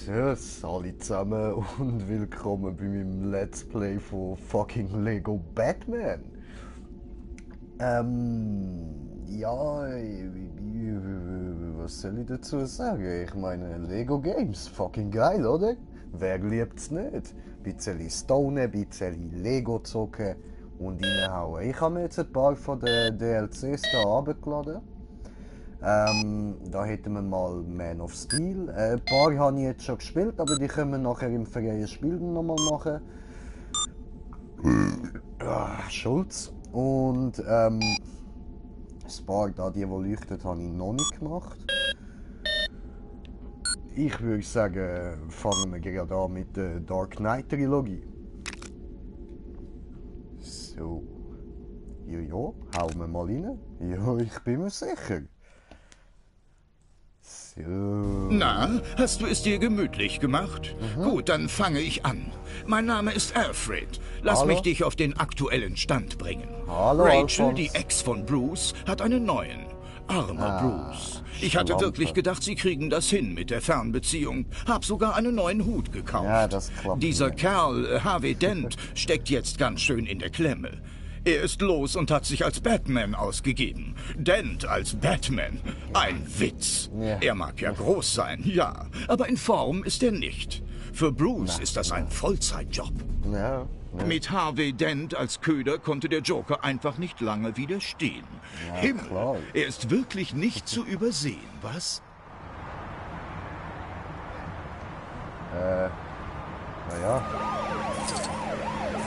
Servus alle zusammen und willkommen bei meinem Let's Play von fucking Lego Batman. Ja, was soll ich dazu sagen? Ich meine, Lego Games, fucking geil, oder? Wer liebt's nicht? Bisschen stonen, bisschen Lego zocken und reinhauen. Ich habe mir jetzt ein paar von den DLCs da runtergeladen. Da hätten wir mal Man of Steel. Ein paar habe ich jetzt schon gespielt, aber die können wir nachher im freien Spiel nochmal machen. Schulz. Und ein paar da, die leuchten, habe ich noch nicht gemacht. Ich würde sagen, fangen wir gerade an mit der Dark Knight Trilogie. So. Ja, hauen wir mal rein. Ja, ich bin mir sicher. So. Na, hast du es dir gemütlich gemacht? Gut, dann fange ich an. Mein Name ist Alfred. Lass Hallo. mich dich auf den aktuellen Stand bringen. Hallo, Rachel, Alfons. die Ex von Bruce, hat einen neuen. Armer Bruce. Ich hatte Schlampe. wirklich gedacht, sie kriegen das hin mit der Fernbeziehung. Hab sogar einen neuen Hut gekauft. Ja, das klappt Dieser nicht. Kerl, Harvey Dent, steckt jetzt ganz schön in der Klemme. Er ist los und hat sich als Batman ausgegeben. Dent als Batman. Ein Witz. Ja. Er mag ja groß sein, ja, aber in Form ist er nicht. Für Bruce ist das ein Vollzeitjob. Ja. Mit Harvey Dent als Köder konnte der Joker einfach nicht lange widerstehen. Himmel, klar. er ist wirklich nicht zu übersehen, was? Naja.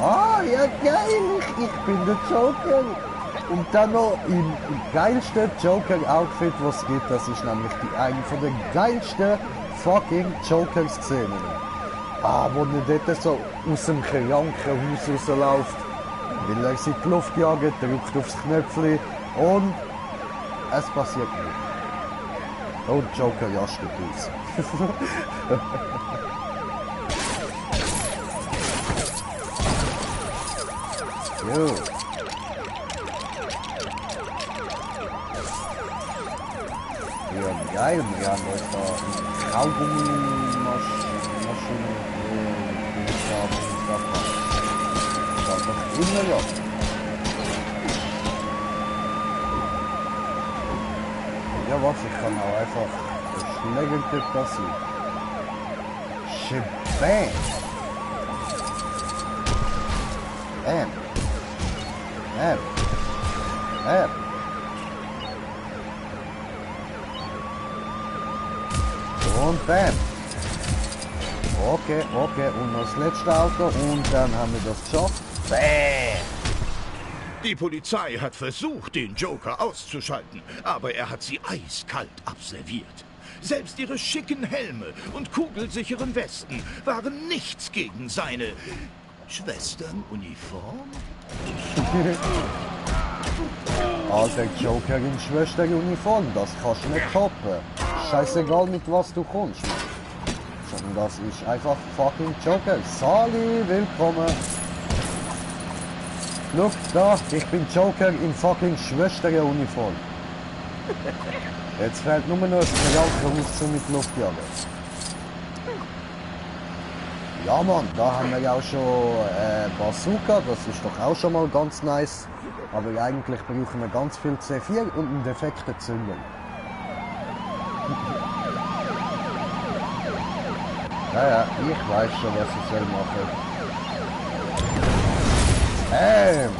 Ah, ja geil, ich bin der Joker. Und dann noch im geilsten Joker-Outfit, was es gibt. Das ist nämlich eine von den geilsten fucking Joker-Szenen. Ah, wo er dort so aus dem Krankenhaus rausläuft. Weil er sie in die Luft jagt, drückt aufs Knöpfchen und es passiert nichts. Und Joker jastet aus. Jo. Ja, geil, wir haben uns da eine Kaugummimaschine das doch immer ja. Ja, was, ich kann auch einfach Schlägertipp passieren. Shebang! Und bam. Okay, und noch das letzte Auto und dann haben wir das geschafft. Bam. Die Polizei hat versucht, den Joker auszuschalten, aber er hat sie eiskalt abserviert. Selbst ihre schicken Helme und kugelsicheren Westen waren nichts gegen seine Schwesternuniform. Alter Joker in Schwesteruniform, das kannst du nicht toppen. Scheißegal mit was du kommst. Sondern das ist einfach fucking Joker. Sali, willkommen. Look da, ich bin Joker in fucking Schwesteruniform. Jetzt fehlt nur noch das Krankenhaus zum mit Luft jagen. Ja Mann, da haben wir ja auch schon Bazooka, das ist doch auch schon mal ganz nice. Aber eigentlich brauchen wir ganz viel C4 und einen defekten Zünder. Ja, ich weiß schon, was ich soll machen. Nein.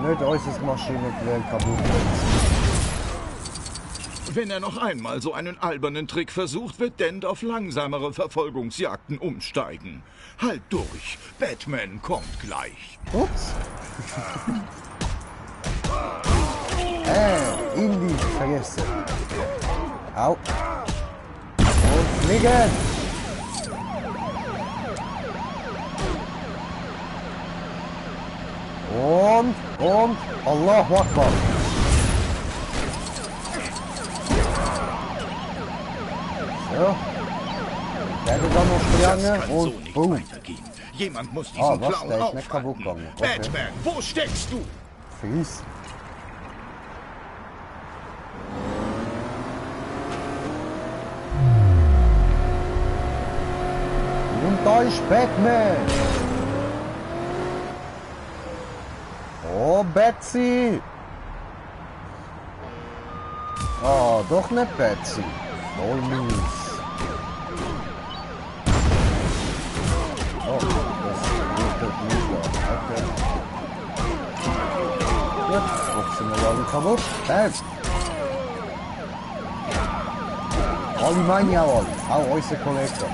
Nicht unser Maschinengewehr kaputt. Wenn er noch einmal so einen albernen Trick versucht, wird Dent auf langsamere Verfolgungsjagden umsteigen. Halt durch, Batman kommt gleich. Ups. In die Fresse. Au. Und fliegen. Und Allahu Akbar. So. Ich werde dann noch Das springen kann so und nicht boom. weitergehen. Jemand muss Ah, diesen was? Clown Der ist nicht kaputt aufhalten. gegangen. Okay. Batman, wo steckst du? Fies. Und da ist Batman. Oh, Betsy. Oh, doch nicht Betsy. Voll mies. Oh, das geht nicht da. Okay. Gut, jetzt sind wir alle kaputt. Hey. Alle meine ich auch alle. Auch unsere Kollegen.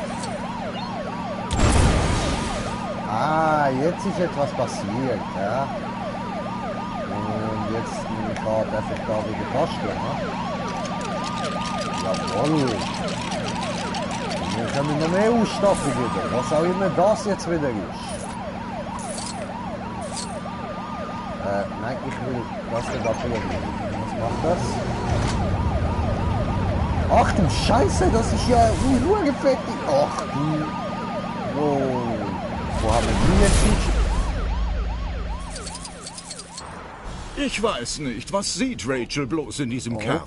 Ah, jetzt ist etwas passiert, ja. Und jetzt nehme ich gerade einfach da wieder basteln, ne? Jawohl. Und wir können noch mehr Ausstattung wieder, was auch immer das jetzt wieder ist. Nein, ich will das nicht abholen. Was macht das? Ach du Scheiße, das ist ja urgefettig. Ach du. Oh. Wo haben wir die jetzt nicht? Ich weiß nicht, was sieht Rachel bloß in diesem Kerl?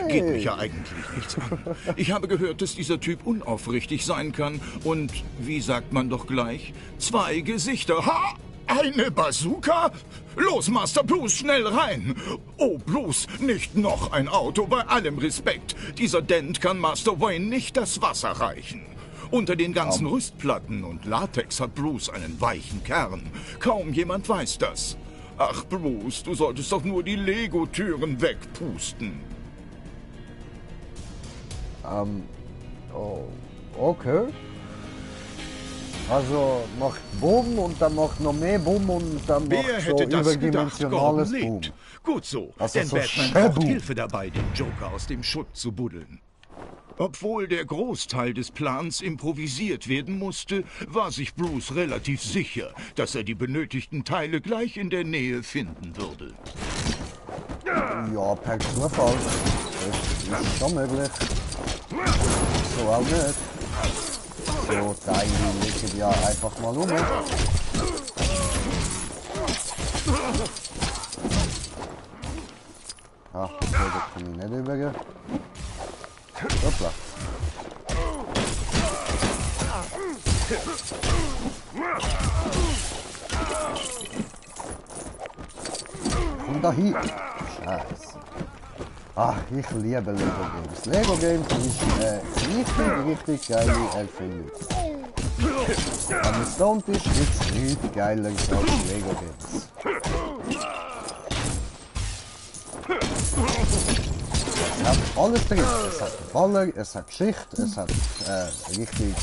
Geht mich ja eigentlich nichts an. Ich habe gehört, dass dieser Typ unaufrichtig sein kann und, wie sagt man doch gleich, 2 Gesichter. Ha! Eine Bazooka? Los, Master Bruce, schnell rein! Oh, Bruce, nicht noch ein Auto, bei allem Respekt. Dieser Dent kann Master Wayne nicht das Wasser reichen. Unter den ganzen Rüstplatten und Latex hat Bruce einen weichen Kern. Kaum jemand weiß das. Ach, Bruce, du solltest doch nur die Lego-Türen wegpusten. Oh, okay. Also macht Bumm und dann macht noch mehr Bumm und dann Wer macht so hätte das gedacht? überdimensionales Gordon Bumm. lebt. Gut so, Also denn so Batman Shabu. braucht Hilfe dabei, den Joker aus dem Schutt zu buddeln. Obwohl der Großteil des Plans improvisiert werden musste, war sich Bruce relativ sicher, dass er die benötigten Teile gleich in der Nähe finden würde. Ja, per Zufall. Das ist schon möglich. So auch nicht. So, Teile liegen ja einfach mal rum. Ah, okay, da kann ich nicht übergehen. Hoppla. Komm da hin. Scheiße. Ach, ich liebe Lego Games. Lego Games ist richtig geile Erfindung. Wenn man stoned ist, gibt es nichts geiler als Lego Games. Es hat alles drin. Es hat Baller, es hat Geschichte, es hat richtig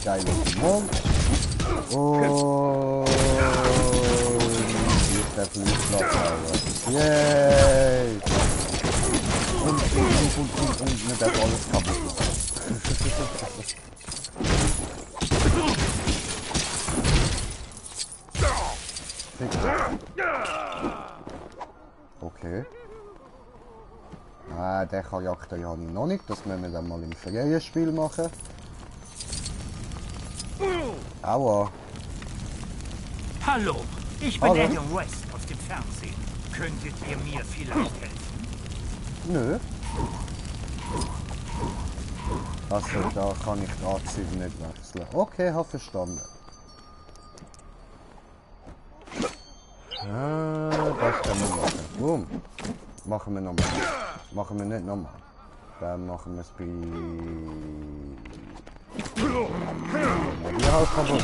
geile Humor. Und ich darf nicht lassen. Yay! Und mir darf alles kaputt machen. Okay. Ah, den Charakter habe ich noch nicht. Das müssen wir dann mal im Ferienspiel machen. Aua. Hallo, ich bin Hallo. Adam West aus dem Fernsehen. Könntet ihr mir vielleicht helfen? Nö. Also da kann ich die Anzüge nicht wechseln. Okay, habe verstanden. Ah, das können wir machen. Boom. Machen wir nochmal. Machen wir nicht nochmal. Dann machen wir es bei... Die Haus kaputt.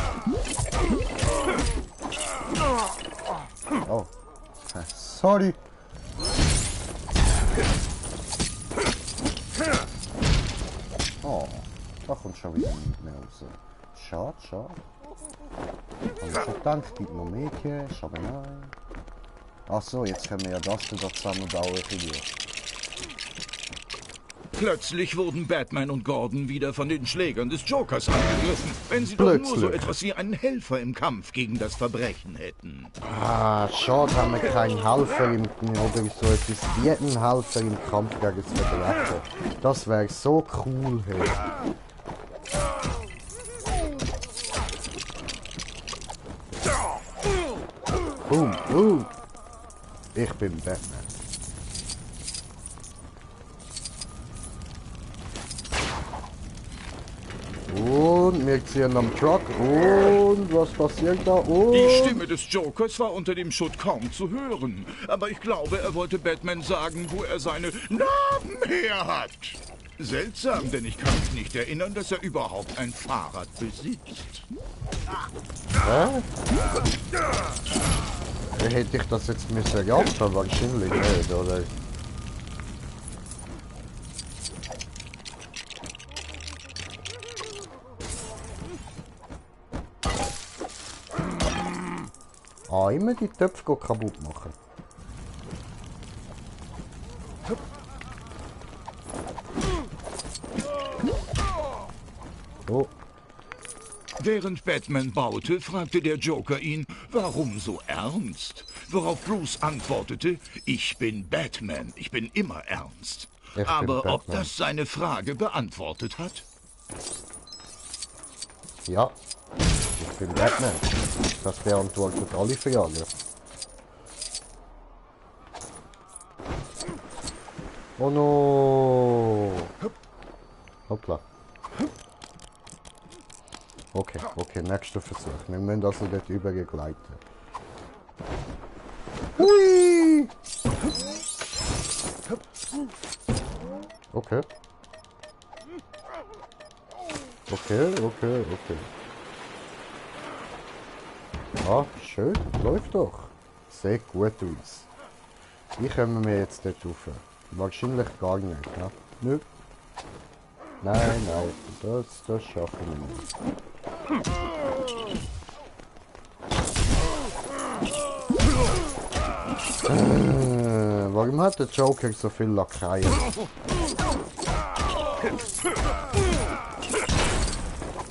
Oh. Sorry. Oh, da kommt schon wieder nicht mehr raus. Schade, schade. Und ich hab gedacht, es gibt noch mehr Cash, aber nein. Ach so, jetzt können wir ja das da zusammenbauen. Plötzlich wurden Batman und Gordon wieder von den Schlägern des Jokers angegriffen, wenn sie doch nur so etwas wie einen Helfer im Kampf gegen das Verbrechen hätten. Ah, schade, haben wir keinen Helfer im, oder so etwas wie einen Helfer im Kampf gegen das Verbrechen. Das wäre so cool. Hey. Boom, boom. Ich bin Batman. Und wir ziehen am Truck. Und was passiert da? Und Die Stimme des Jokers war unter dem Schutt kaum zu hören. Aber ich glaube, er wollte Batman sagen, wo er seine Narben her hat. Seltsam, denn ich kann mich nicht erinnern, dass er überhaupt ein Fahrrad besitzt. hä? Hätte ich das jetzt müssen raten? Wahrscheinlich nicht, oder? Immer die Töpfe kaputt machen. Oh. Während Batman baute, fragte der Joker ihn, warum so ernst? Worauf Bruce antwortete, ich bin Batman, ich bin immer ernst. Ich Aber bin ob Batman. das seine Frage beantwortet hat? Ja, ich bin Batman. Das beantwortet alle Fragen. Oh no! Hoppla. Okay, okay, nächster Versuch. Wir müssen also dort übergleiten. Hui! Okay. Okay, okay, okay. Ah, schön, läuft doch. Sieht gut aus. Wie kommen wir jetzt dort rauf? Wahrscheinlich gar nicht, ja? Nö. Nein, nein, das schaffen wir nicht. Warum hat der Joker so viel Lakaien?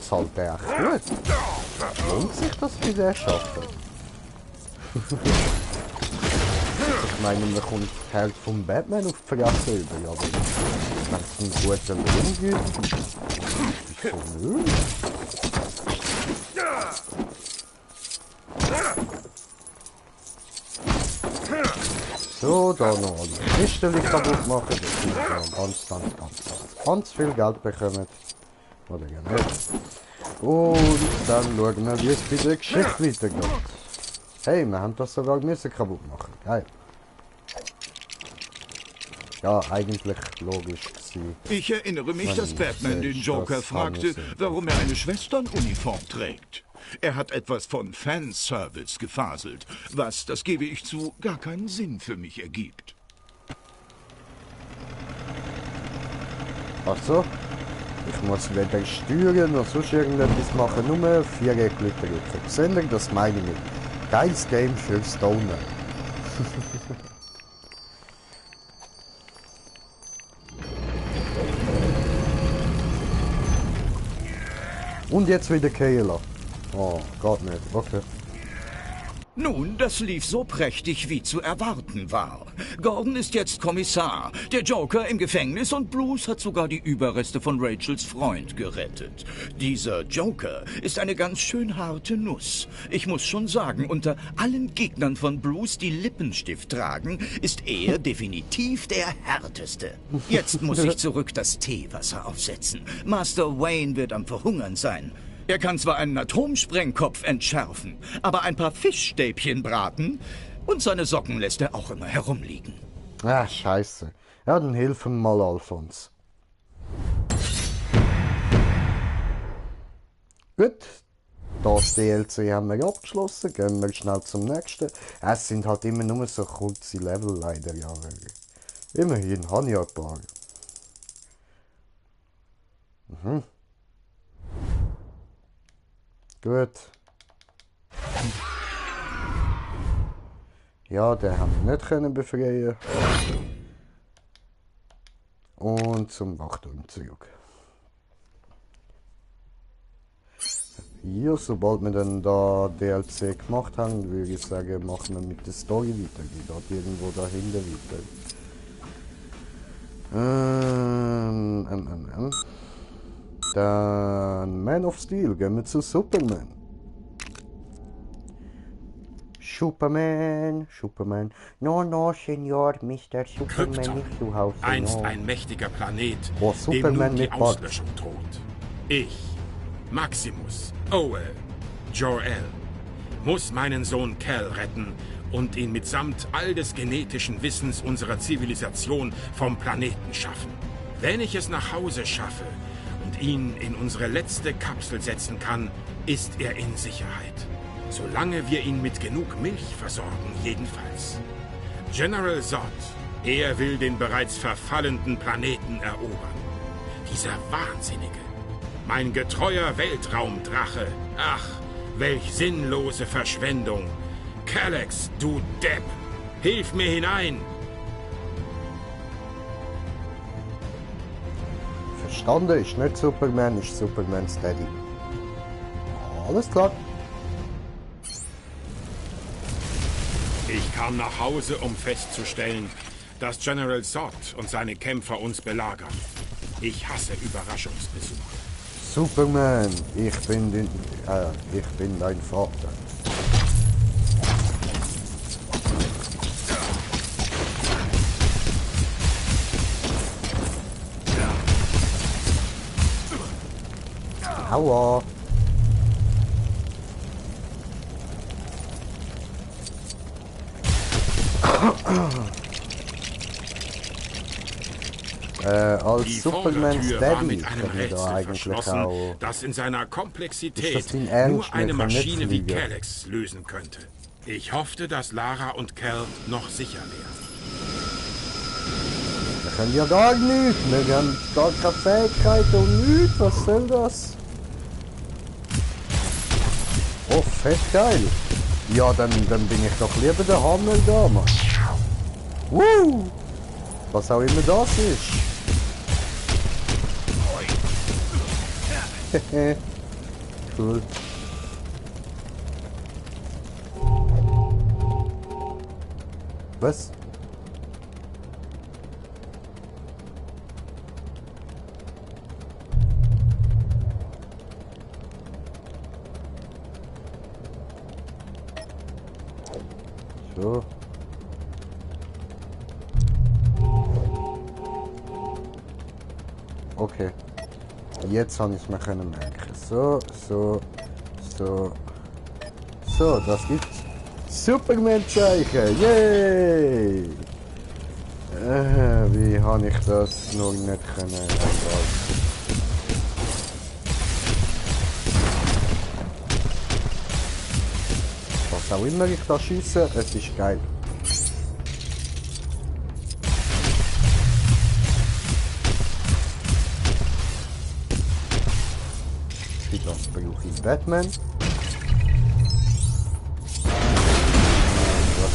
Zahlt der echt gut? Lohnt sich das für den Schaffen? Ich meine, man kommt halt vom Batman auf die Fresse über, aber wenn es einen guten Lohn gibt, wieso nicht? So, da noch alle Kisten kaputt machen, dass wir ganz viel Geld bekommen. Oder ja nicht. Und dann schauen wir, wie es bei der Geschichte weitergeht. Hey, wir haben das sogar müssen kaputt machen. Geil. Ja, eigentlich logisch gewesen. Ich erinnere mich, dass Batman den das Joker fragte, anders sehen. warum er eine Schwesternuniform trägt. Er hat etwas von Fanservice gefaselt, was, das gebe ich zu, gar keinen Sinn für mich ergibt. Ach so. Ich muss weder steuern noch sonst irgendetwas machen, nur 4 Glüter drücken. Seht ihr, das meine ich nicht. Geiles Game für Stoner. Und jetzt wieder Kehler. Oh, Gott nicht. Okay. Nun, das lief so prächtig, wie zu erwarten war. Gordon ist jetzt Kommissar, der Joker im Gefängnis und Bruce hat sogar die Überreste von Rachels Freund gerettet. Dieser Joker ist eine ganz schön harte Nuss. Ich muss schon sagen, unter allen Gegnern von Bruce, die Lippenstift tragen, ist er definitiv der härteste. Jetzt muss ich zurück das Teewasser aufsetzen. Master Wayne wird am Verhungern sein. Er kann zwar einen Atomsprengkopf entschärfen, aber ein paar Fischstäbchen braten und seine Socken lässt er auch immer herumliegen. Ah, scheiße. Ja, dann hilf ihm mal, Alfons. Gut. Das DLC haben wir abgeschlossen. Gehen wir schnell zum nächsten. Es sind halt immer nur so kurze Level leider, ja. Immerhin habe ich ja ein paar. Mhm. Gut. Ja, den haben wir nicht können befreien. Und zum Wachturmzug. Hier, sobald wir dann da DLC gemacht haben, würde ich sagen, machen wir mit der Story weiter. Geht dort irgendwo dahinter weiter. Dann Man of Steel, gehen wir zu Superman. Superman, Superman. No, no, Senor, Mr. Superman Krypton, nicht zu Hause. einst No. ein mächtiger Planet, Oh, dem Superman nun die mit Bart. Auslöschung droht. Ich, Maximus, Jor-El, muss meinen Sohn Cal retten und ihn mitsamt all des genetischen Wissens unserer Zivilisation vom Planeten schaffen. Wenn ich es nach Hause schaffe und ihn in unsere letzte Kapsel setzen kann, ist er in Sicherheit. Solange wir ihn mit genug Milch versorgen, jedenfalls. General Zod, er will den bereits verfallenden Planeten erobern. Dieser Wahnsinnige. Mein getreuer Weltraumdrache. Ach, welch sinnlose Verschwendung. Kallax, du Depp. Hilf mir hinein. Verstanden, ist nicht Superman, ist Supermans Daddy. Alles klar. Ich kam nach Hause, um festzustellen, dass General Zod und seine Kämpfer uns belagern. Ich hasse Überraschungsbesuche. Superman, ich bin dein Vater. Aua. Als Die Supermans Vordertür war Daddy mit einem können wir Rätsel da eigentlich verschlossen, auch... das in seiner Ist das Komplexität dein Ernst? nur Wir eine können nicht Maschine wie fliegen. Kallax lösen könnte. Ich hoffte, dass Lara und Cal noch sicher wären. Wir können ja gar nichts. Wir haben gar keine Fähigkeiten und nichts. Was soll das? Oh, fett geil. Ja, dann bin ich doch lieber der Hammer da, Mann. Woo! Was auch immer das ist. Cool. Was? So. Okay. Jetzt habe ich es mir können merken. So. So, das gibt's. Superman-Zeichen! Yay! Wie habe ich das noch nicht können? Egal. Was auch immer ich da schieße, es ist geil. Für das brauche ich Batman. Was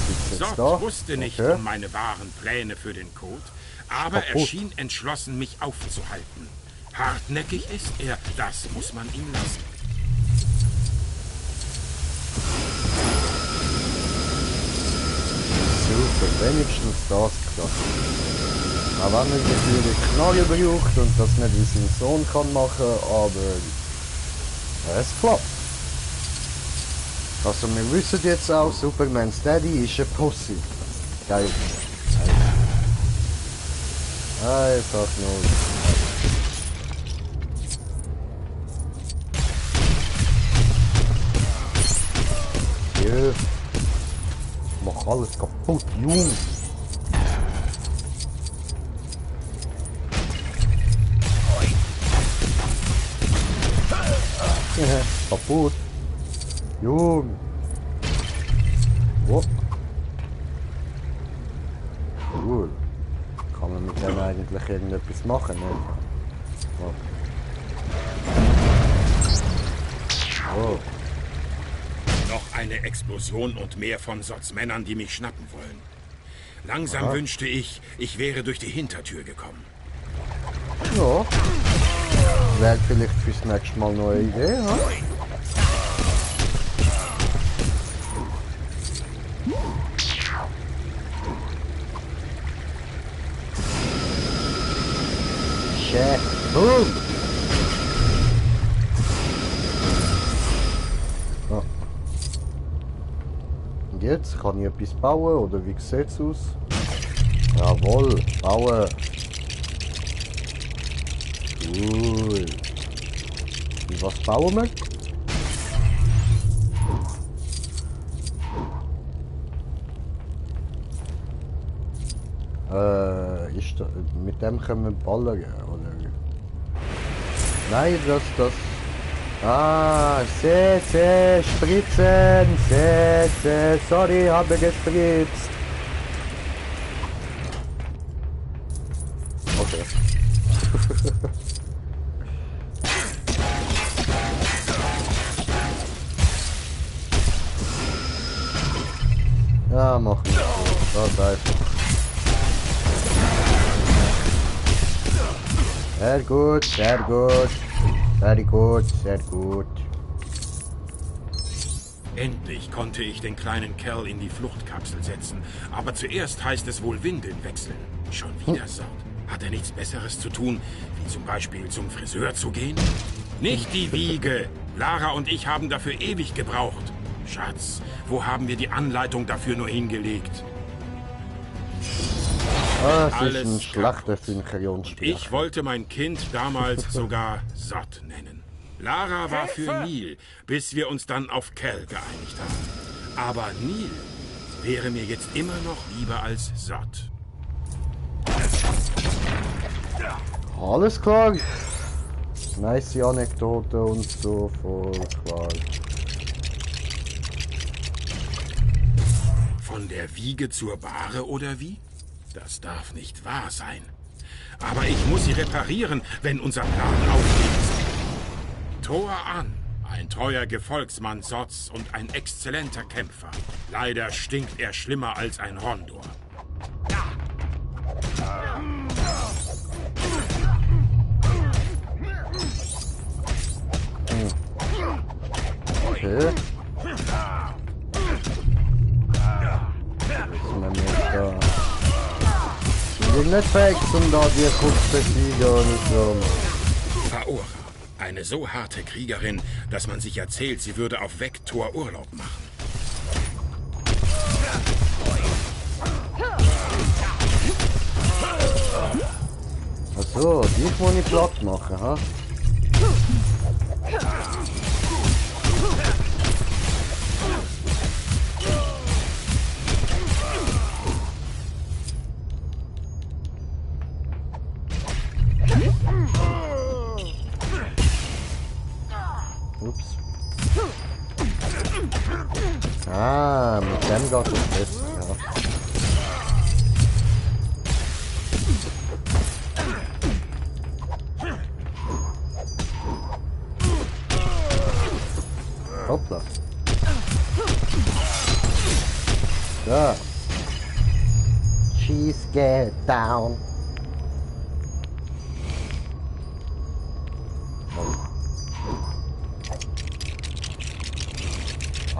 gibt's jetzt Zod da? wusste nicht Okay. um meine wahren Pläne für den Code, aber er Kaputt. schien entschlossen, mich aufzuhalten. Hartnäckig ist er, das muss man ihm lassen. Super, wenigstens das geklappt. Auch wenn er natürlich Knarre braucht und das nicht wie sein Sohn kann machen, aber es klappt. Also wir wissen jetzt auch, Supermans Daddy ist ein Pussy. Geil. Einfach nur. Ja. Mach alles kaputt, Junge. Kaputt. Junge. Oh. Cool. Kann man mit dem eigentlich irgendetwas machen, ne? Oh. Oh. Noch eine Explosion und mehr von Zods Männern, die mich schnappen wollen. Langsam wünschte ich, ich wäre durch die Hintertür gekommen. Ja. Wäre vielleicht fürs nächste Mal noch eine Idee, ha? Chef. Boom! Und jetzt? Kann ich etwas bauen oder wie sieht es aus? Jawohl, bauen. Cool. Und was bauen wir? Mit dem können wir ballern, oder? Nein, das... Ah, spritzen, sorry, habe gespritzt. Okay. Ja, machen wir so. Das einfach. Sehr gut, sehr gut. Sehr gut, sehr gut. Endlich konnte ich den kleinen Kerl in die Fluchtkapsel setzen. Aber zuerst heißt es wohl Windeln wechseln. Schon wieder Sort. Hat er nichts Besseres zu tun, wie zum Beispiel zum Friseur zu gehen? Nicht die Wiege. Lara und ich haben dafür ewig gebraucht. Schatz, wo haben wir die Anleitung dafür nur hingelegt? Ah, es ist Alles ein Schlachtersynchronsprecher. Ich wollte mein Kind damals sogar Sot nennen. Lara war für Neil, bis wir uns dann auf Cal geeinigt haben. Aber Neil wäre mir jetzt immer noch lieber als Sot. Alles klar. Nice Anekdote und so, voll klar. Von der Wiege zur Bahre oder wie? Das darf nicht wahr sein. Aber ich muss sie reparieren, wenn unser Plan aufgeht. Tor an. Ein treuer Gefolgsmann Sots und ein exzellenter Kämpfer. Leider stinkt er schlimmer als ein Rondor. Okay. Ich bin nicht fähig, um da die kurz zu besiegen und so. Aora, eine so harte Kriegerin, dass man sich erzählt, sie würde auf Vektor Urlaub machen. Achso, dich muss ich platt machen, ha? Ups. Ah, mit dem geht es besser, ja. Hoppla. So. She's get down.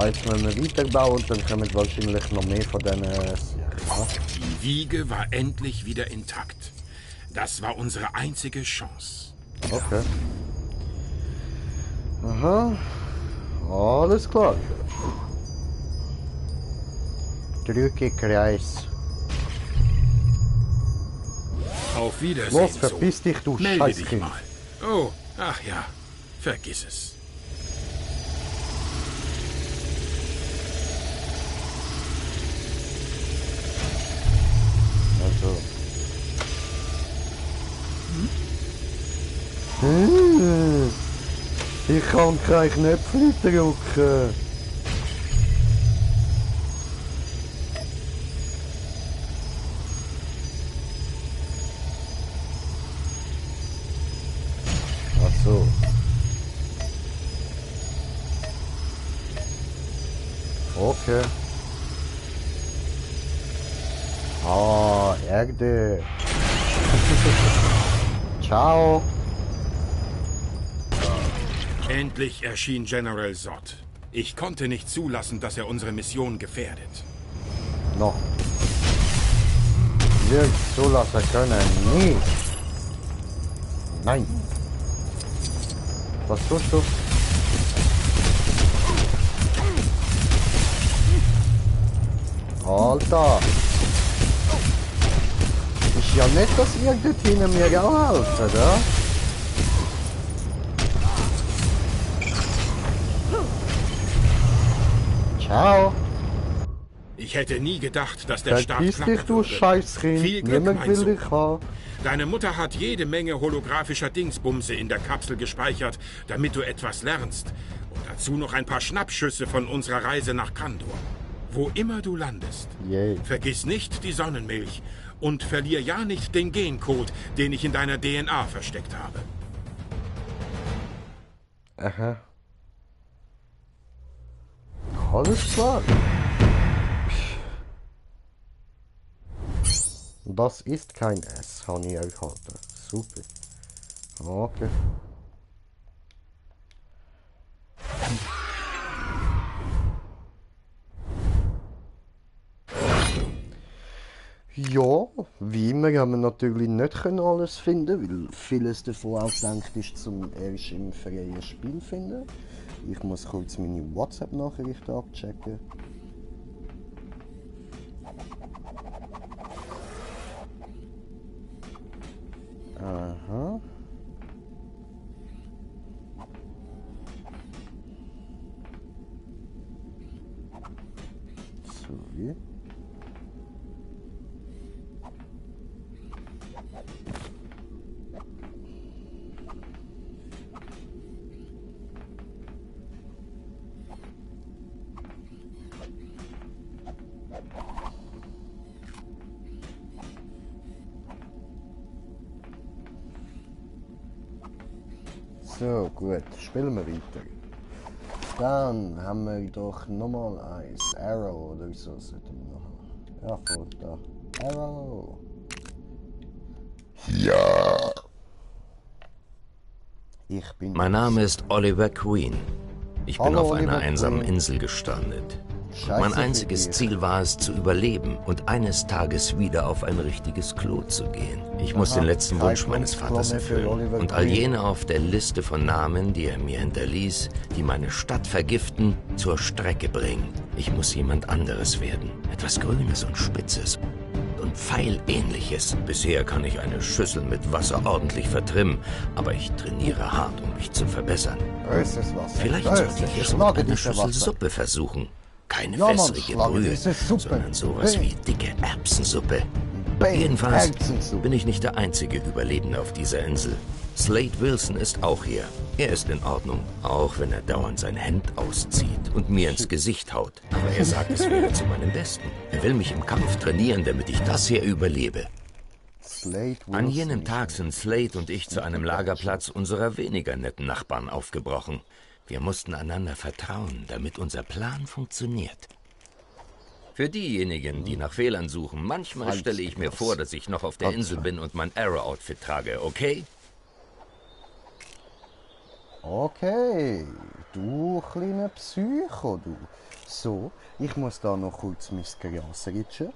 Jetzt müssen wir weiterbauen und dann kommen wahrscheinlich noch mehr von diesen Sachen. Die Wiege war endlich wieder intakt. Das war unsere einzige Chance. Okay. Aha. Alles klar. Drücke Kreis. Auf Wiedersehen. Los, verpiss dich, du Melde dich Scheißkind. mal. Oh, ach ja. Vergiss es. Also. Ich kann keine Knöpfe drücken. Ach so. Okay. Ah, Erde. Ciao. Endlich erschien General Sot. Ich konnte nicht zulassen, dass er unsere Mission gefährdet. No. Wir zulassen können nie. Nein. Was tust du? 「Alter! Ist ja nicht, dass ihr dort hinten mir auch helft, oder? Ciao! Ich hätte nie gedacht, dass der Start Vergiss dich, klappen du würde. Scheißkind. Viel Glück, Niemand mein will Sohn. dich haben. Deine Mutter hat jede Menge holographischer Dingsbumse in der Kapsel gespeichert, damit du etwas lernst. Und dazu noch ein paar Schnappschüsse von unserer Reise nach Kandor. Wo immer du landest, Yay. vergiss nicht die Sonnenmilch und verlier ja nicht den Gencode, den ich in deiner DNA versteckt habe. Aha. Alles klar. Das ist kein S, habe ich erhalten. Super. Okay. Ja, wie immer haben wir natürlich nicht können alles finden, weil vieles davon auch gedacht ist zum erst im freien Spiel finden. Ich muss kurz meine WhatsApp-Nachrichten abchecken. Aha. Sorry. So, gut, spielen wir weiter. Dann haben wir doch nochmal eins. Arrow oder so sollten wir noch haben. Ja, voll da. Arrow. Ja. Ich bin. Mein Name ist Oliver Queen. Ich bin Hallo, auf einer Oliver einsamen Queen. Insel gestrandet. Scheiße Mein für einziges dich. Ziel war es, zu überleben und eines Tages wieder auf ein richtiges Klo zu gehen. Ich muss Aha, den letzten kein Wunsch meines Punkt Vaters für erfüllen. Oliver Und all Queen. jene auf der Liste von Namen, die er mir hinterließ, die meine Stadt vergiften, zur Strecke bringen. Ich muss jemand anderes werden. Etwas Grünes und Spitzes. Und Pfeilähnliches. Bisher kann ich eine Schüssel mit Wasser ordentlich vertrimmen, aber ich trainiere hart, um mich zu verbessern. Böses Wasser. Vielleicht Böses, sollte ich es mit schlage einer diese Schüssel Wasser. Suppe versuchen. Keine Ja, Mann, wässrige schlage Brühe, diese Suppe. sondern sowas wie dicke Erbsensuppe. Bang, Jedenfalls Erbsensuppe. bin ich nicht der einzige Überlebende auf dieser Insel. Slade Wilson ist auch hier. Er ist in Ordnung, auch wenn er dauernd sein Hemd auszieht und mir ins Gesicht haut. Aber er sagt, es wäre zu meinem Besten. Er will mich im Kampf trainieren, damit ich das hier überlebe. Slade An Wilson. jenem Tag sind Slade und ich zu einem Lagerplatz unserer weniger netten Nachbarn aufgebrochen. Wir mussten einander vertrauen, damit unser Plan funktioniert. Für diejenigen, die nach Fehlern suchen, manchmal stelle ich mir vor, dass ich noch auf der Insel bin und mein Arrow-Outfit trage, okay? Okay, du kleiner Psycho, du. So, ich muss da noch kurz mein Gras ritschen.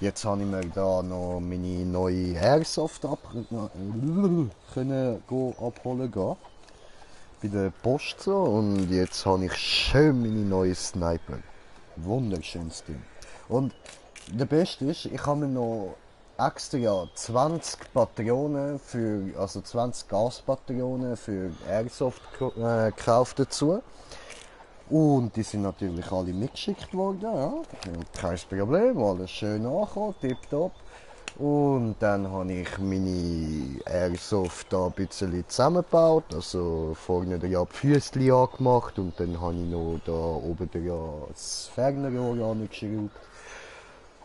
Jetzt habe ich mir da noch meine neue Airsoft können abholen gehen. Bei der Post so. Und jetzt habe ich schön meine neue Sniper. Wunderschönes Ding. Und der Beste ist, ich habe mir noch extra 20 Patronen also 20 Gaspatronen für Airsoft gekauft dazu. Und die sind natürlich alle mitgeschickt worden, ja. Kein Problem, alles schön angekommen, tipptopp. Und dann habe ich meine Airsoft da ein bisschen zusammengebaut, also vorne die Füßchen angemacht und dann habe ich noch da oben das Fernerrohr angeschraubt.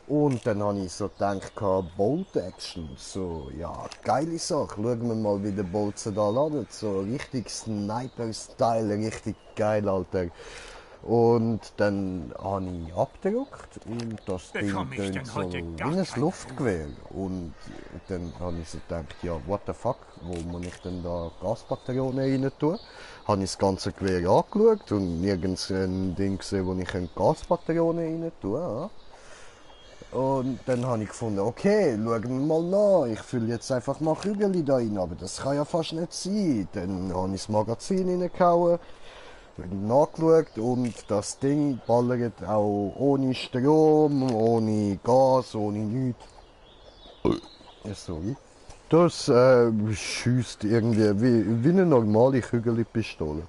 Und dann habe ich so gedacht, Bolt Action, so, ja, geile Sache, schauen wir mal, wie der Bolzen da ladet, so richtig Sniper-Style, richtig geil, Alter. Und dann habe ich abgedruckt und das Ding Bekomme ich tönt denn so heute wie gar ein keine Luftgewehr. Und dann habe ich so gedacht, ja, what the fuck, wo muss ich denn da Gaspatronen rein tun? Habe ich das ganze Gewehr angeschaut und nirgends ein Ding gesehen, wo ich Gaspatronen rein tue. Ja. Und dann habe ich gefunden, okay, schauen wir mal nach. Ich fülle jetzt einfach mal Kügel da rein, aber das kann ja fast nicht sein. Dann habe ich das Magazin reingehauen, nachgeschaut und das Ding ballert auch ohne Strom, ohne Gas, ohne nichts. Sorry. Das schießt irgendwie wie eine normale Kügelpistole.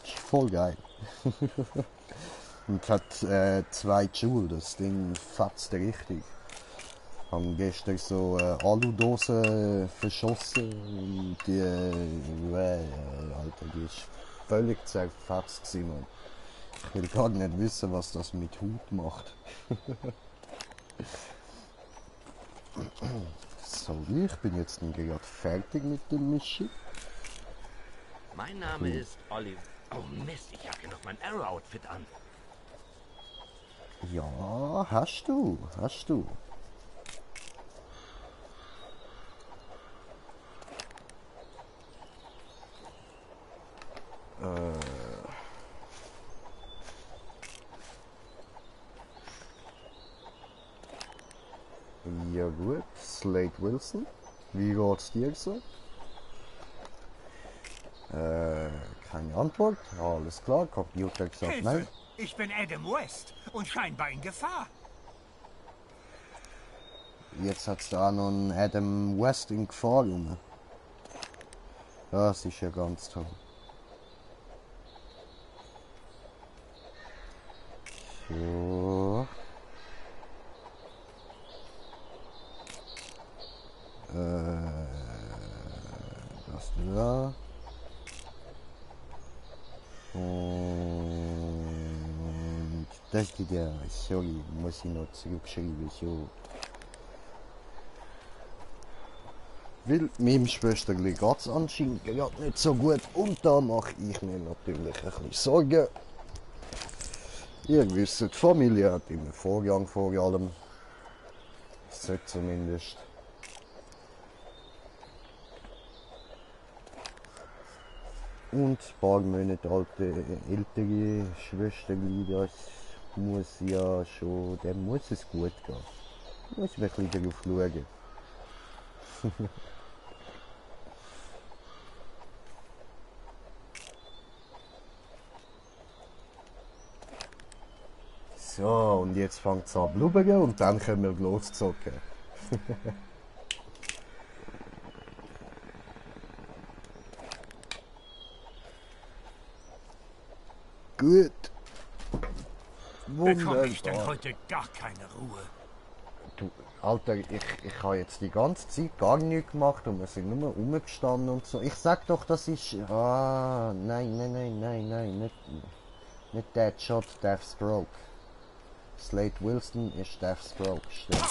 Das ist voll geil. Und hat 2 Joule, das Ding fetzt richtig. Ich habe gestern so Aludosen verschossen und die, Alter, die ist völlig zerfetzt gewesen, Mann. Ich will gar nicht wissen, was das mit Haut macht. So, ich bin jetzt gerade fertig mit dem Mischen. Mein Name ist Oliver. Oh Mist, ich habe hier noch mein Arrow-Outfit an. Ja, hast du. Ja gut, Slade Wilson, wie geht's dir so? Keine Antwort, alles klar, Computer gesagt Hilfe! nein. Ich bin Adam West und scheinbar in Gefahr. Jetzt hat's da noch einen Adam West in Gefahr rum. Das ist ja ganz toll. So. Das da. Und das ist der, sorry, muss ich noch zurückschreiben, so. Weil meinem Schwesterli geht es anscheinend gerade nicht so gut und da mache ich mir natürlich ein bisschen Sorgen. Ihr wisst, die Familie hat immer Vorrang vor allem. So zumindest. Und ein paar Monate alte ältere Schwesterli, das muss ja schon, dem muss es gut gehen. Muss man ein bisschen darauf schauen. So, und jetzt fängt es an zu blubbern und dann können wir loszocken. Gut. Bekomme ich denn Wunderbar. heute gar keine Ruhe? Du, Alter, ich habe jetzt die ganze Zeit gar nichts gemacht und wir sind nur rumgestanden und so. Ich sag doch, das ist... Ah, nein, nicht Deadshot, Deathstroke. Slade Wilson ist Deathstroke, stimmt.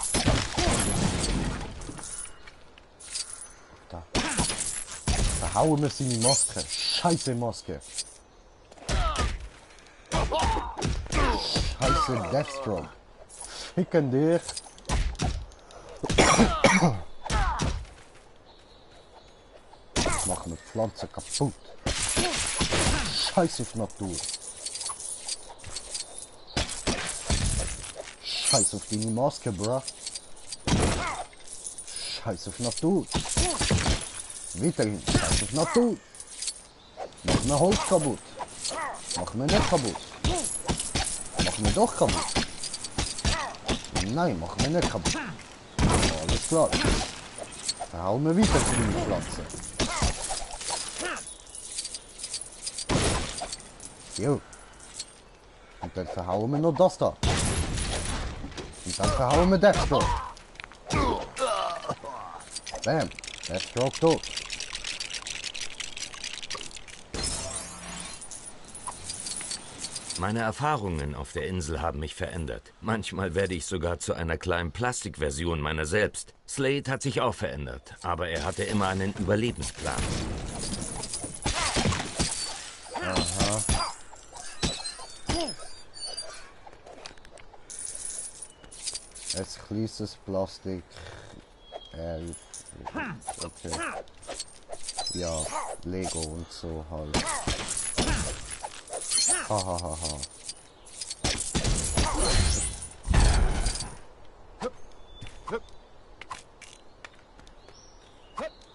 Da hauen wir seine Maske. Scheiße Maske. Scheiße Deathstroke. Ficken dich. Ich mach eine Pflanze kaputt. Scheiß auf Natur. Scheiß auf deine Maske, bruh. Scheiß auf Natur. Weiterhin, scheiß auf Natur. Mach mir Holz kaputt. Mach mir nicht kaputt. Mach mir doch kaputt. Nein, mach mir nicht kaputt. Alles klar. Dann hauen wir weiter zu den Pflanzen. Jo. Und dann verhauen wir noch das da. Und dann verhauen wir Deathstroke. Bam. Deathstroke tot. Meine Erfahrungen auf der Insel haben mich verändert. Manchmal werde ich sogar zu einer kleinen Plastikversion meiner selbst. Slade hat sich auch verändert, aber er hatte immer einen Überlebensplan. Aha. Ein kleines Plastik. Okay. Ja, Lego und so halt. Hahaha.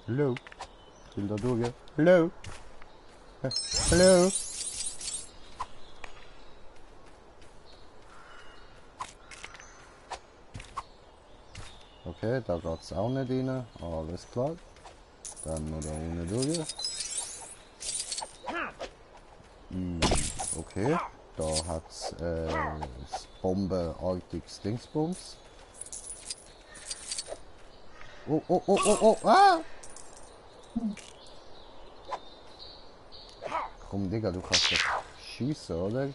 Hallo? Ich will da durch. Hallo? Hallo? Okay, da geht's auch nicht rein. Alles klar. Dann noch da unten durch. Okay, da hat's das bombenartiges Dingsbums. Oh, oh, oh, oh, oh, ah! Komm, Digga, du kannst doch schiessen, oder?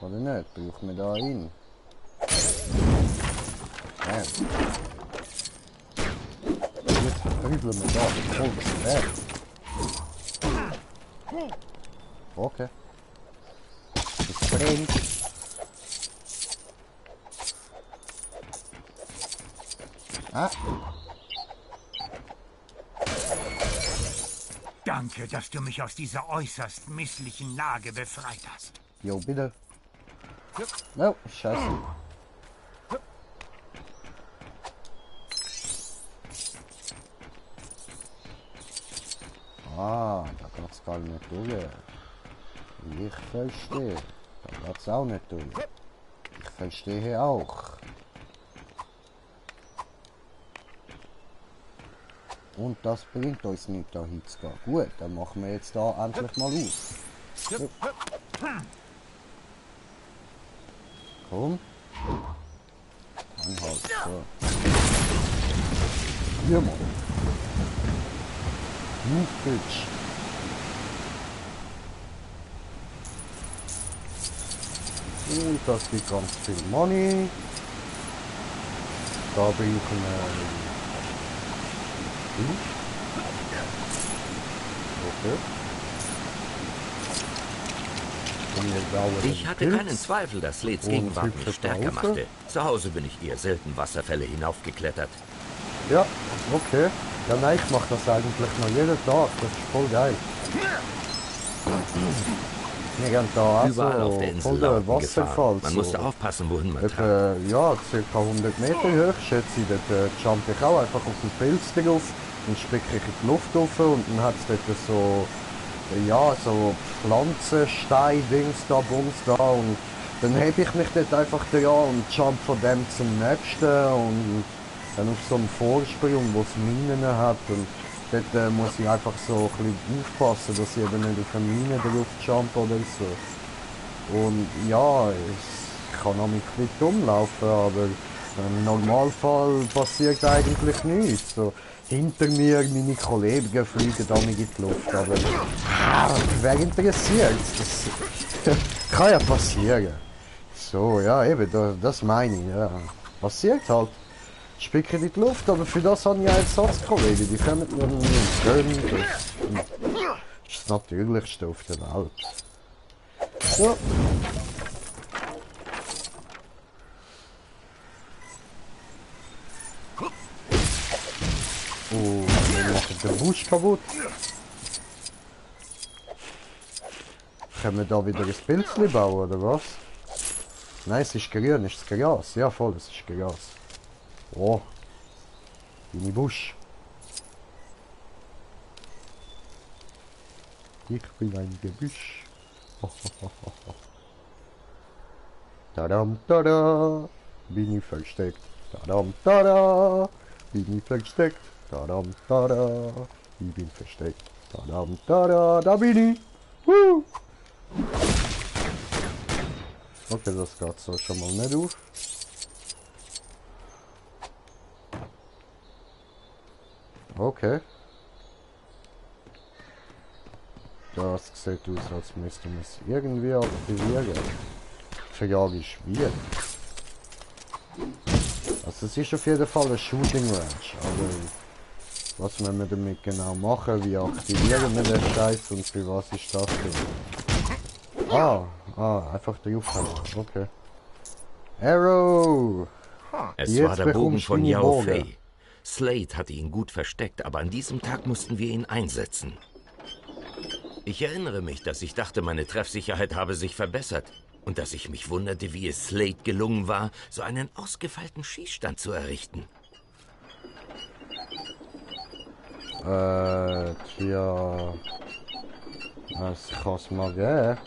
Oder nicht? Brauch mir da rein. Jetzt verprügeln wir da den Holz weg. Okay. Das brennt. Ah. Danke, dass du mich aus dieser äußerst misslichen Lage befreit hast. Jo, bitte. Oh, scheiße. Ah, da geht's gar nicht durch. Ich verstehe. Da geht's auch nicht durch. Ich verstehe auch. Und das bringt uns nicht, da hinzugehen. Gut, dann machen wir jetzt da endlich mal aus. So. Komm. Dann halt so. Hier mal. Bitch. Und das gibt ganz viel Money. Da brauchen wir... Okay. Ich hatte keinen Zweifel, dass Slates Gegenwart mich stärker machte. Zu Hause bin ich eher selten Wasserfälle hinaufgeklettert. Ja, okay. Ja, nein, ich mache das eigentlich noch jeden Tag. Das ist voll geil. Wir haben da auch Überall auf der so Insel voll der lauten Wasserfall. Gefahren. Man so. musste aufpassen, wohin man trat. Ja, ca. 100 Meter hoch, schätze ich. Dort jump ich auch einfach auf den Pilz drauf und spicke ich in die Luft rauf und dann hat es dort so, ja, so Pflanzenstein-Dings da, Bums da und dann hebe ich mich dort einfach dran und jump von dem zum nächsten und dann auf so einem Vorsprung, wo es Minen hat und dort muss ich einfach so ein bisschen aufpassen, dass ich eben nicht auf eine Mine drauf jump oder so. Und ja, ich kann auch ein bisschen dumm laufen, aber im Normalfall passiert eigentlich nichts. So, hinter mir, meine Kollegen fliegen da nicht in die Luft, aber wer interessiert? Das kann ja passieren. So, ja eben, das meine ich, ja. Passiert halt. Spicken in die Luft, aber für das habe ich einen Ersatzkollegen, die kommen mir nicht gönnen. Das ist das Natürlichste auf der Welt. So. Oh, wir machen den Busch kaputt. Können wir da wieder ein Pilzchen bauen, oder was? Nein, es ist grün, ist es Gras? Ja voll, es ist Gras. Oh, deine Busch. Ich bin ein Gebüsch. Tadam, tada, bin ich versteckt. Tadam, tada, bin ich versteckt. Tadam, tada, ich bin versteckt. Tadam, tada, da bin ich. Woo. Okay, das geht so schon mal nicht auf. Okay. Das sieht aus, als müsste man es irgendwie aktivieren. Die Frage ist wie. Also es ist auf jeden Fall ein Shooting Range, aber was müssen wir damit genau machen, wie aktivieren wir den Scheiß und für was ist das denn? Einfach draufhalten, okay. Arrow! Es Jetzt war der Bogen bekommst von du Yao Bogen. Fei. Slate hatte ihn gut versteckt, aber an diesem Tag mussten wir ihn einsetzen. Ich erinnere mich, dass ich dachte, meine Treffsicherheit habe sich verbessert und dass ich mich wunderte, wie es Slate gelungen war, so einen ausgefeilten Schießstand zu errichten. Tja. Was kann's mal geben?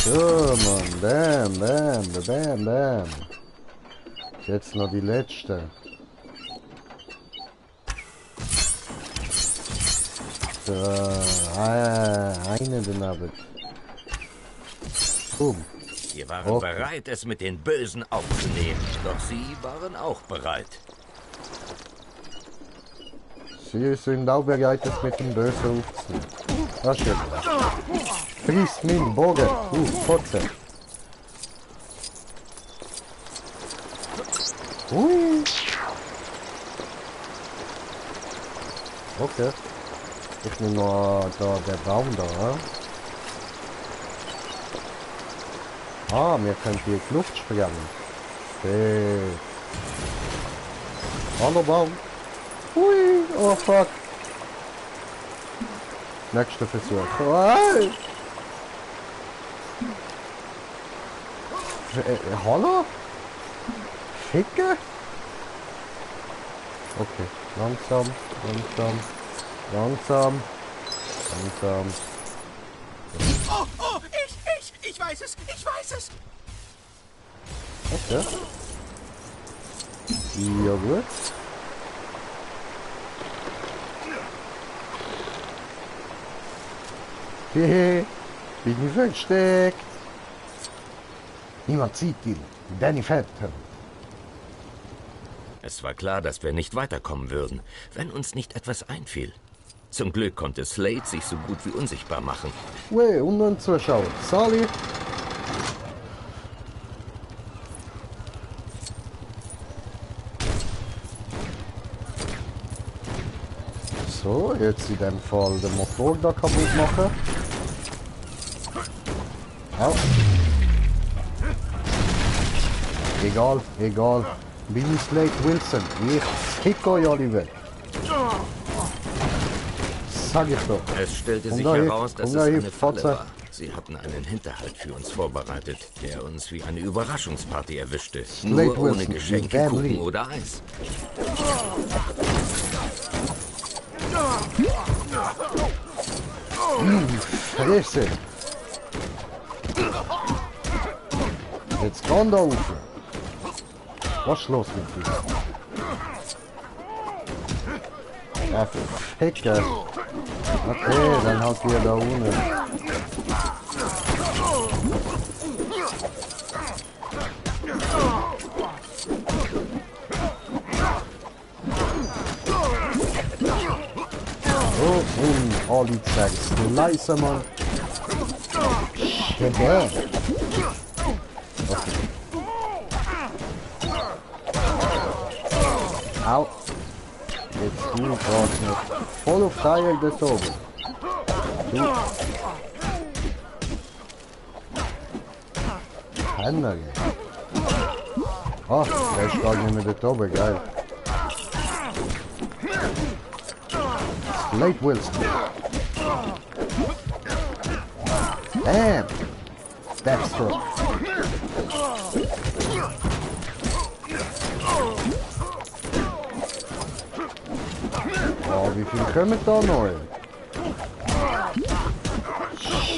So, Mann. Bam, bam, bam, bam. Jetzt noch die letzte. So, eine daneben. Boom. Wir waren bereit, es mit den Bösen aufzunehmen. Doch sie waren auch bereit. Sie sind auch bereit, es mit dem Bösen aufzunehmen. Das ist schön. Friss meinen Bogen. Fotze. Ui. Okay. Ich nehme noch da der Baum da. Ah, wir können hier in die Luft springen. Okay. Hallo Baum. Hui, oh fuck. Nächster Versuch. Oh, hallo? Ficke? Okay, langsam, langsam, langsam, langsam. Oh, ich weiß es, ich weiß es. Okay. Ja gut. Hehe, bin ich versteckt. Niemand sieht ihn. Danny Phantom. Es war klar, dass wir nicht weiterkommen würden, wenn uns nicht etwas einfiel. Zum Glück konnte Slade sich so gut wie unsichtbar machen. Ue, und ein Zuschauer. Sally. So, jetzt in dem Fall den Motor da kaputt machen. Au. Egal, egal. Bin ich Slade Wilson. Ich fick euch alle weg. Sag ich doch. Es stellte sich da heraus, dass es eine Falle Fotze. war. Sie hatten einen Hinterhalt für uns vorbereitet, der uns wie eine Überraschungsparty erwischte. Nur ohne Wilson, Geschenke, Family. Kuchen oder Eis. Fresse. Jetzt kann da rauf. Was ist los mit dir? Ja, Ficker. Okay, dann haut ihr da unten. Oh, und alle zeigst du leise, Mann. Schäbe. Au. Jetzt du brauchst nicht. Voll auf Teil des oben. Du. Penner. Ah, der ist gar nicht mehr da oben, geil. Slade Wilson. Damn. Deathstroke. Oh, wie viel kommen da noch?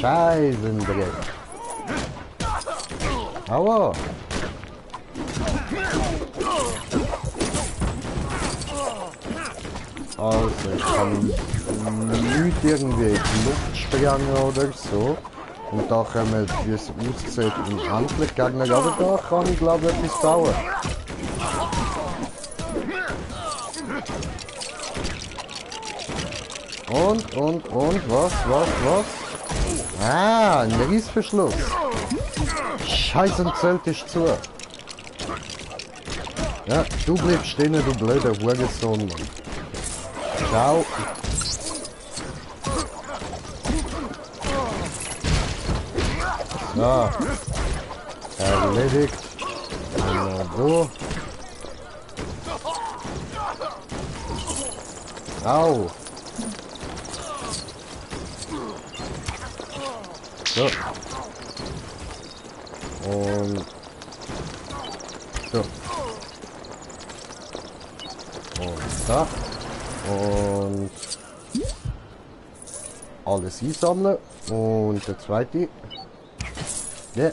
Scheisendreck. Aua. Also, ich kann nicht irgendwie in die Luft springen oder so. Und da kommen, wie es aussieht, unendlich Gegner. Aber da kann ich, glaube ich, etwas bauen. Und, was? Ah, ein Riesverschluss. Scheiße, ein Zelt ist zu. Ja, du bleibst stehen, du blöder Hurensohn. Ciao. So. Erledigt. So. Au. So. Und so. Da. Und alles einsammeln. Und der zweite. Ja.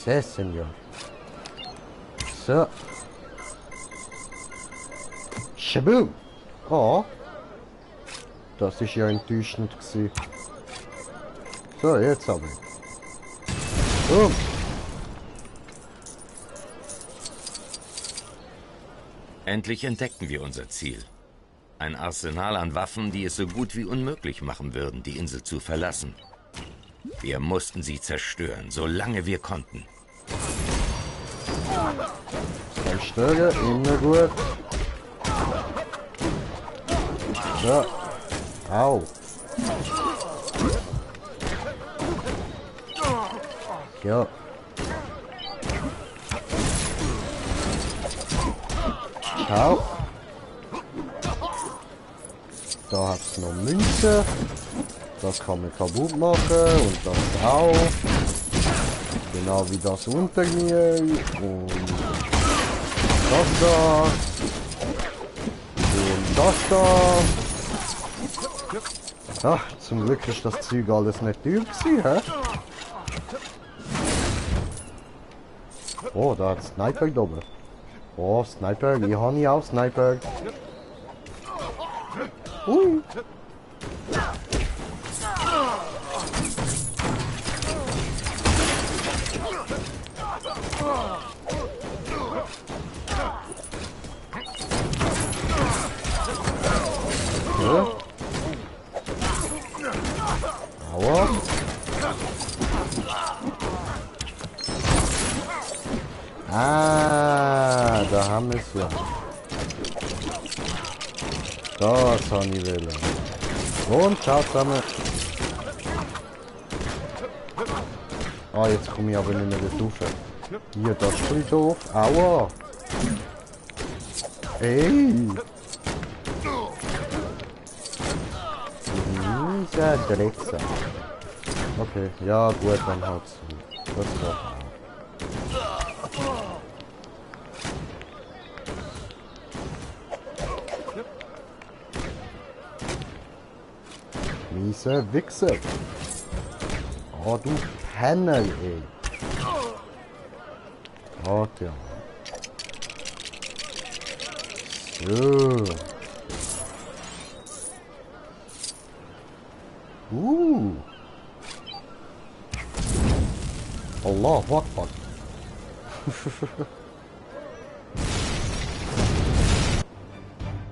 Sehr Senior. So. Shaboom. Oh. Das ist ja enttäuschend gewesen. So, jetzt aber. Boom. Endlich entdeckten wir unser Ziel. Ein Arsenal an Waffen, die es so gut wie unmöglich machen würden, die Insel zu verlassen. Wir mussten sie zerstören, solange wir konnten. Zerstören, immer gut. So. Au. Ja. Schau. Da hat es noch Münze. Das kann man kaputt machen und das auch. Genau wie das unter mir. Und das da. Und das da. Ach, zum Glück ist das Zeug alles nicht teuer gewesen, hä? Oh, da hat Sniper da oben. Oh, Sniper, ich habe ja auch Sniper. Hui. Ja. Aua. Ah, da haben wir es ja. Das habe ich wollen. Und ciao zusammen. Ah, jetzt komme ich aber nicht mehr rauf. Hier, das ist ein doof. Aua. Ey. Dieser Drecksack. Okay, ja gut, dann halt so. Das geht auch. Miese Wichser. Oh, du Penner, ey. Oh, ja. So. Allah, Akbar.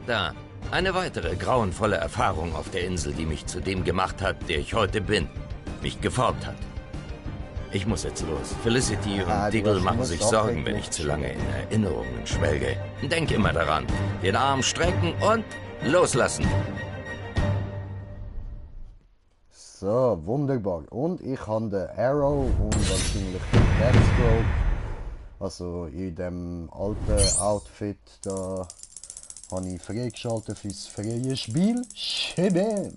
Da, eine weitere grauenvolle Erfahrung auf der Insel, die mich zu dem gemacht hat, der ich heute bin. Mich geformt hat. Ich muss jetzt los. Felicity und Diggle machen sich Sorgen, wenn ich zu lange in Erinnerungen schwelge. Denk immer daran. Den Arm strecken und loslassen. So, wunderbar. Und ich habe den Arrow und wahrscheinlich den Deathstroke. Also in dem alten Outfit da habe ich freigeschaltet fürs freie Spiel. Schön.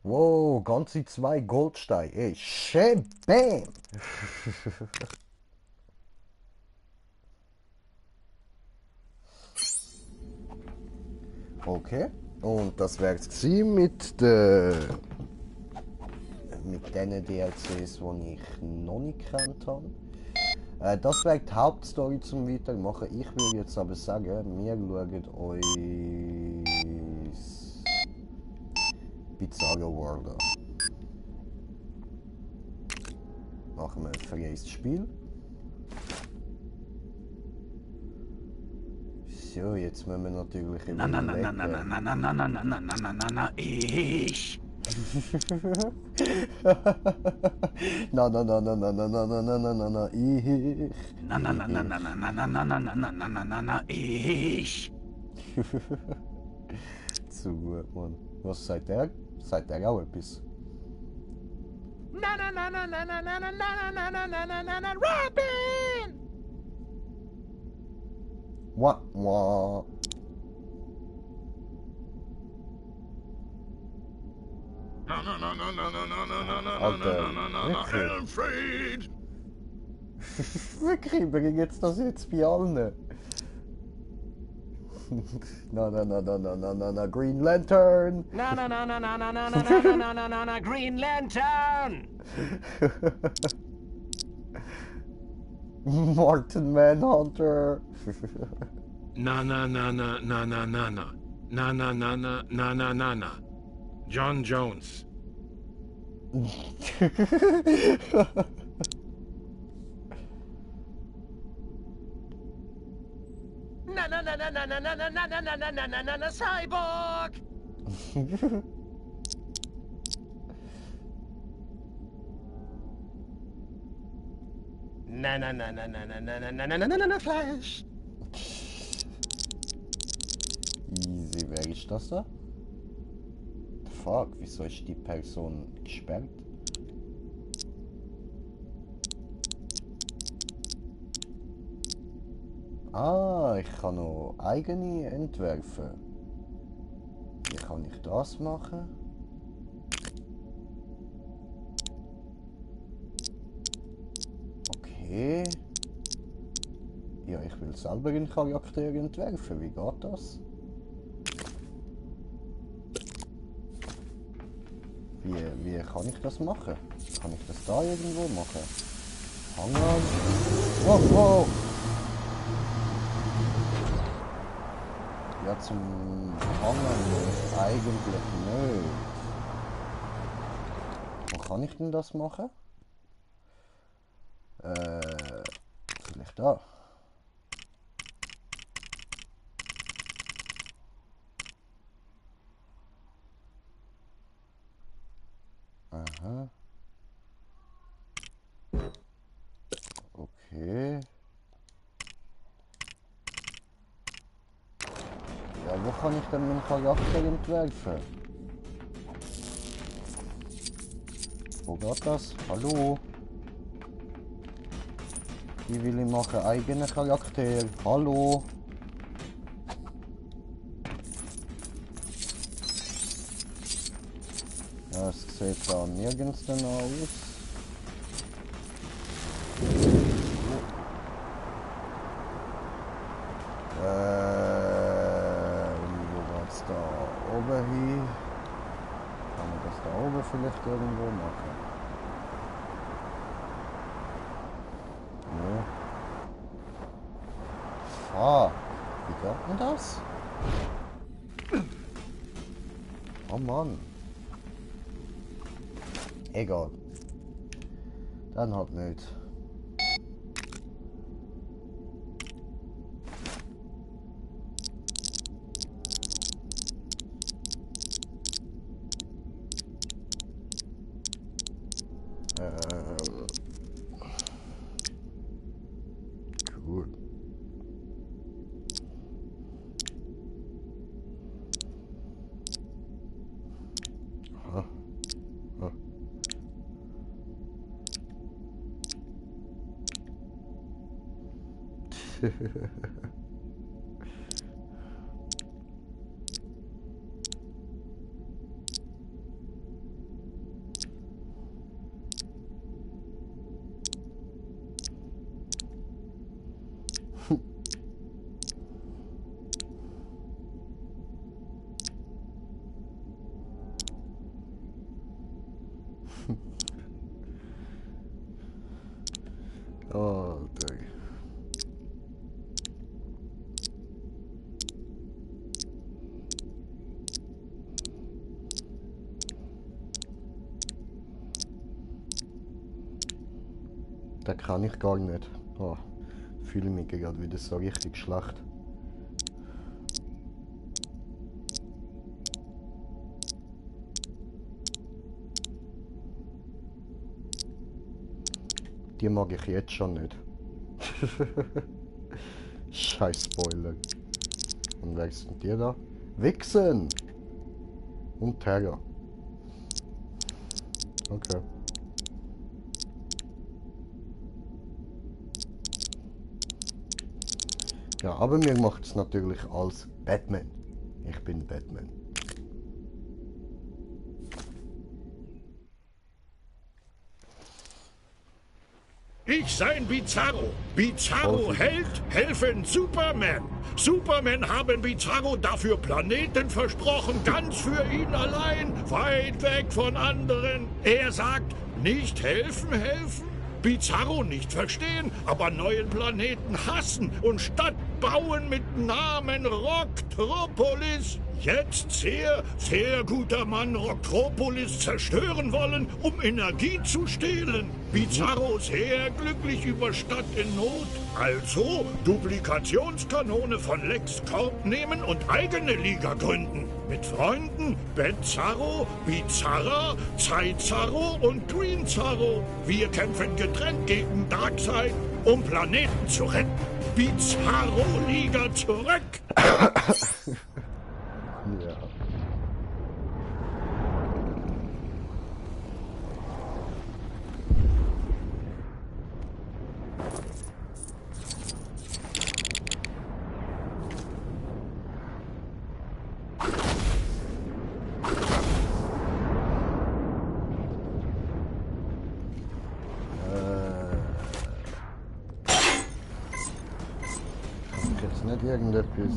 Wow, ganze 2 Goldsteine. Ey, schön, bam! Okay, und das wäre es mit den DLCs, die ich noch nicht gekannt habe. Das wäre die Hauptstory zum Weitermachen. Ich würde jetzt aber sagen, wir schauen uns Bizarro World an. Machen wir ein freies Spiel. So, jetzt müssen wir natürlich Ich. Ich. Zu gut, Mann. Was sagt der? Sagt der auch etwas? Robin! Wah, wah. Na, na, na, na, na, na, na, na, na, na, Alter, na, na, na, na, wirklich? Alfred! Wirklich, bring jetzt das jetzt bei allen. Na, na, na, na, na, na, na, na, Green Lantern. Na na na na na na na na na na na na na na Green Lantern! Martin Manhunter. Na na na na na na na na. Na na na na na na na na. John Jones. Na na na na na na na na na na na na na na na na Cyborg! Na na na na na na na na na na na na na Flash! Easy, wer ist das da? Fuck, wieso ist die Person gesperrt? Ah, ich kann noch eigene entwerfen. Wie kann ich das machen? Okay. Ja, ich will selber einen Charakter entwerfen. Wie geht das? Wie kann ich das machen? Kann ich das da irgendwo machen? Hang an. Wow, wow. Ja, zum Hangen eigentlich nicht. Wo kann ich denn das machen? Vielleicht da. Aha. Okay. Ja, wo kann ich denn meinen Charakter entwerfen? Wo geht das? Hallo? Wie will ich machen? Eigenen Charakter? Hallo? Ja, es sieht da nirgends dann aus. Wo geht's da oben hin? Kann man das da oben vielleicht irgendwo machen? Nee. Ah, wie geht denn das? Oh Mann. Egal. Dann halt nicht. Cool. Aha. Ah. Oh, dang. Das kann ich gar nicht. Oh, fühle mich gerade wieder so richtig schlecht. Die mag ich jetzt schon nicht. Scheiß Spoiler. Und wer sind die da? Wichsen! Und Terror. Okay. Ja, aber mir macht es natürlich als Batman. Ich bin Batman. Ich sein Bizarro. Bizarro hält, helfen Superman. Superman haben Bizarro dafür Planeten versprochen, ganz für ihn allein, weit weg von anderen. Er sagt, nicht helfen, helfen. Bizarro nicht verstehen, aber neuen Planeten hassen und Stadt bauen mit Namen Rocktropolis. Jetzt sehr, sehr guter Mann Rocktropolis zerstören wollen, um Energie zu stehlen. Bizarro sehr glücklich über Stadt in Not. Also Duplikationskanone von LexCorp nehmen und eigene Liga gründen. Mit Freunden Betzarro, Bizarra, Zeizarro und Greenzarro. Wir kämpfen getrennt gegen Darkseid, um Planeten zu retten. Bizarro-Liga zurück! Ja. Jetzt nicht irgendetwas.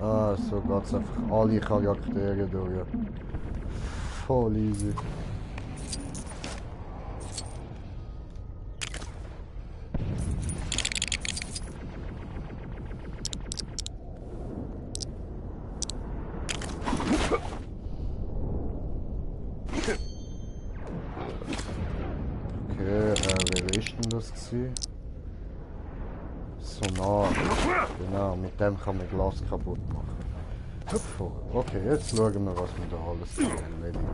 Ah, so geht's einfach alle Charaktere durch. Voll easy. Okay, wer ist denn das gewesen? Sonar. Genau, mit dem kann man Glas kaputt machen. Hüpfer. Okay, jetzt schauen wir, was wir da alles erledigen.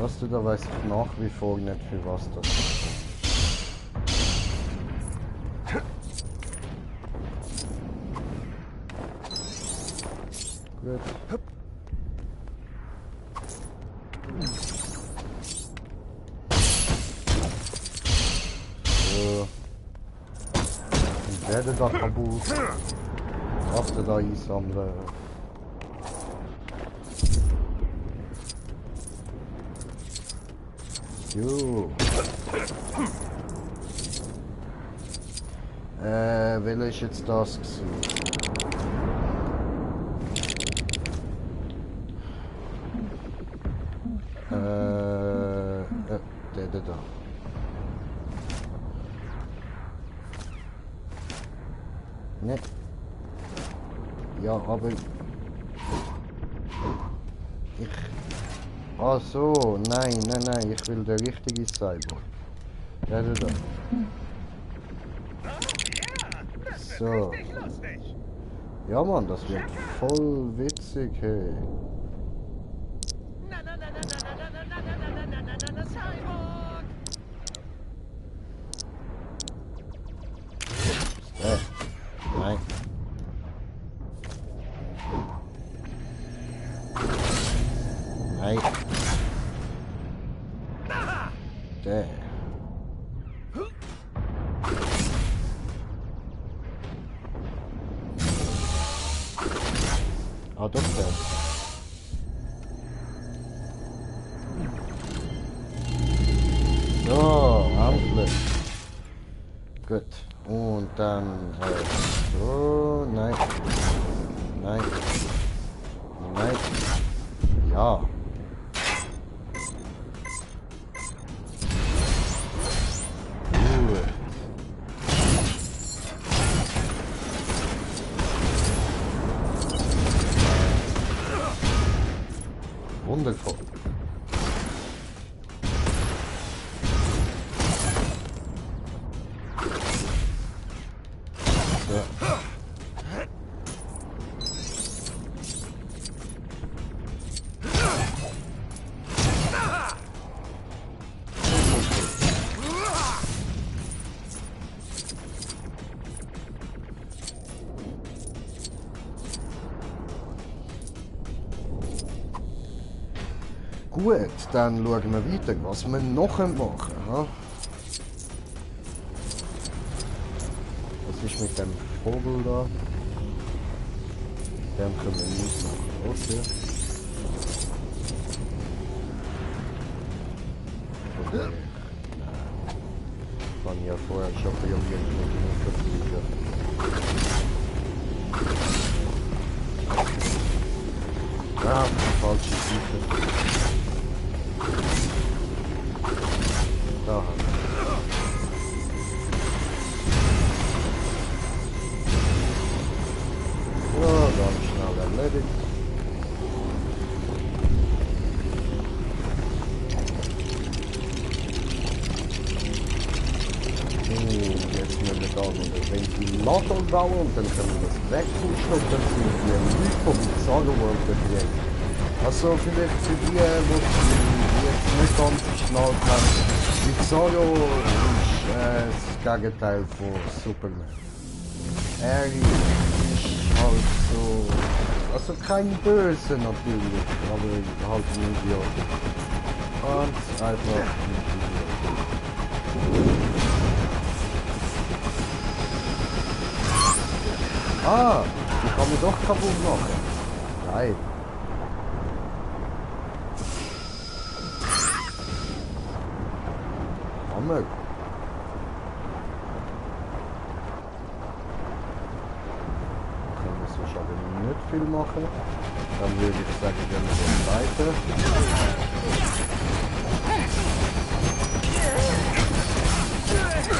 Was du da weiss ich nach wie vor nicht, für was das ist. Gut. So. Ich werde da kaputt. Was du da einsammeln. Jo. Welcher ist jetzt das gewesen? Der da. Ne. Ja, aber... Ach so, nein, ich will der richtige Cyborg. Der da. So. Ja Mann, das wird voll witzig, hey. Nein. Nein. Der. Ah, doch der. So, Handel. Gut. Und dann so. Nein. Nein. Nein. Ja. Gut. Wundervoll. So. Gut, dann schauen wir weiter, was wir noch machen können. ist mit dem Vogel da? Den können wir nicht machen. Okay. Okay. Nein. Kann ja vorher schon probieren, mit verfliegen. Ah, falsche Seite. Da haben wir. Ja, ganz schnell erledigt. Jetzt müssen wir da noch den Ventilator bauen und dann können wir das wegpusten und dann sind wir Leute vom Bizarro World befreit. Also vielleicht für die, die jetzt nicht ganz geschnallt haben, Bizarro ist das Gegenteil von Superman. Er ist halt so, also kein Böse natürlich, aber halt ein Idiot. Und einfach ein Idiot. Ah, die kann man doch kaputt machen. Geil. Hammer. Können wir sonst aber nicht viel machen. Dann würde ich sagen, gehen wir weiter.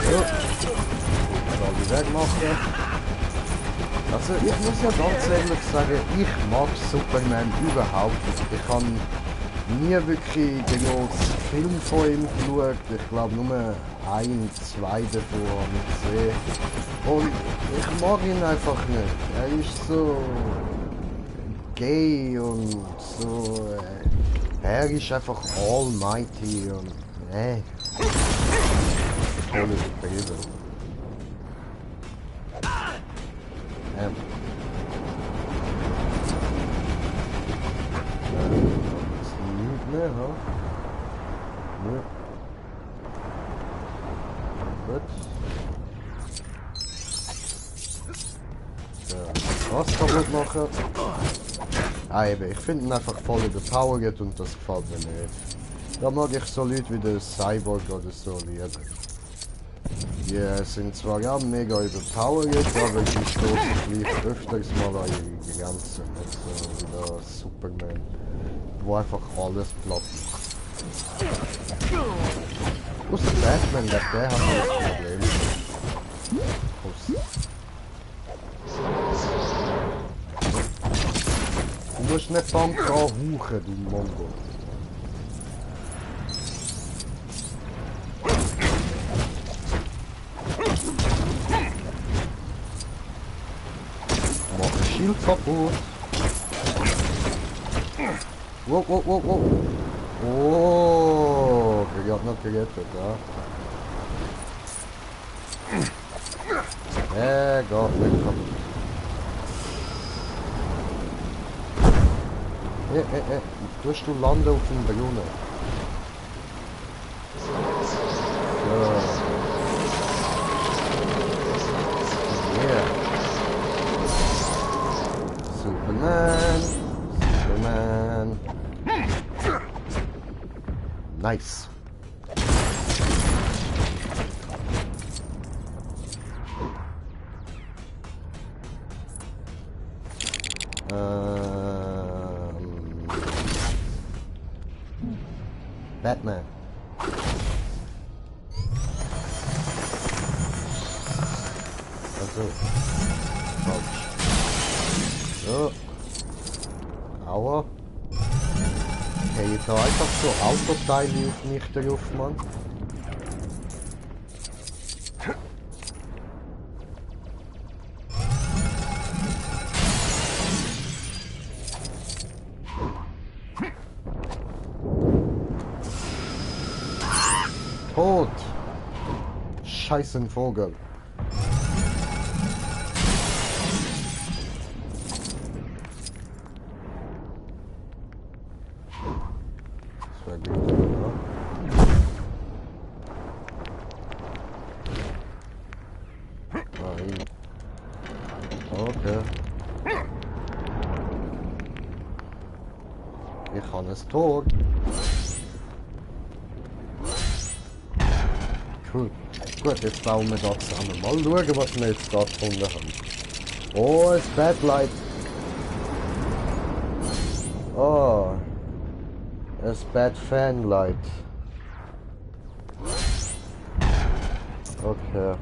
So. Soll die wegmachen. Also ich muss ja ganz ehrlich sagen, ich mag Superman überhaupt nicht. Ich habe nie wirklich den großen Film von ihm geschaut. Ich glaube nur ein, zwei davon habe ich gesehen. Und ich mag ihn einfach nicht. Er ist so gay und so... er ist einfach almighty und... Tolle übertrieben. Nicht mehr, ha? Ne. Gut. So, was kaputt machen? Ah, eben, ich finde ihn einfach voll überpowered und das gefällt mir nicht. Da mag ich so Leute wie der Cyborg oder so lieben. Die sind zwar ja mega überpowered, aber die stoßen vielleicht öfters mal an ihre Grenzen. Nicht so wie der Superman, wo einfach alles platt macht. Außer Batman, der hat das Problem. Du musst nicht beim dran hauchen, du Mongo. Schild kaputt. Wow, wow, wow, wow. Oh, der hat noch gerettet, ja. Der geht nicht kaputt. Tust du landen auf dem Brunnen? So. Yeah. Superman. Superman. Nice. Batman. Also. Falsch. So. Aua. Okay, jetzt noch einfach so Autoteile auf mich drauf, Mann. Tot! Scheißen Vogel. Das wäre gut, oder? Nein. Okay. Ich habe ein Tor. Cool. Gut, jetzt bauen wir da zusammen. Mal schauen, was wir jetzt da gefunden haben. Oh, ein Badlight. Oh. Ein Bad Fanlight. Okay.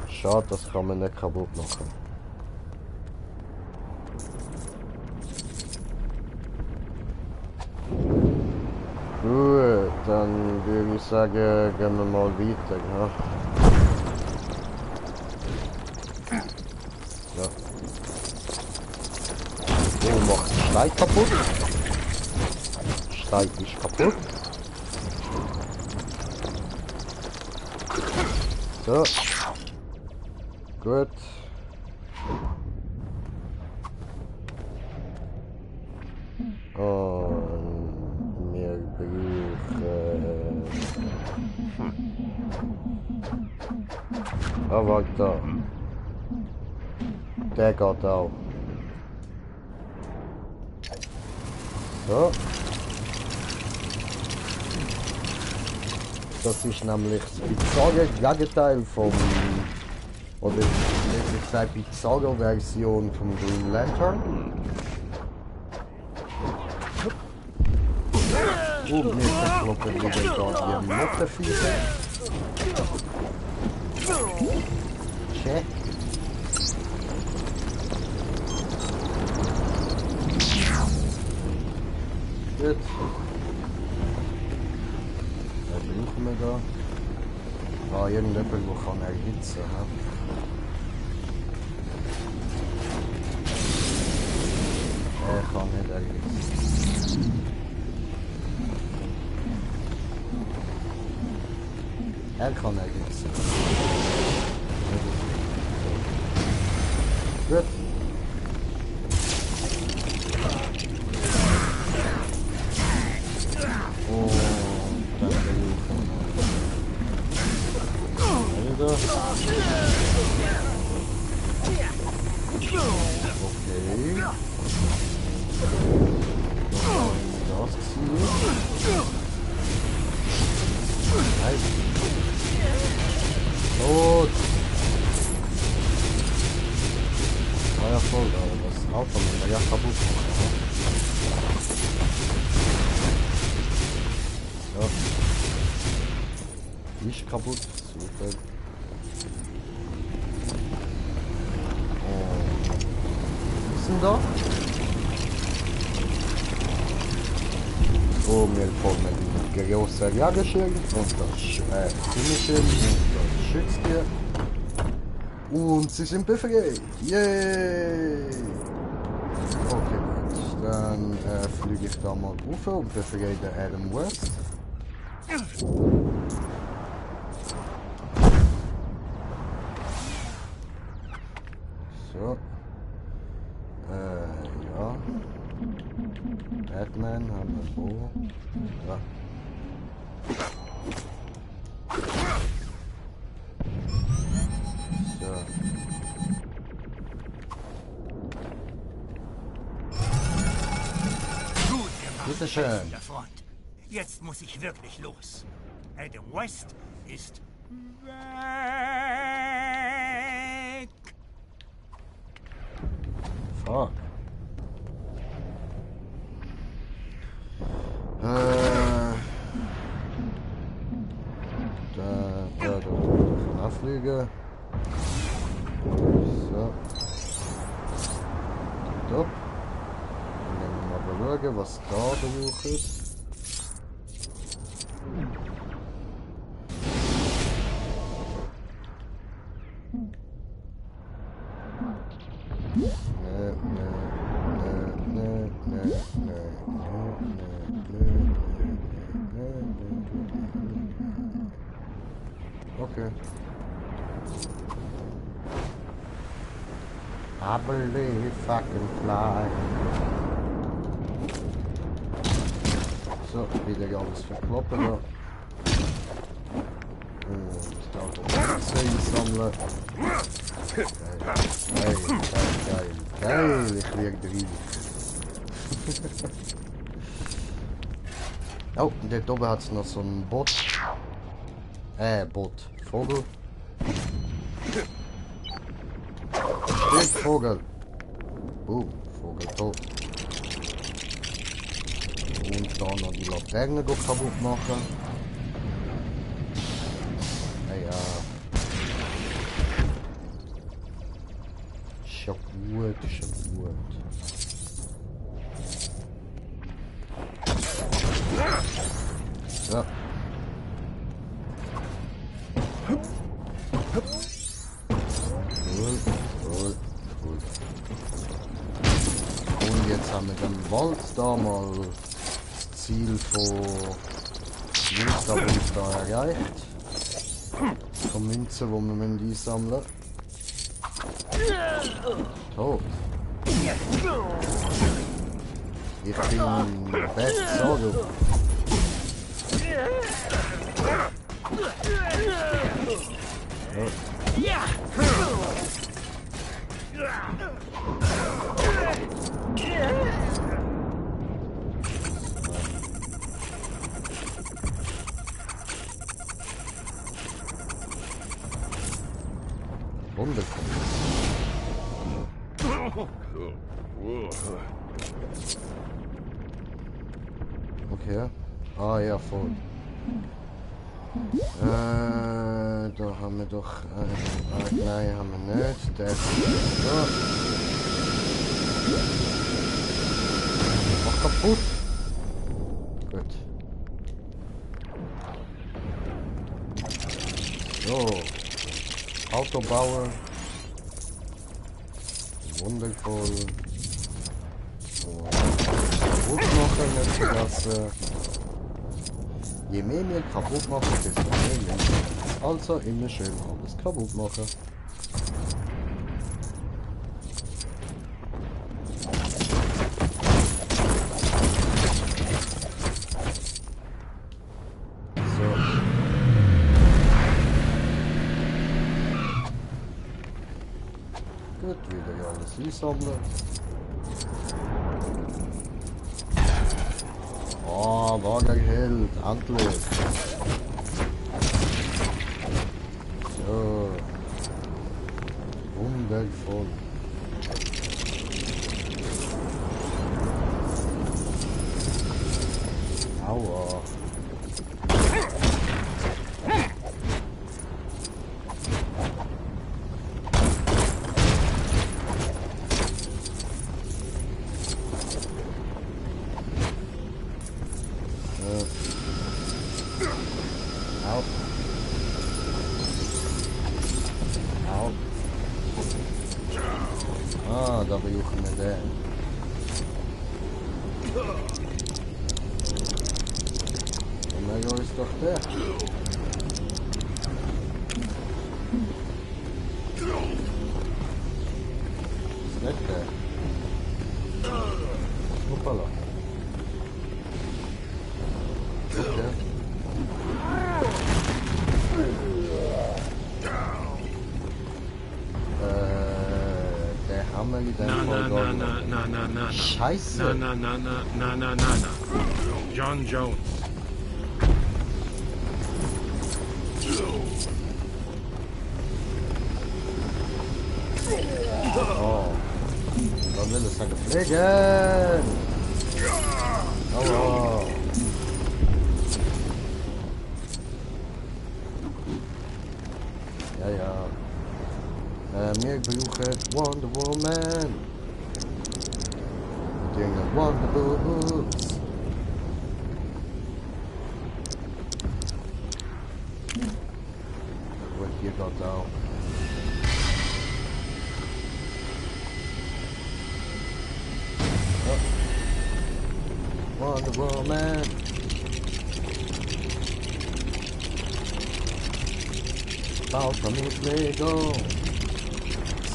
Schade, das kann man nicht kaputt machen. Gut, dann würde ich sagen, gehen wir mal weiter. Ja? So. Oh, macht den Steig kaputt. Steig ist kaputt. So. Gut. Und wir brauchen... Ah, warte da. Der geht auch. So. Das ist nämlich das bizarre Gegenteil vom... Oder besser gesagt bizarre Version vom Green Lantern. Oh, mir verkloppen wieder da die Mottenviecher. Check. Gut. Was brauchen wir da? Ah, irgendjemand, der kann erhitzen. Er kann nicht erhitzen. Er kann erhitzen. Gut. Nicht kaputt, super. Was ist denn da? Oh, wir formen die große Jagerschild und das Zimmelschild und das Schütztier. Und sie sind befreit. Yay! Okay, gut. Dann fliege ich da mal drauf und befreie den Adam West. So. Ja. Batman haben wir wo? Ja. So. Gut gemacht, Bitte schön. schätzender Freund. Jetzt muss ich wirklich los. Adam West ist weg. Fuck. Da davon abfliege. So. Top. Dann mal schauen, was da braucht. Okay. I believe I can fly. So, wieder alles verkloppen da. Und da Polizei sammeln. Geil, ich werde rein. Oh, und dort oben hat es noch so ein Boot. Vogel. Stimmt, Vogel. Boom, Vogel tot. Und dann noch die Laterne kaputt machen. Ja. Ist ja gut, ist ja gut. So. Cool. Und jetzt haben wir den Wald da mal das Ziel von links da erreicht. Von Münzen, die wir einsammeln müssen. Tot. Ich bin weg, so du. Ja. Wundervoll. Okay. Ah ja, voll. Da haben wir doch... nein, haben wir nicht. Der ist da. Mach kaputt. Gut. So. Auto bauen. Wundervoll. So. Kaputt machen, nicht vergessen. Je mehr wir kaputt machen, desto mehr wir. Also immer schön alles kaputt machen. So. Gut, wieder alles einsammeln. Oh, Wagenheld, endlich. So. Wundervoll. Aua. Ah, da brauchen wir den. Und dann ist doch der. Ist nicht der. Hoppala. Okay. Hammer in dem Fall gar nicht. Scheiße. Na. John Jones. Oh. Dann will es sagen, fliegen. Aua. Ja. Wir brauchen Wonder Woman. Wir bringen Wonder Boots. Gut, hier geht auch. Wonder Woman. Baut von mit Lego.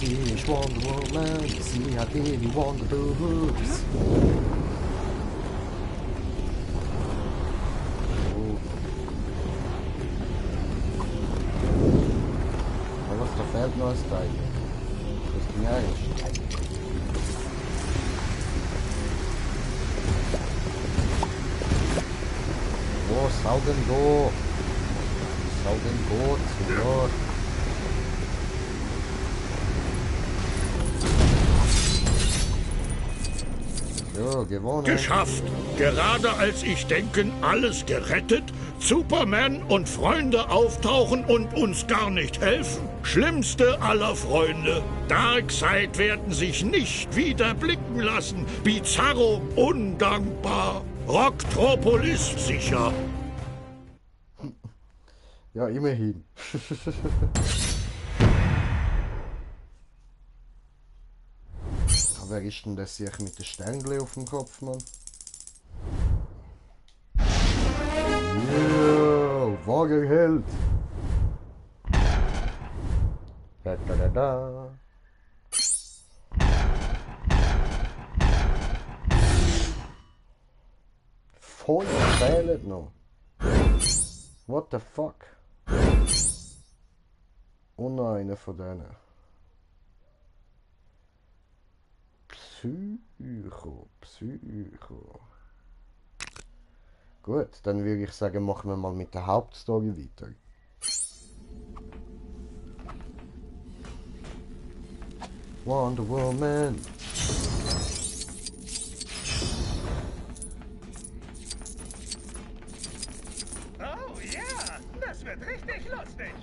Sie ist Wonder Woman, sie hat ihre Wonder Boots. Oh. Aber was, da fehlt noch ein Teil. Nein. Wo soll denn da? Soll denn gut? Ja. So, gewonnen. Geschafft! Gerade als ich denken, alles gerettet, Superman und Freunde auftauchen und uns gar nicht helfen. Schlimmste aller Freunde. Darkseid werden sich nicht wieder blicken lassen. Bizarro undankbar. Rocktropolis sicher. Ja, immerhin. Wer ist denn das sich mit den Stängel auf dem Kopf, Mann? Yo, Wagenheld! Da da da da. Voll fehlt noch. What the fuck? Und noch einer von denen. Psycho. Gut, dann würde ich sagen, machen wir mal mit der Hauptstory weiter. Wonder Woman. Oh ja, das wird richtig lustig.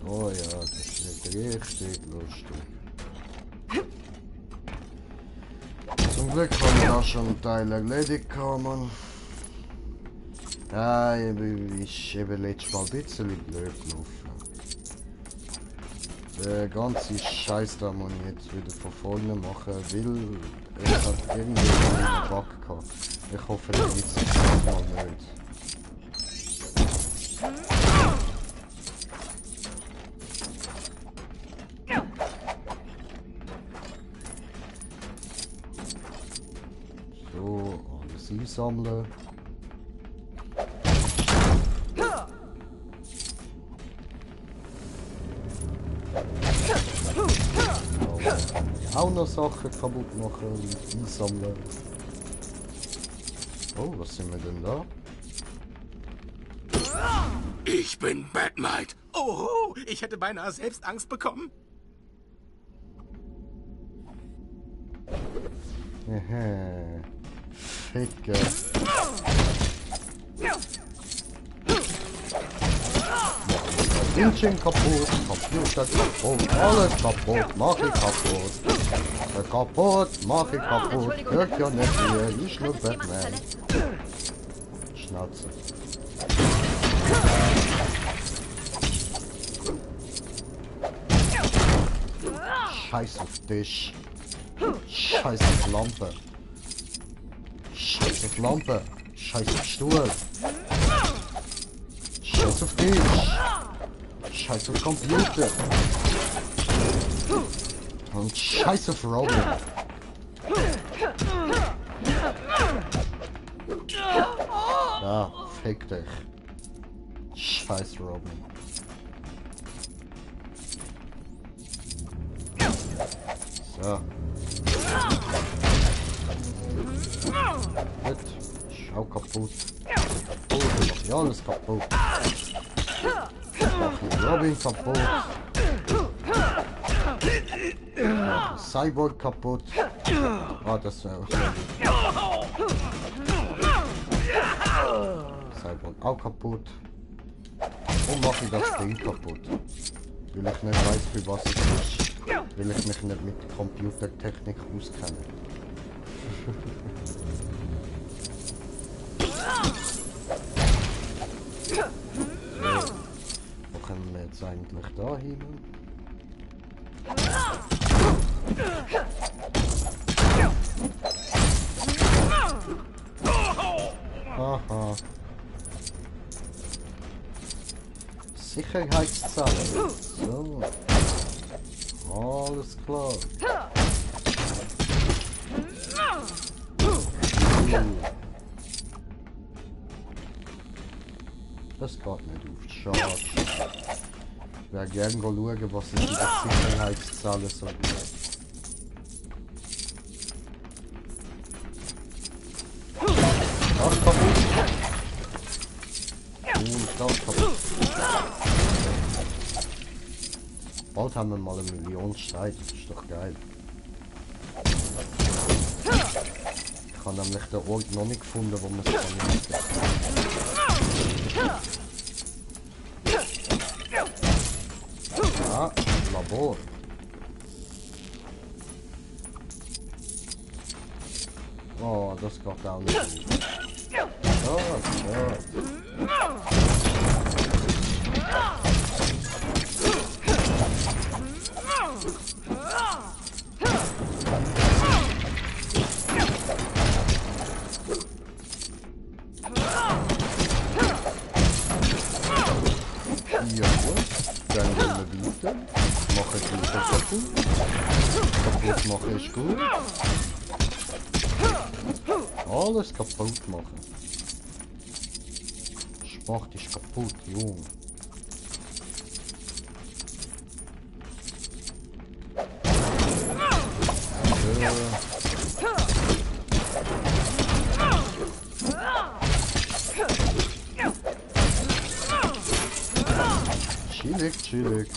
Oh ja, das wird richtig lustig. Zum Glück haben wir auch schon einen Teil erledigt, Mann. Ja, ist eben letztes Mal ein bisschen blöd gelaufen. Der ganze Scheiß da muss ich jetzt wieder von vorne machen, weil es hat irgendwie einen Bug gehabt. Ich hoffe, das gibt es mal nicht. So, alles einsammeln. Auch noch Sachen kaputt machen und einsammeln. Oh, was sind wir denn da? Ich bin Batmite. Oho, ich hätte beinahe selbst Angst bekommen. Ficke. Bildschirm kaputt, Computer kaputt, alles kaputt, mach ich kaputt. Kaputt, mach ich kaputt. Hört ja nicht hier, ich nur Batman. Schnauze. Scheiß auf dich. Scheiß auf Lampe. Scheiß auf Lampe. Scheiß auf Stuhl. Scheiß auf dich. Scheiß auf Computer. Und scheiß auf Robin. Ja, fick dich. Scheiß Robin. So. Gut. Schau kaputt. Oh, mach ich alles kaputt. Mach ich Robin kaputt. Mach ich Cyborg kaputt. Ah, das wäre auch Cyborg auch kaputt. Und mach ich das Ding kaputt. Weil ich nicht weiß, für was es ist. Weil ich mich nicht mit Computertechnik auskenne. Wo können wir jetzt eigentlich da hin? Aha. Sicherheitszelle. So. Alles klar. Das geht nicht auf. Schade. Ich wäre gerne schauen, was es in der Sicherheitszahl so gibt. Das kaputt. Und das kaputt. Bald haben wir mal 1 Million Steine, das ist doch geil. Ich habe nämlich den Ort noch nicht gefunden, wo man es vernichten kann. Ah, Labor. Oh, das geht auch nicht gut. Oh, ja. Ja, dann gehen wir weiter. Mache ich weiter kaputt. Kaputt machen ist gut. Alles kaputt machen. Sport ist kaputt, Junge. Chillig.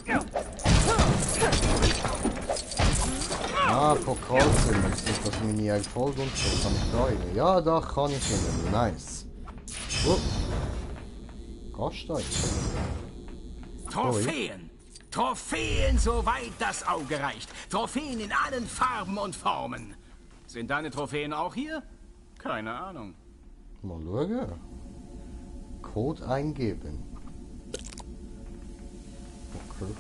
Ah, Pokalzimmer. Das ist das Mini-Erfolg und so. Kann ich da rein? Ja, da kann ich rein. Nice. Gast da jetzt. Trophäen! Trophäen, soweit das Auge reicht. Trophäen in allen Farben und Formen. Sind deine Trophäen auch hier? Keine Ahnung. Mal schauen. Code eingeben. Okay.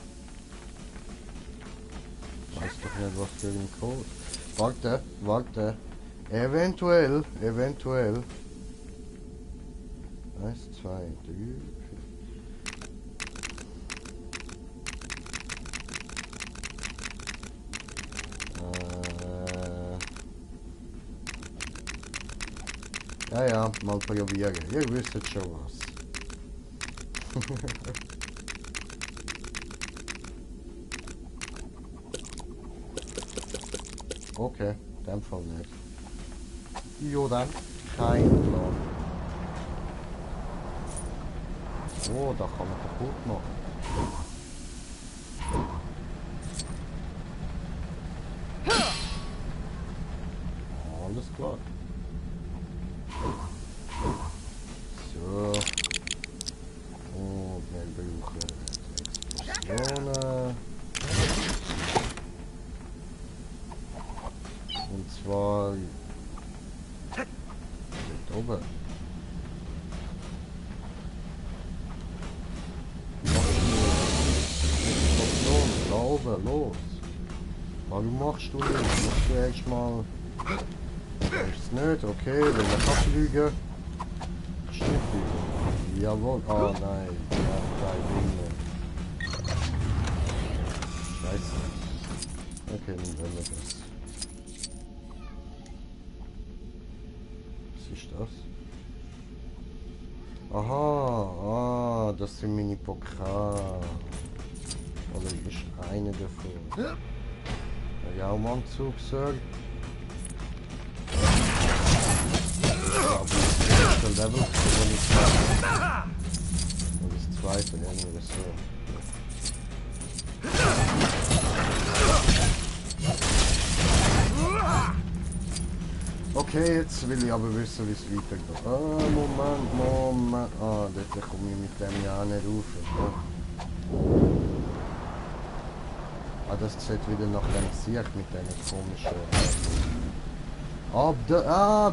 Weiß doch nicht, was für ein Code. Warte. Eventuell. 1, 2, 3, 4. Ja, mal probieren. Ihr wisst schon was. Okay, in dem Fall nicht. Jo, dann kein Plan. Oh, da kann man kaputt machen. Alles klar. So. Und wir brauchen Explosionen. Und zwar dort oben. Explosion, da oben, los. Warum machst du nicht? Machst du erstmal. Ist nicht, okay, wenn man kann fliegen. Stimmt fliegen. Jawohl. Ah nein, ja, 3 Dinge. Scheiße. Okay, dann werden wir das. Was ist das? Aha, das sind meine Pokal. Oder ist eine davon? Der Jaumanzug, Sir. Aber das ist der Level, wo ich mache. Und das zweite, irgendwie so. Okay, jetzt will ich aber wissen, wie es weitergeht. Ah, Moment. Ah, dort komme ich mit dem ja nicht rauf. Ah, das sieht wieder nach dem Sieg mit diesen komischen...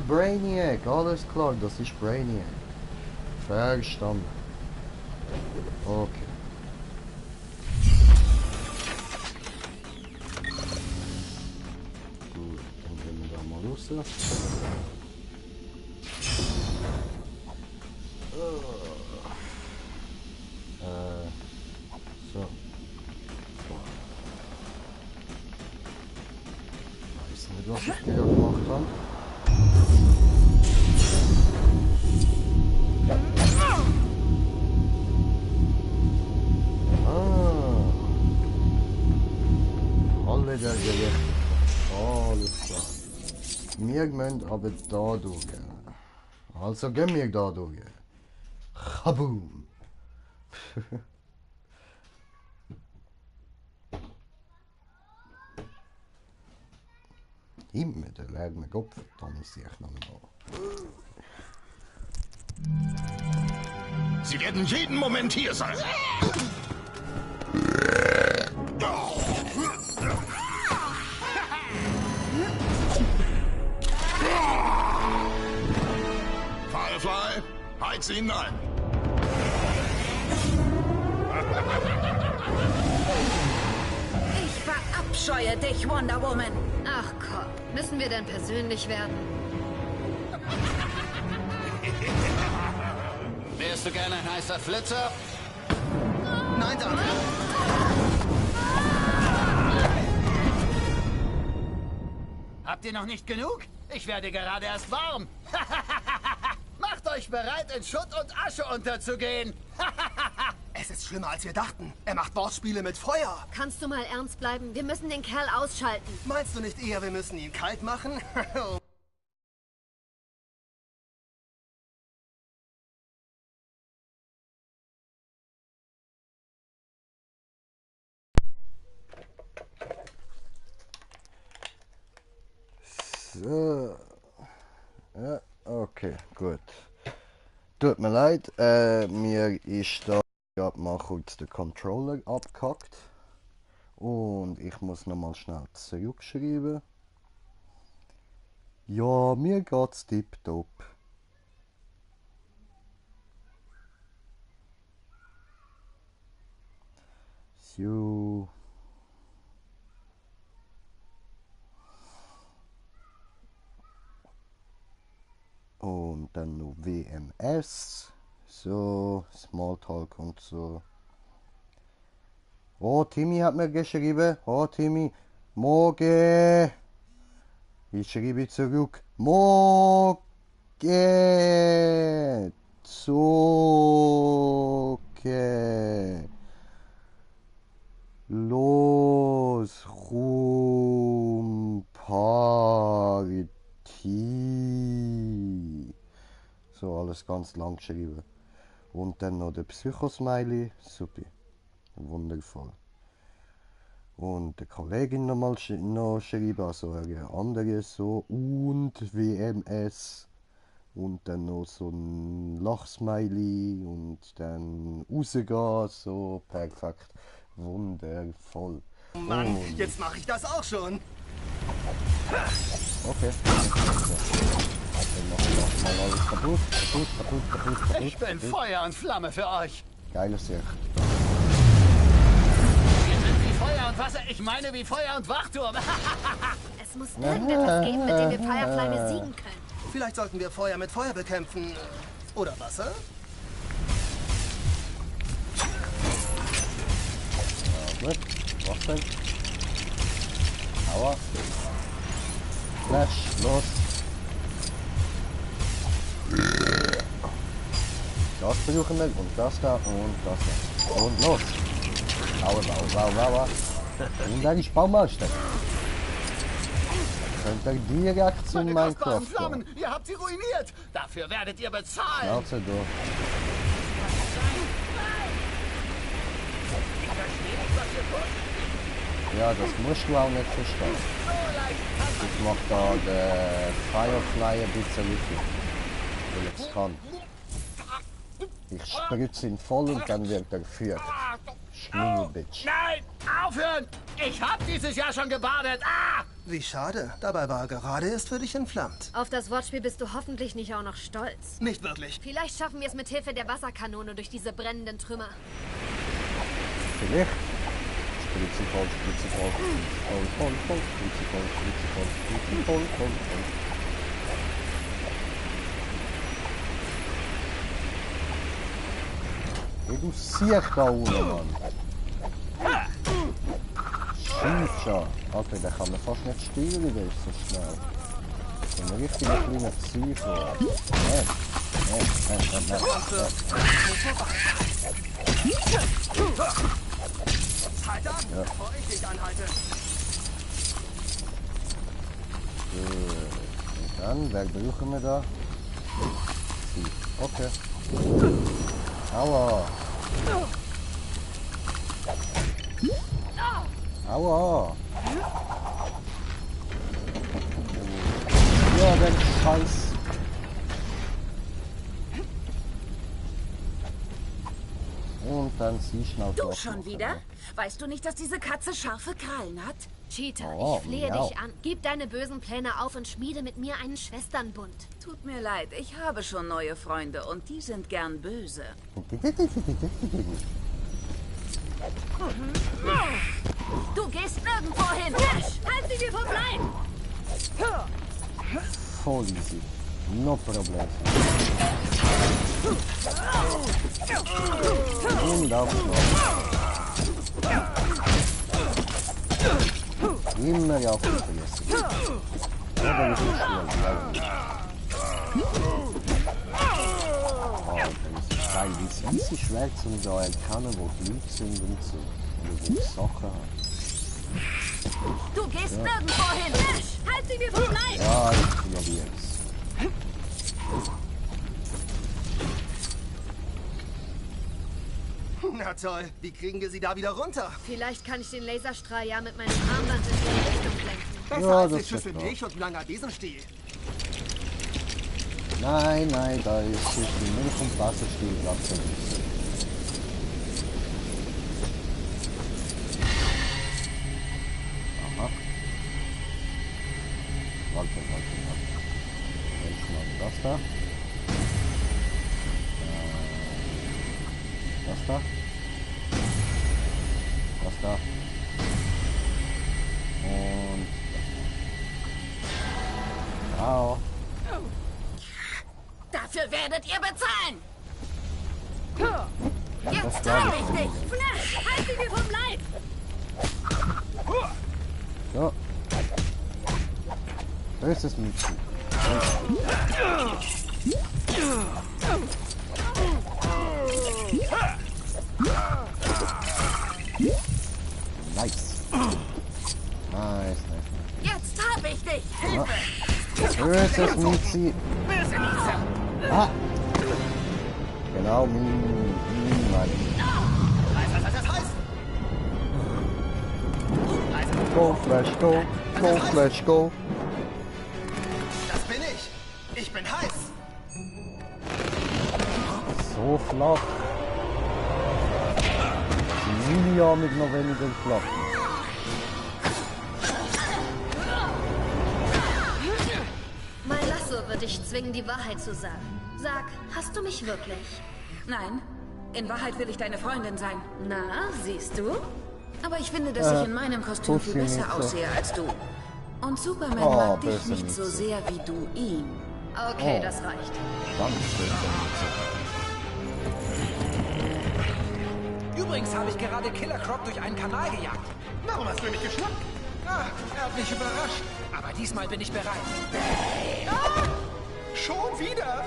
Brainiac, alles klar, das ist Brainiac. Verstanden. Okay. Gut, dann gehen wir da mal raus. So. Weiß nicht, was ich wieder gemacht habe. Ah. wieder gerichtet. Alles klar. Wir müssen aber da durchgehen. Also gehen wir da durch. Kaboom! Immer der lernt mir Kopf, dann ist ich noch mal. Sie werden jeden Moment hier sein. Firefly, heiz ihn ein. Ich verabscheue dich, Wonder Woman. Ach komm, müssen wir denn persönlich werden? Wärst du gerne ein heißer Flitzer? Nein, danke. Habt ihr noch nicht genug? Ich werde gerade erst warm. Macht euch bereit, in Schutt und Asche unterzugehen. Es ist schlimmer, als wir dachten. Er macht Wortspiele mit Feuer. Kannst du mal ernst bleiben? Wir müssen den Kerl ausschalten. Meinst du nicht eher, wir müssen ihn kalt machen? So. Ja, okay, gut. Tut mir leid, mir ist da gerade mal kurz der Controller abgehackt. Und ich muss nochmal schnell zurückschreiben. Ja, mir geht's tipptopp. So. Und dann noch WMS. So, Smalltalk und so. Oh, Timmy hat mir geschrieben. Oh, Timmy. Morgen. Ich schreibe zurück. Morgen. Zucke. Los. Rumparty. So, alles ganz lang geschrieben. Und dann noch der Psychosmiley. Super. Wundervoll. Und der Kollegin noch schreiben, also eine andere so. Und WMS. Und dann noch so ein Lachsmiley. Und dann rausgehen. So, perfekt. Wundervoll. Mann, jetzt mache ich das auch schon. Okay. Mal alles kaputt. Ich bin Feuer und Flamme für euch. Geiles Sicht. Wir sind wie Feuer und Wasser. Ich meine wie Feuer und Wachturm. Es muss irgendetwas geben, mit dem wir Firefly besiegen können. Vielleicht sollten wir Feuer mit Feuer bekämpfen. Oder Wasser? Gut. Was denn? Aua. Flash, los. Das versuchen wir und das da und das da. Und los. Aua. Und dann ist Baumeister. Könnt ihr direkt zu Meine meinem kostbaren Kraft Flammen, ihr habt sie ruiniert. Dafür werdet ihr bezahlen. Schnauze durch. Ja, das musst du auch nicht verstehen. Ich mach da den Firefly ein bisschen richtig, weil ich es kann. Ich spritze ihn voll und dann wird er geführt. Schmini-Bitch. Nein, aufhören! Ich hab dieses Jahr schon gebadet. Ah! Wie schade. Dabei war er gerade erst für dich entflammt. Auf das Wortspiel bist du hoffentlich nicht auch noch stolz. Nicht wirklich. Vielleicht schaffen wir es mit Hilfe der Wasserkanone durch diese brennenden Trümmer. Vielleicht. Spritze voll. Hey, du siehst da unten, Mann. Scheiße schon. Alter, der kann man fast nicht steuern, der ist so schnell. So ein richtiger kleiner Psycho. Halt an, bevor ich dich anhalte. Dann, wer brauchen wir da? Sie. Okay. Aua. Aua. Ja, der Scheiß. Und dann sie schnauft. Du schon wieder? Weißt du nicht, dass diese Katze scharfe Krallen hat? Cheater, Oh, ich flehe miau. dich an. Gib deine bösen Pläne auf und schmiede mit mir einen Schwesternbund. Tut mir leid, ich habe schon neue Freunde und die sind gern böse. Du gehst nirgendwo hin. Halt sie dir vom Leib! Voll easy. No problem. Und auf immer auf die Fresse. Oder ist es schwer? Oh, das ist geil. Wie easy schwer zum da erkennen, wo die Leute sind und so. Oder wo die Sachen haben. Du gehst nirgendwo hin. Halt sie dir vom Leib! Ja, ich probier's. Na toll, wie kriegen wir sie da wieder runter? Vielleicht kann ich den Laserstrahl ja mit meinem Armband in die Richtung lenken. Besser Ja, als das eine Schüssel wird klar. Milch und ein langer Besenstiel. Nein, nein, da ist die Milch und Wasserstiel gerade so. Aha. Warte. Ich mal das da. Das da. Das da. Und Au. Dafür werdet ihr bezahlen! Das Jetzt glaube hab ich ich nicht. dich! Flash, halt sie dir vom Leib! So. Das ist ein Zug. Nice. Nice. Jetzt hab ich dich! Hilfe! Böses Mizi. Ah. Genau, Mann. Was das heißt? Go, Flash, go. Go, Flash, go. Das bin ich. Ich bin heiß. So flach. Die Linie mit noch weniger flach. Mein Lasso wird dich zwingen, die Wahrheit zu sagen. Sag, hast du mich wirklich? Nein, in Wahrheit will ich deine Freundin sein. Na, siehst du? Aber ich finde, dass ich in meinem Kostüm viel Pussy besser nicht so. aussehe als du. Und Superman Oh, mag dich besser nicht nicht so so. sehr wie du ihn. Okay, Oh. das reicht. Ganz böse Übrigens habe ich gerade Killer Croc durch einen Kanal gejagt. Warum hast du mich geschnappt? Ah, er hat mich überrascht. Aber diesmal bin ich bereit. Schon wieder?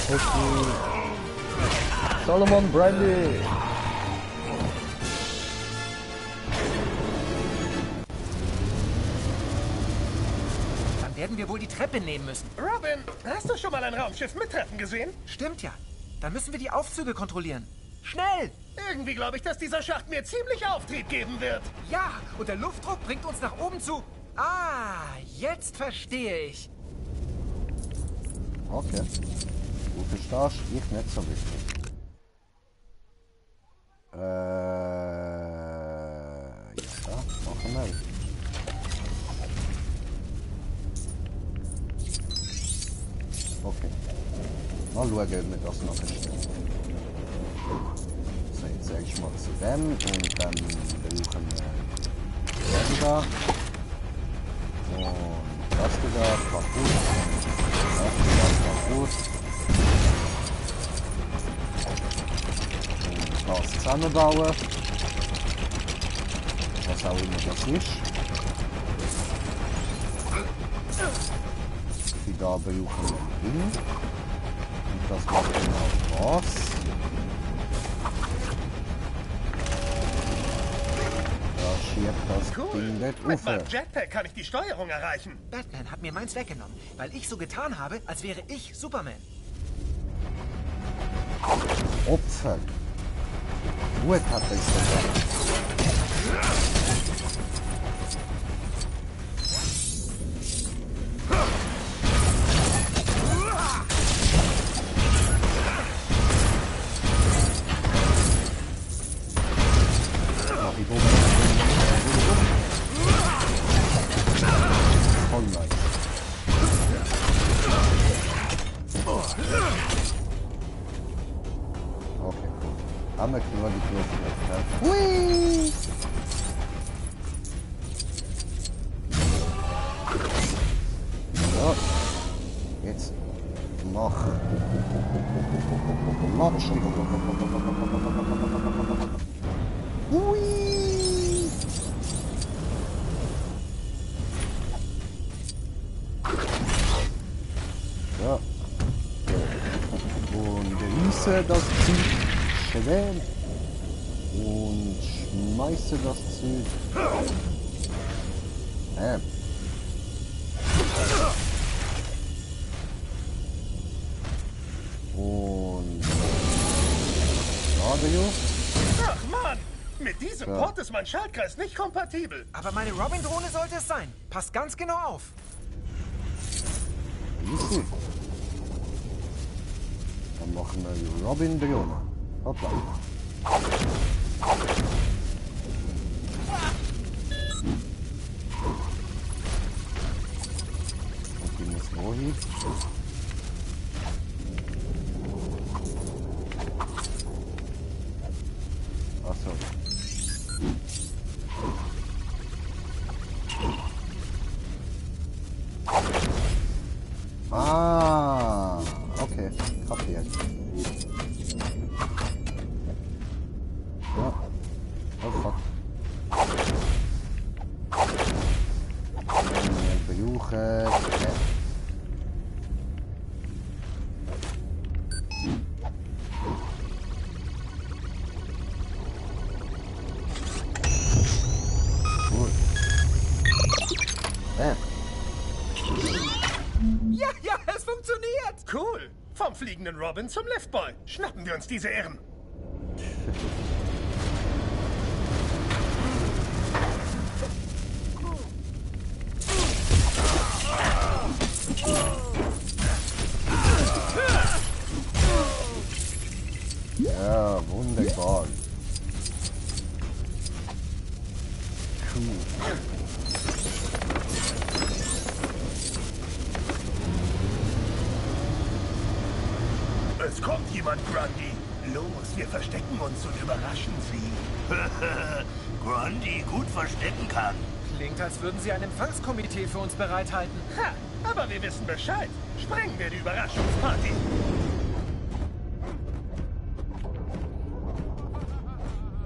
Mizi. Solomon Brandy. Dann werden wir wohl die Treppe nehmen müssen. Robin, hast du schon mal ein Raumschiff mit Treppen gesehen? Stimmt ja. Dann müssen wir die Aufzüge kontrollieren. Schnell! Irgendwie glaube ich, dass dieser Schacht mir ziemlich Auftrieb geben wird. Ja, und der Luftdruck bringt uns nach oben zu... Ah, jetzt verstehe ich. Okay. Du verstehst, ich nicht so wirklich. Ja, machen wir. Okay. Mal schauen, ob wir das noch verstehen. So, jetzt sage ich mal zu dem und dann brauchen wir den da. Und das da kaputt. Das da kaputt. Und das zusammenbauen. Was auch immer das ist. Für da brauchen wir ein Ding. Und das macht genau was. Das schieb das Cool. Ding nicht Mit rauf. meinem Jetpack kann ich die Steuerung erreichen. Batman hat mir meins weggenommen, weil ich so getan habe, als wäre ich Superman. Opfer. Gut hat er es gesagt. Voll nice. Okay, cool. Haben wir nur die Kurve. Hui! So. Jetzt noch. Hui! So. Und rieße das Zeug schön und schmeiße das Zeug. Und Radio. Ach Mann, mit diesem Ja. Port ist mein Schaltkreis nicht kompatibel. Aber meine Robin-Drohne sollte es sein. Passt ganz genau auf. Easy. Dann machen wir die Robin-Drohne. Hoppla. Und die muss wohin? Achso. Ah, okay, kapiert. Ja. Oh fuck. Besuchen. Gut. Ja, es funktioniert. Cool. Vom fliegenden Robin zum Liftboy. Schnappen wir uns diese Ehren. Ja, wunderbar. Cool. Es kommt jemand, Grundy. Los, wir verstecken uns und überraschen sie. Grundy gut verstecken kann. Klingt, als würden Sie ein Empfangskomitee für uns bereithalten. Ha, aber wir wissen Bescheid. Sprengen wir die Überraschungsparty.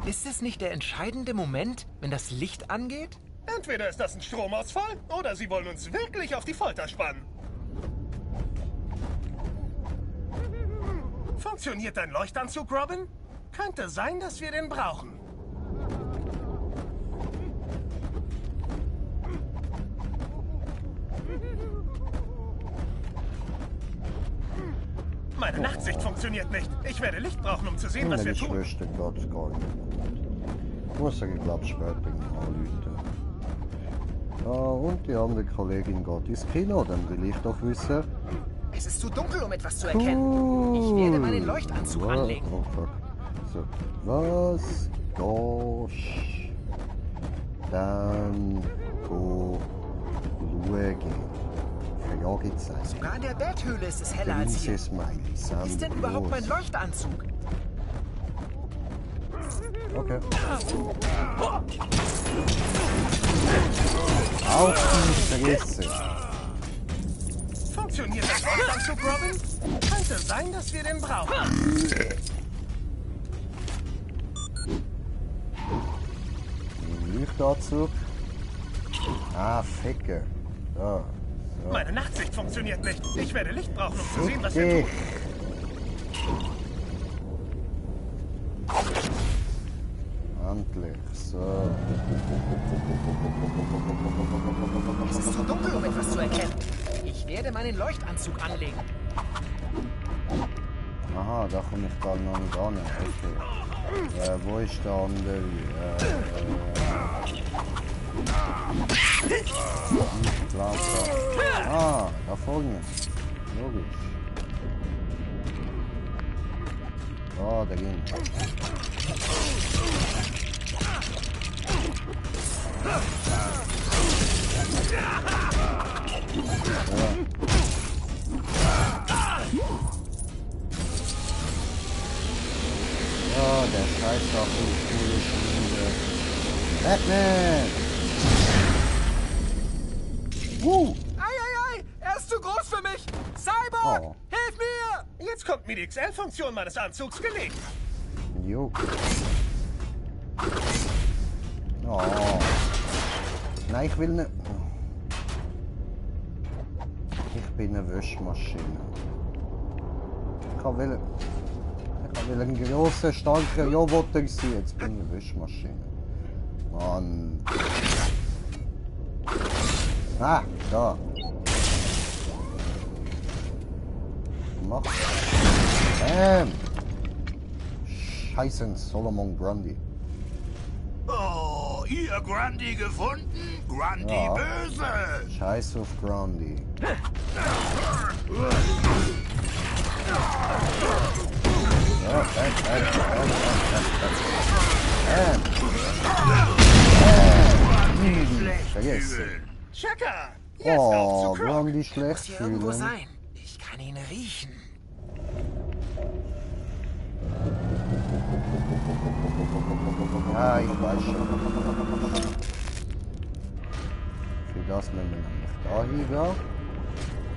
Ist es nicht der entscheidende Moment, wenn das Licht angeht? Entweder ist das ein Stromausfall oder sie wollen uns wirklich auf die Folter spannen. Funktioniert dein Leuchtanzug, Robin? Könnte sein, dass wir den brauchen. Meine Nachtsicht funktioniert nicht. Ich werde Licht brauchen, um zu sehen, was wir tun. Geschwister geht's gar nicht gut. Muss ich glaube später anrufen. Und die andere Kollegin geht ins Kino, dann will ich doch wissen. Es ist zu dunkel, um etwas zu erkennen. Ich werde meinen Leuchtanzug anlegen. Oh fuck. So, was gehst dann schauen? Fragezeichen. Sogar in der Betthöhle ist es heller als hier. Wie ist denn überhaupt mein Leuchtanzug? Okay. Auf die Fresse. Funktioniert das Leuchtanzug, Robin? Könnte sein, dass wir den brauchen. Leuchtanzug. Ah, Ficke. Da. So. Meine Nachtsicht funktioniert nicht. Ich werde Licht brauchen, um zu sehen, was wir tun. Endlich. So. Es ist zu dunkel, um etwas zu erkennen. Ich werde meinen Leuchtanzug anlegen. Aha, da komme ich gerade noch nicht an. Okay. Wo ist der andere? Ah, da vorne. Logisch. Oh, da ging. Ja, der Scheiß auf die coole Schmiede. Batman! Ei, er ist zu groß für mich! Cyborg, Oh. hilf mir! Jetzt kommt mir die XL-Funktion meines Anzugs gelegt. Jo. Oh. Nein, ich will nicht. Ich bin eine Wäschmaschine. Ich will ein grosser, starker Roboter sein. Jetzt bin ich eine Wäschmaschine. Mann. Ah, da. Mach. Bam. Scheißen, Solomon Grundy. Oh, ihr Grundy gefunden? Grundy Ja. böse! Scheiß auf Grundy. Ja, vergessen. Checker! Jetzt auf Oh, zu Croc. Grundy schlecht Muss hier irgendwo fühlen. sein. Ich kann ihn riechen. Ja, ich weiß schon. Für das müssen wir nämlich da hingehen.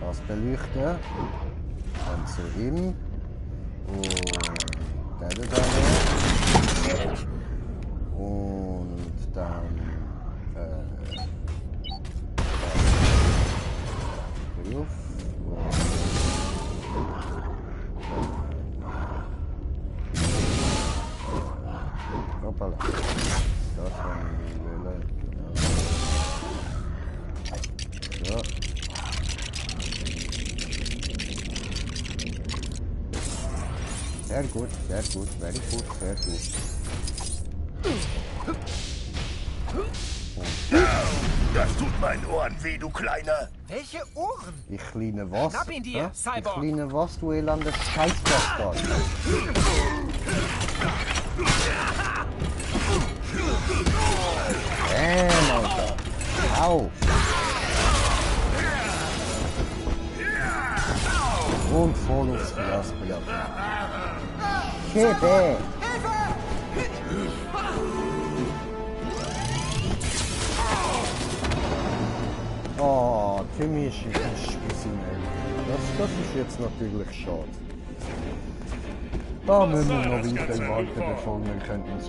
Das beleuchten. Dann zu ihm. Und der da noch. Und dann Ruf. Hoppala. Das war die Welle. So. Sehr gut, sehr gut, very gut, sehr gut. Das tut meinen Ohren weh, du Kleiner. Welche Ohren? Ich kleine was? Schnapp ihn dir, Hä? Cyborg. Ich kleine was, du elender Scheißbastard. Alter. Au. Und voll aufs Glas gelaufen. Kippe. Oh, Timmy ist ein bisschen das ist jetzt natürlich schade. Da müssen wir noch weiter warten, bevor wir ins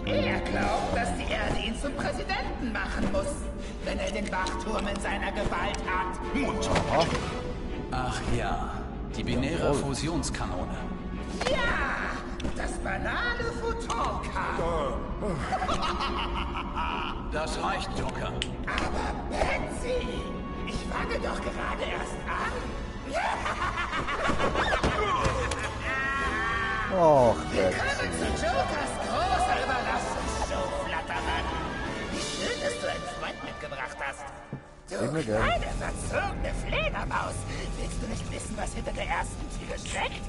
Er glaubt, dass die Erde ihn zum Präsidenten machen muss, wenn er den Wachturm in seiner Gewalt hat. Ach ja, die binäre Fusionskanone. Ja, das banale Photon-Kabel. Das reicht, Joker. Aber Betsy, ich fange doch gerade erst an. Och, Willkommen zu Jokers großer Überraschungsshow, Flattermann. Wie schön, dass du einen Freund mitgebracht hast. Du Immer gern. kleine, verzogene Fledermaus. Willst du nicht wissen, was hinter der ersten Tür steckt?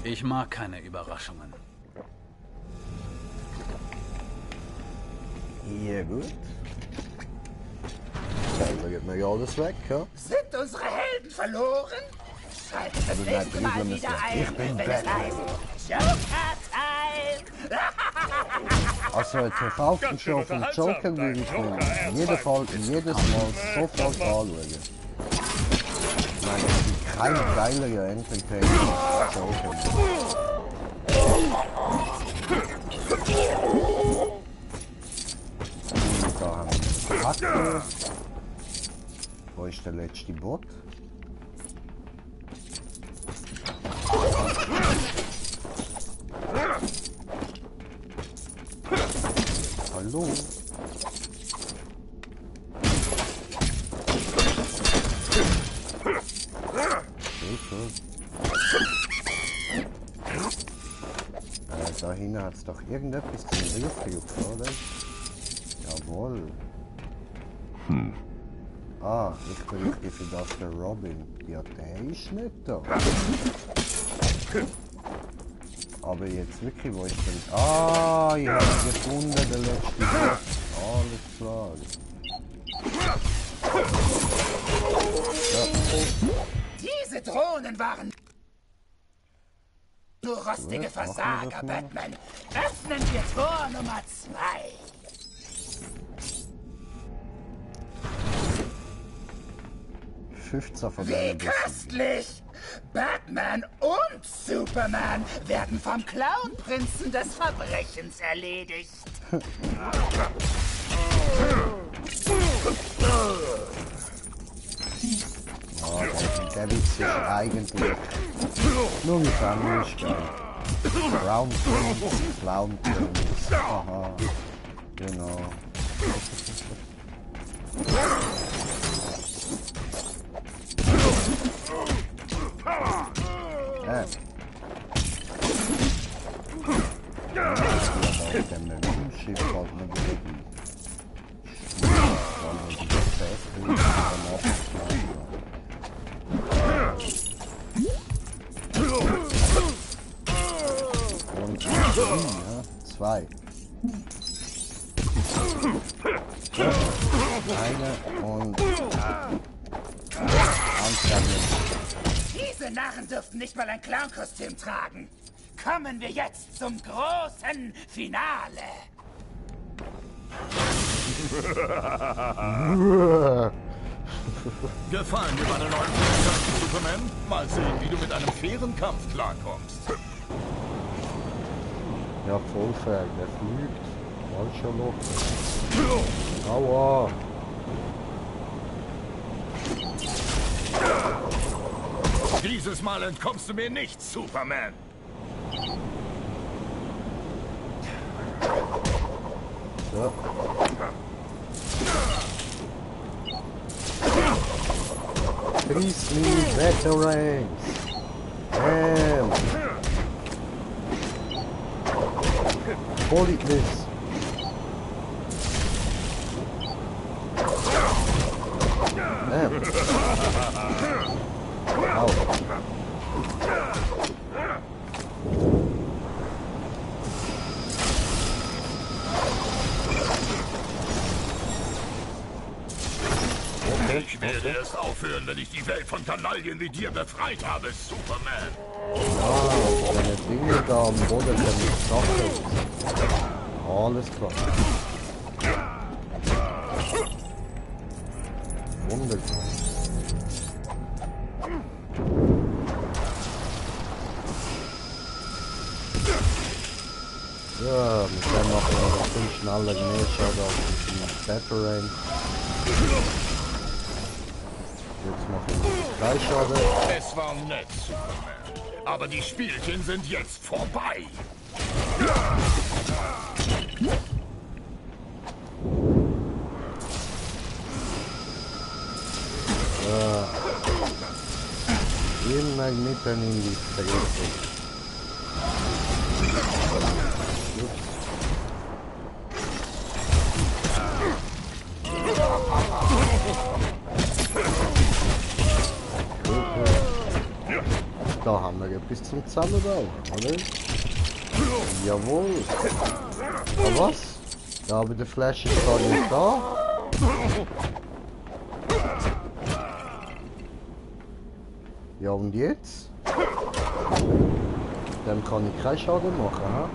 Ich mag keine Überraschungen. Ja, gut. Dann geht mir ja alles weg, ja? Sind unsere Helden verloren? Schaltet das Also, nächste nein, Mal Problem wieder ist ja, ein, ich bin wenn es Batman. heißt Joker-Time. Also eine TV-Show vom Joker würde ich mir in jedem Fall, jedes Mal sofort anschauen. Ich meine, es gibt kein geilerer Entertainer als Joker. Und da haben wir Charakter. Wo ist der letzte Bot? Hallo? Da hinten hat es doch irgendetwas zum Riefen, oder? Jawohl. Ah, ich berichte für das der Robin. Ja, der ist nicht da. Aber jetzt wirklich, wo ist denn... Ah, ich habe gefunden, der letzte Boss. Alles klar. Ja. Diese Drohnen waren nur rostige Versager, Batman. Öffnen wir Tor Nummer 2. Wie köstlich! Batman und Superman werden vom Clownprinzen des Verbrechens erledigt. Oh, der Witz ist eigentlich nur mit Angestellt. Brown Prince, Clown Prince. Aha, genau. Der Menschenschiff halt nicht wirklich. Sondern die Gefäße, die dann aufgeschlagen waren. Und ja, 2. Eine und Diese Narren dürften nicht mal ein Clown-Kostüm tragen. Kommen wir jetzt zum großen Finale. Gefallen dir meine neuen Fähigkeiten, Superman? Mal sehen, wie du mit einem fairen Kampf klarkommst. Ja, voll fair. Der fliegt. Falscher Loch. Aua. Dieses Mal entkommst du mir nicht, Superman. So. Please me, veterans. Damn. Polyglifs. Damn. Au. Ich werde erst aufhören, wenn ich die Welt von Kanaillen wie dir befreit habe, Superman. Ah, deine Dinge da am Boden sind nicht Sache. Alles klar. Wunderbar. Ja, mit dem machen wir noch 5 schneller mehr Schaden als mit dem Batarang. Jetzt machen wir 3 Schaden. Es war nett, Superman. Aber die Spielchen sind jetzt vorbei. Immer mitten in die Fresse. Da haben wir etwas zum Zusammenbauen, oder? Jawohl. Aber was? Ja, aber der Flash ist gar nicht da. Ja, und jetzt? Dann kann ich keinen Schaden machen, ha?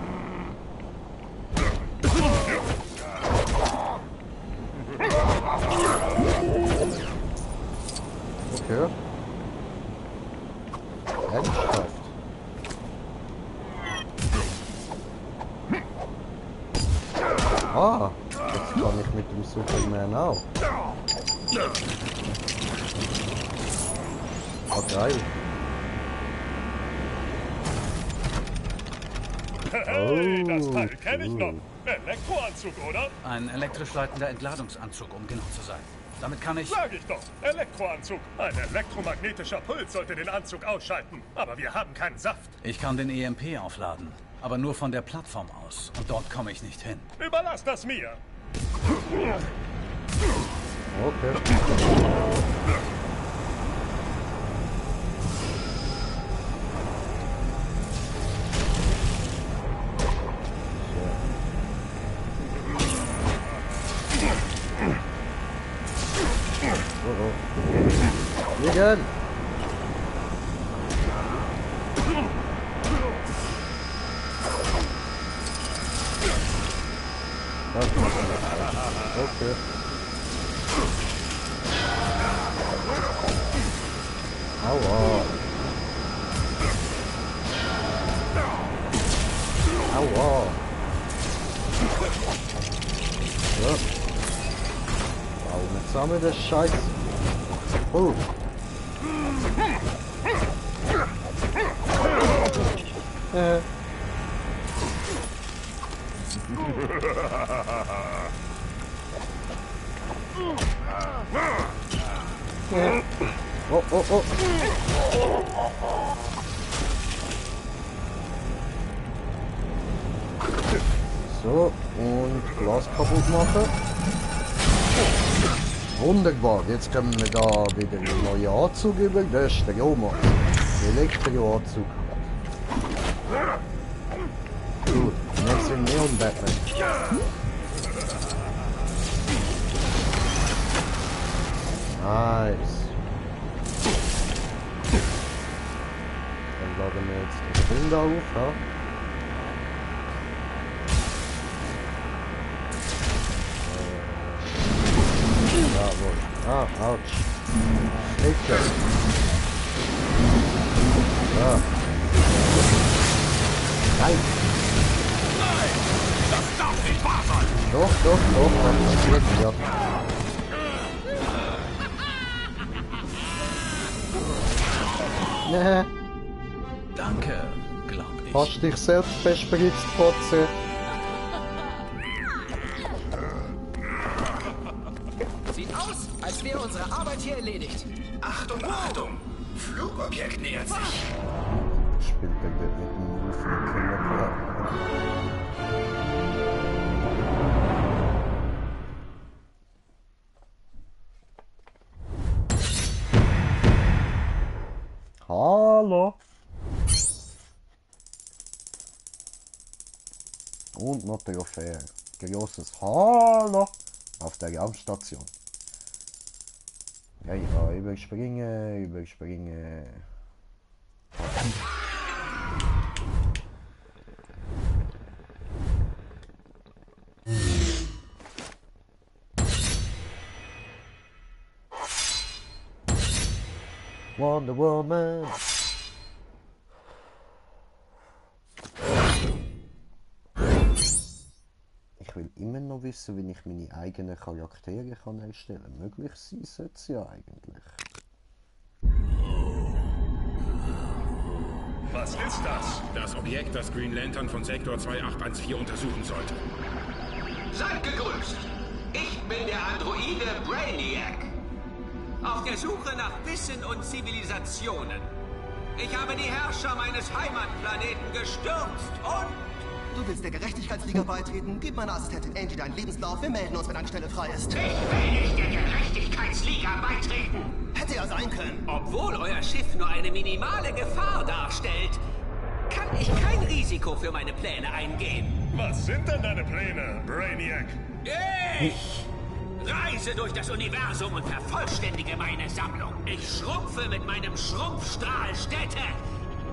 Okay. Ernsthaft. Ah, jetzt kann ich mit dem Superman auch. Oh, geil. Hey, das Teil kenne ich noch. Elektroanzug, oder? Ein elektrisch leitender Entladungsanzug, um genau zu sein. Damit kann ich... Sag ich doch, Elektroanzug. Ein elektromagnetischer Puls sollte den Anzug ausschalten. Aber wir haben keinen Saft. Ich kann den EMP aufladen, aber nur von der Plattform aus. Und dort komme ich nicht hin. Überlass das mir. Okay. Liegen! Okay. Aua. Aua. So. Warum jetzt haben wir das Scheiß? Oh. Oh, oh, oh. So, und Glas kaputt machen. Wunderbar, jetzt können wir da wieder einen neuen Anzug über. Das ist der Roma. Elektroanzug. Gut, jetzt sind wir und Batman. Nice. Dann laden wir jetzt das Ding da auf. Ja? Jawohl. Ah, ouch. Hilfe. Ja. Nein. Nein! Das darf nicht wahr sein! Doch, das passiert ja. Nee. Danke, glaub ich. Hast dich selbst bespritzt, Fotze? Sieht aus, als wäre unsere Arbeit hier erledigt. Achtung, Achtung! Flugobjekt nähert sich. Spielt der mit dem Kinderkiller. Hallo. Und noch der Trophäe. Großes Hallo auf der Raumstation. Ja, ja, überspringen. Wonder Woman. Ich will immer noch wissen, wie ich meine eigenen Charaktere kann erstellen kann. Möglich sein sollte es ja eigentlich. Was ist das? Das Objekt, das Green Lantern von Sektor 2814 untersuchen sollte. Seid gegrüßt. Ich bin der Androide Brainiac. Auf der Suche nach Wissen und Zivilisationen. Ich habe die Herrscher meines Heimatplaneten gestürzt und... Du willst der Gerechtigkeitsliga beitreten? Gib meiner Assistentin Angie deinen Lebenslauf. Wir melden uns, wenn eine Stelle frei ist. Ich will nicht der Gerechtigkeitsliga beitreten. Hätte ja sein können. Obwohl euer Schiff nur eine minimale Gefahr darstellt, kann ich kein Risiko für meine Pläne eingehen. Was sind denn deine Pläne, Brainiac? Ich reise durch das Universum und vervollständige meine Sammlung. Ich schrumpfe mit meinem Schrumpfstrahl Städte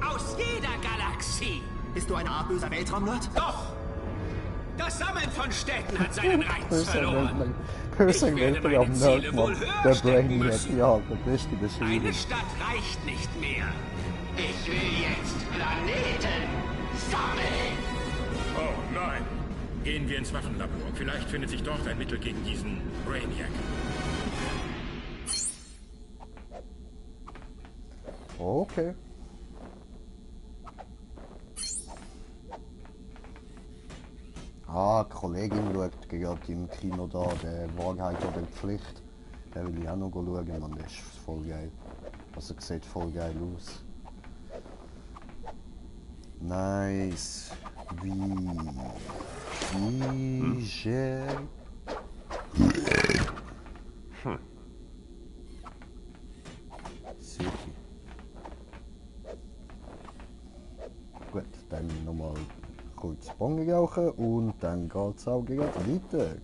aus jeder Galaxie. Bist du eine Art böser Weltraumnerd? Doch! Das Sammeln von Städten hat seinen Reiz verloren. Böser Weltraumnerd, Mann. Der Brainiac, ja, der beste Beschreibung. Eine Stadt reicht nicht mehr. Ich will jetzt Planeten sammeln. Oh nein. Gehen wir ins Waffenlabor. Vielleicht findet sich dort ein Mittel gegen diesen Brainiac. Okay. Ah, die Kollegin schaut gerade im Kino da, der Wahrheit oder Pflicht. Den will ich auch noch schauen, man, der ist voll geil. Also sieht voll geil aus. Nice. City. Gut, dann nochmal kurz Bonge rauchen und dann geht es auch gleich weiter.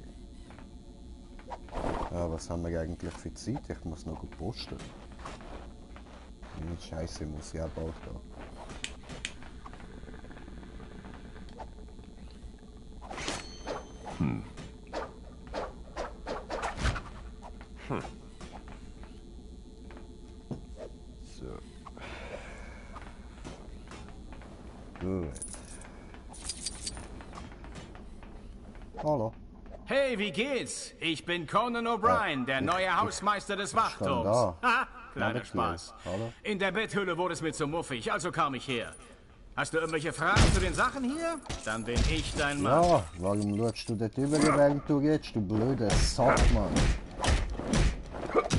Ja, was haben wir eigentlich für Zeit? Ich muss noch gut posten. Scheiße, muss ich auch bald da. So. Gut. Hallo. Hey, wie geht's? Ich bin Conan O'Brien, der neue Hausmeister des Wachturms. da. Haha, kleiner Natürlich. Spaß. Hallo. In der Betthöhle wurde es mir zu muffig, also kam ich her. Hast du irgendwelche Fragen zu den Sachen hier? Dann bin ich dein Mann. Ja, warum schaust du dort über, während du redest, du blöder Sack, Mann?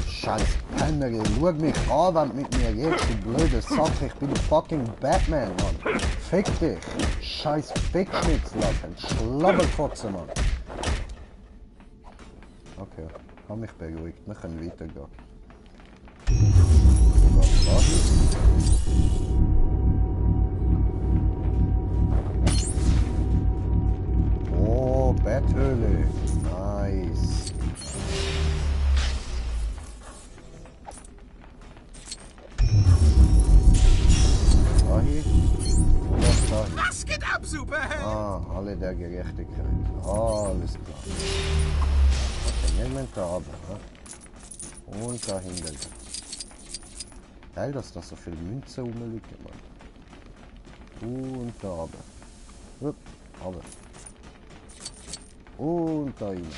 Scheiß Penner, schau mich an, wenn du mit mir redest, du blöder Sack. Ich bin fucking Batman, Mann. Fick dich. Scheiß Fickschnitzel, Alter. Schlabberkotze, Mann. Okay, hab mich beruhigt. Wir können weitergehen. Oh, Betthöhle. Nice. Dahin. Oder dahin. Was geht ab, Superheld? Ah, alle der Gerechtigkeit. Alles klar. Okay, nehmen wir da runter. Ne? Und da hinten. Geil, dass da so viele Münzen rumliegen, Mann. Und da runter. Hup, runter. Und da rein.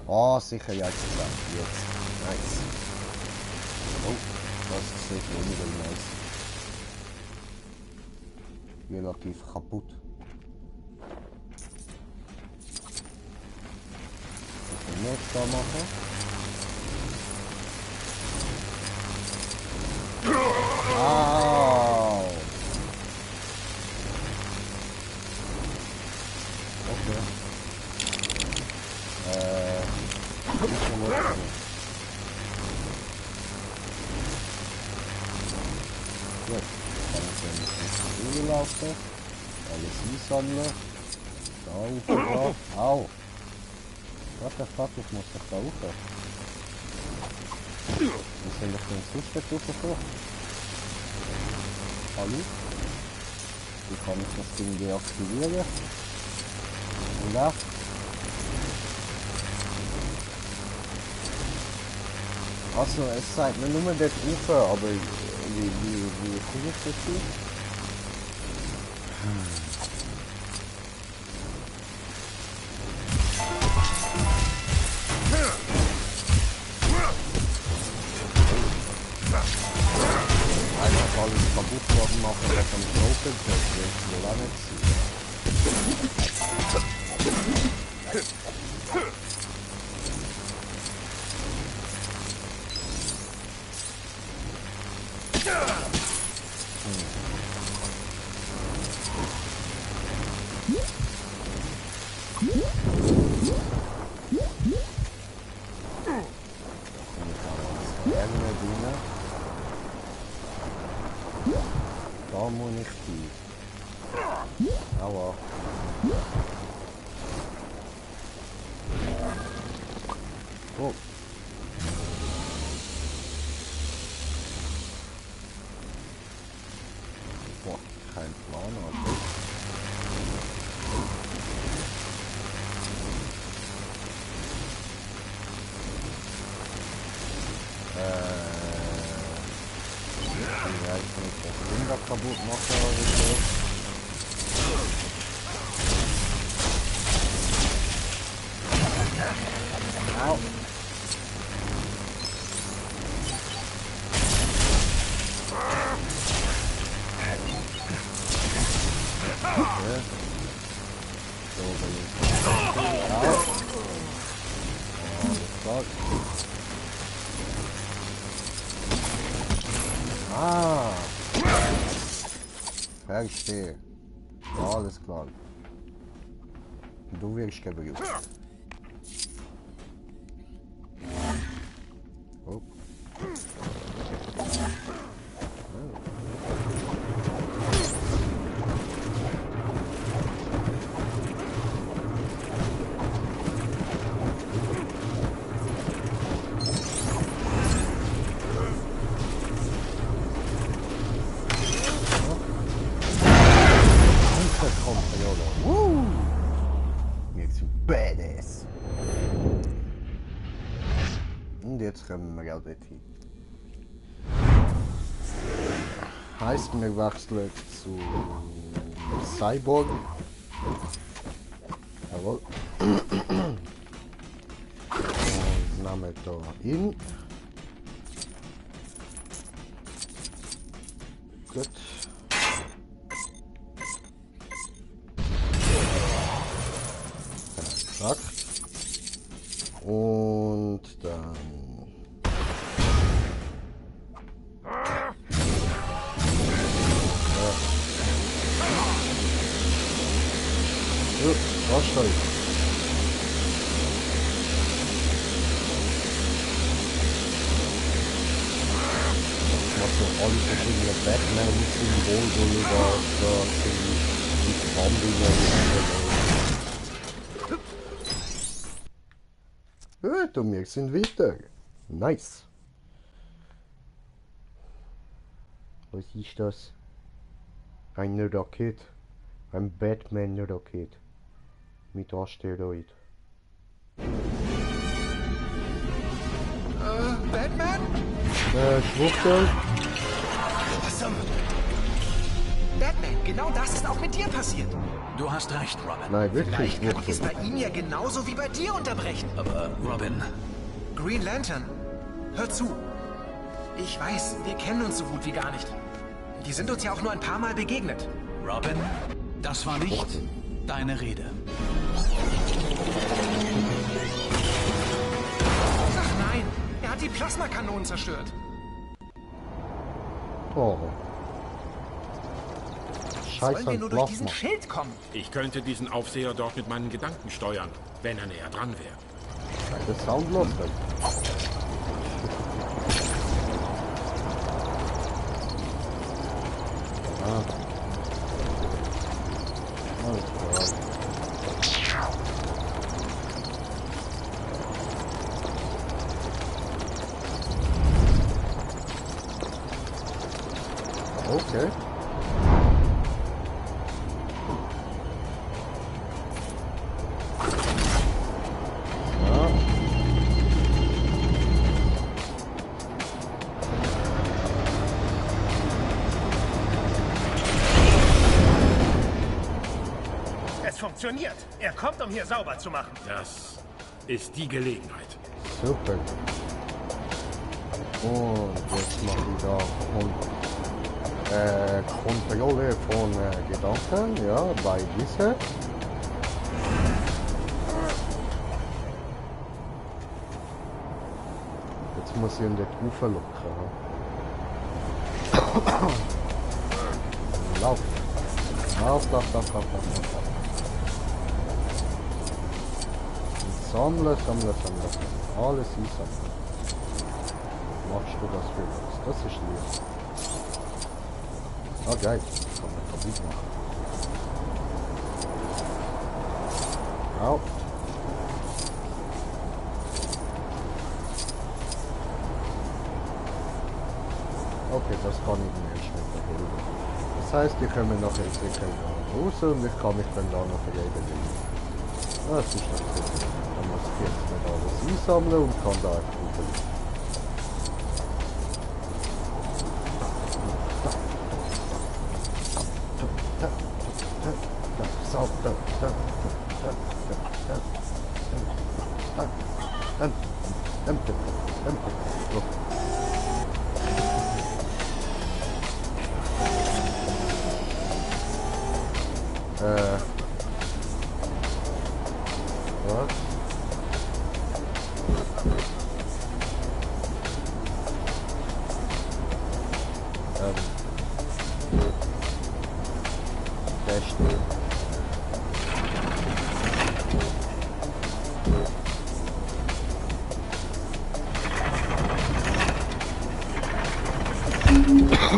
Ah, sicher jetzt. Jetzt. Nice. Oh, das sieht weniger nice. Relativ kaputt. Was können wir jetzt da machen? Au! Okay. Gut, dann können wir ins laufen, alles einsammeln, da rauf, au! What the fuck, ich muss doch da rauf. Wie soll ich denn sonst dort raufkommen? Hallo? Wie kann ich das Ding deaktivieren? Und also, es zeigt mir nur dort rauf, aber wie komme ich dazu? Einfach alles kaputt machen, was am Broken ist, das will wohl auch nicht sein. Da muss ich die. Aua. Oh. Boah, kein Plan, aber. Vielleicht kann ich das Ding da kaputt machen oder so. Au. Okay. So. Ah! Verstehe. Alles klar. Du wirst gebraucht. Oh. Und jetzt kommen wir auch dorthin. Heißt, wir wechseln zu Cyborg. Jawohl. Und nehmen da ihn. Gut. Zack. Und dann... Was soll ich? Was so alle verschiedene Batman-Symbole da sind die Traumdinger. Gut, und wir sind weiter. Nice. Was ist das? Eine Rakete. Ein Batman-Raket. Mit Asteroid. Batman? Schwuchtel. Batman, genau das ist auch mit dir passiert. Du hast recht, Robin. Nein, wirklich. Vielleicht kann ich es bei ihm ja genauso wie bei dir unterbrechen. Aber, Robin... Green Lantern, hör zu. Ich weiß, wir kennen uns so gut wie gar nicht. Die sind uns ja auch nur ein paar Mal begegnet. Robin, das war nicht deine Rede. Ach nein, er hat die Plasmakanonen zerstört. Oh. Scheiße, sollen wir nur durch diesen Schild kommen? Ich könnte diesen Aufseher dort mit meinen Gedanken steuern, wenn er näher dran wäre. Das Sound los. Ah. Alles klar. Okay. Funktioniert. Er kommt, um hier sauber zu machen. Das ist die Gelegenheit. Super. Und jetzt mache ich da Kontrolle von Gedanken, ja, bei dieser. Jetzt muss ich ihn dort rauflocken. Lauf. Lauf. Sammle. Alles einsammeln. Machst du das für uns? Das ist lieb. Ah, geil. Das kann man kaputt machen. Au. Okay, das kann ich mir jetzt nicht verhindern. Das heißt, die kommen nachher sicher raus und ich kann mich dann da noch verlegen. Das ist das Gute. Dann muss ich jetzt nicht alles einsammeln und kann da einfach rüber.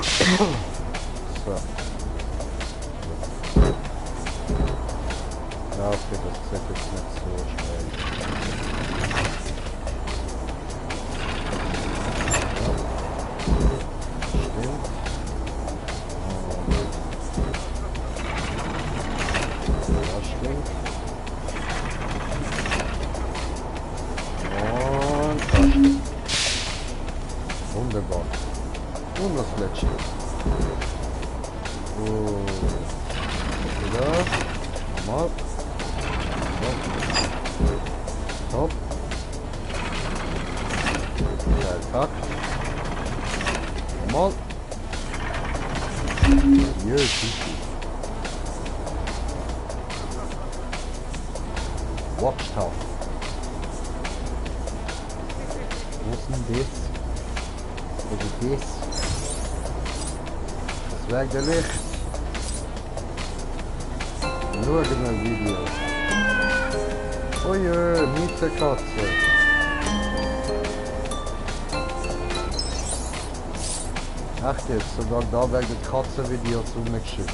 So. Ja, okay, das sieht jetzt nicht so schnell. Ja. Stimmt. Das stimmt. Und das stimmt. Wunderbar. Und das letzte. Da. Nochmal. Top. Geil, Kack. Nochmal. Hier ist es. Watchtower. Wo ist denn das? Was ist das? Das Werk der Licht. Nur ein Video. Oh je, Mieterkatze. Echt jetzt, sogar da werden Katzenvideos zugeschickt.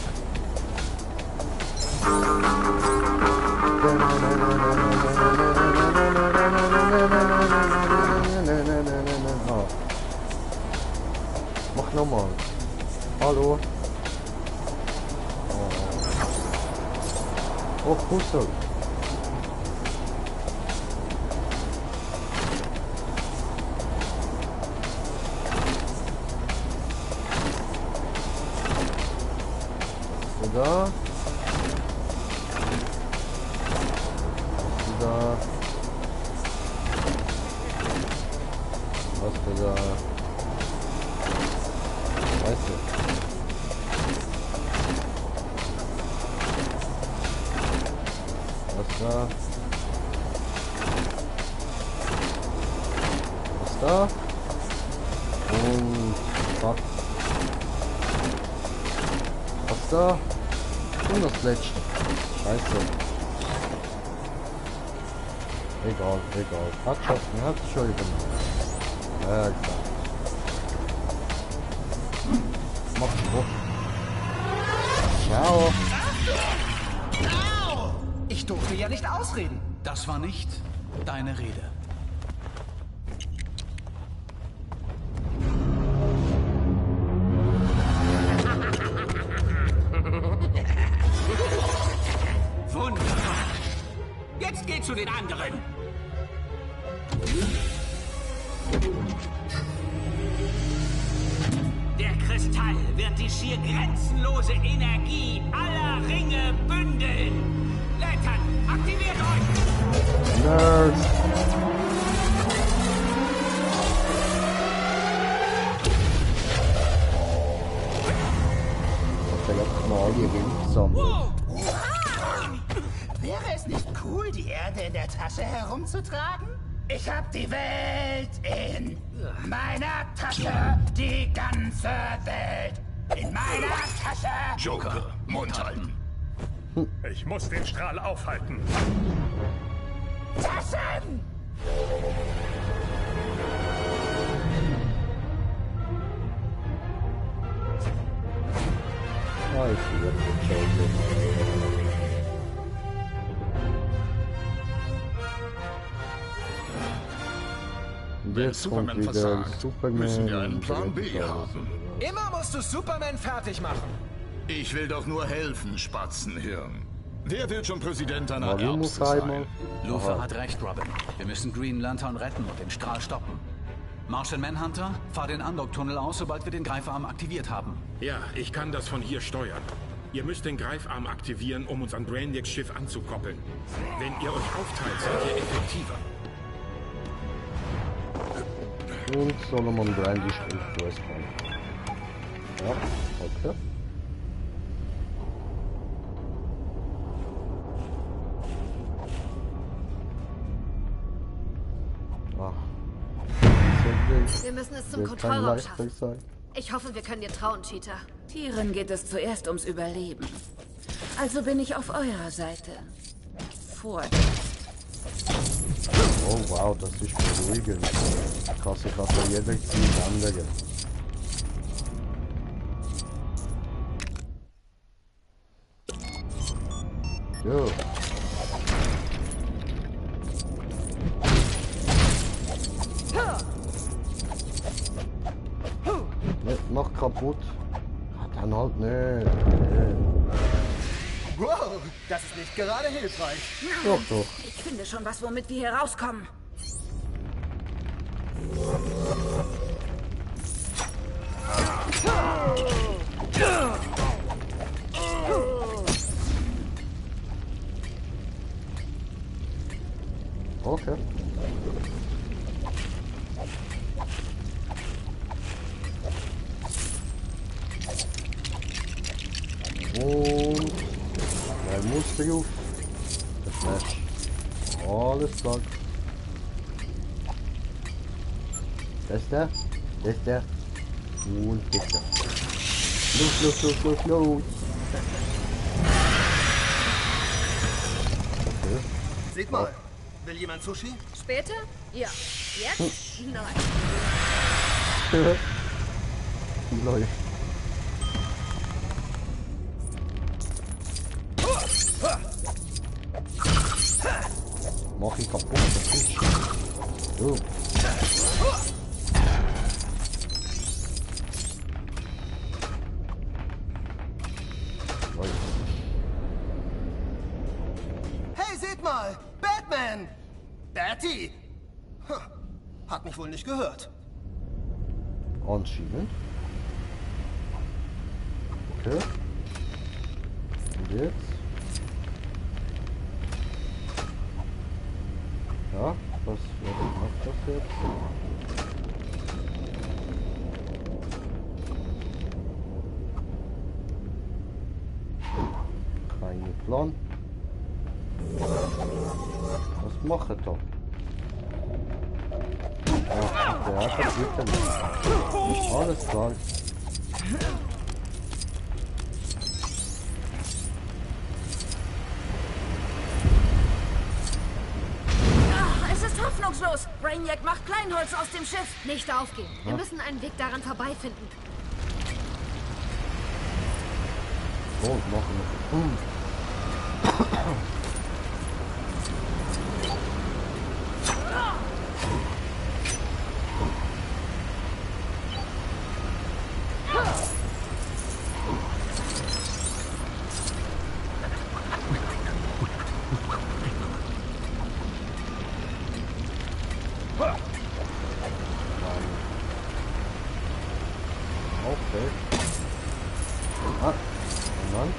Mach nochmal. Hallo. Oh, Puzzle. Da. Da. Was für da? Weißt du? Was da? Was da? Und fuck. Was da? Und das letzte. Scheiße. Egal, egal. Hat geschossen, hat es schon übernommen. Ja, klar. Mach Spruch. Ciao. Ich durfte ja nicht ausreden. Das war nicht deine Rede. Wunderbar. Jetzt geht zu den anderen. Der Kristall wird die schier grenzenlose Energie aller Ringe bündeln. Lettern, aktiviert euch! Nerds! Ich hab jetzt mal die Ringe gesammelt. Wäre es nicht cool, die Erde in der Tasche herumzutragen? Ich hab die Welt in meiner Tasche, die ganze Welt in meiner Tasche. Joker, Mund halten. Ich muss den Strahl aufhalten. Taschen! Ah, ich bin jetzt mit Joker. Wenn Superman versagt, müssen wir einen Plan B haben. Immer musst du Superman fertig machen. Ich will doch nur helfen, Spatzenhirn. Wer will schon Präsident einer Warum Erbse muss sein? Luthor hat recht, Robin. Wir müssen Green Lantern retten und den Strahl stoppen. Martian Manhunter, fahr den Undock-Tunnel aus, sobald wir den Greifarm aktiviert haben. Ja, ich kann das von hier steuern. Ihr müsst den Greifarm aktivieren, um uns an Brainiacs Schiff anzukoppeln. Wenn ihr euch aufteilt, seid ihr effektiver. Und Solomon Brandy spricht US-Bahn. Ja, okay. Wir müssen es zum Kontrollraum schaffen. Ich hoffe, wir können dir trauen, Cheetah. Tieren geht es zuerst ums Überleben. Also bin ich auf eurer Seite. Vorsicht. Oh wow, das ist beruhigend. Kannst du jederzeit ändern. Jo. Nicht noch kaputt. Dann halt nicht. Wow, das ist nicht gerade hilfreich. Doch, doch. Ich finde schon was, womit wir hier rauskommen. Okay. Und ein Muster auf. Das Flash. Alles klar. Das ist der. Das ist der. Und das ist der. Los. Okay. Seht mal, will jemand Sushi? Später? Ja. Jetzt? Nein. Läuft. Mach ihn kaputt, das ist so. Hey, seht mal! Batman! Batty! Hat mich wohl nicht gehört. Anscheinend. Okay. Und jetzt? Ja, was macht das jetzt? Keine Plan. Was macht er da? Ach, der hat das wirklich. Alles klar. Hoffnungslos! Brainiac macht Kleinholz aus dem Schiff! Nicht aufgeben. Wir müssen einen Weg daran vorbeifinden. So, machen wir. Okay. Nein.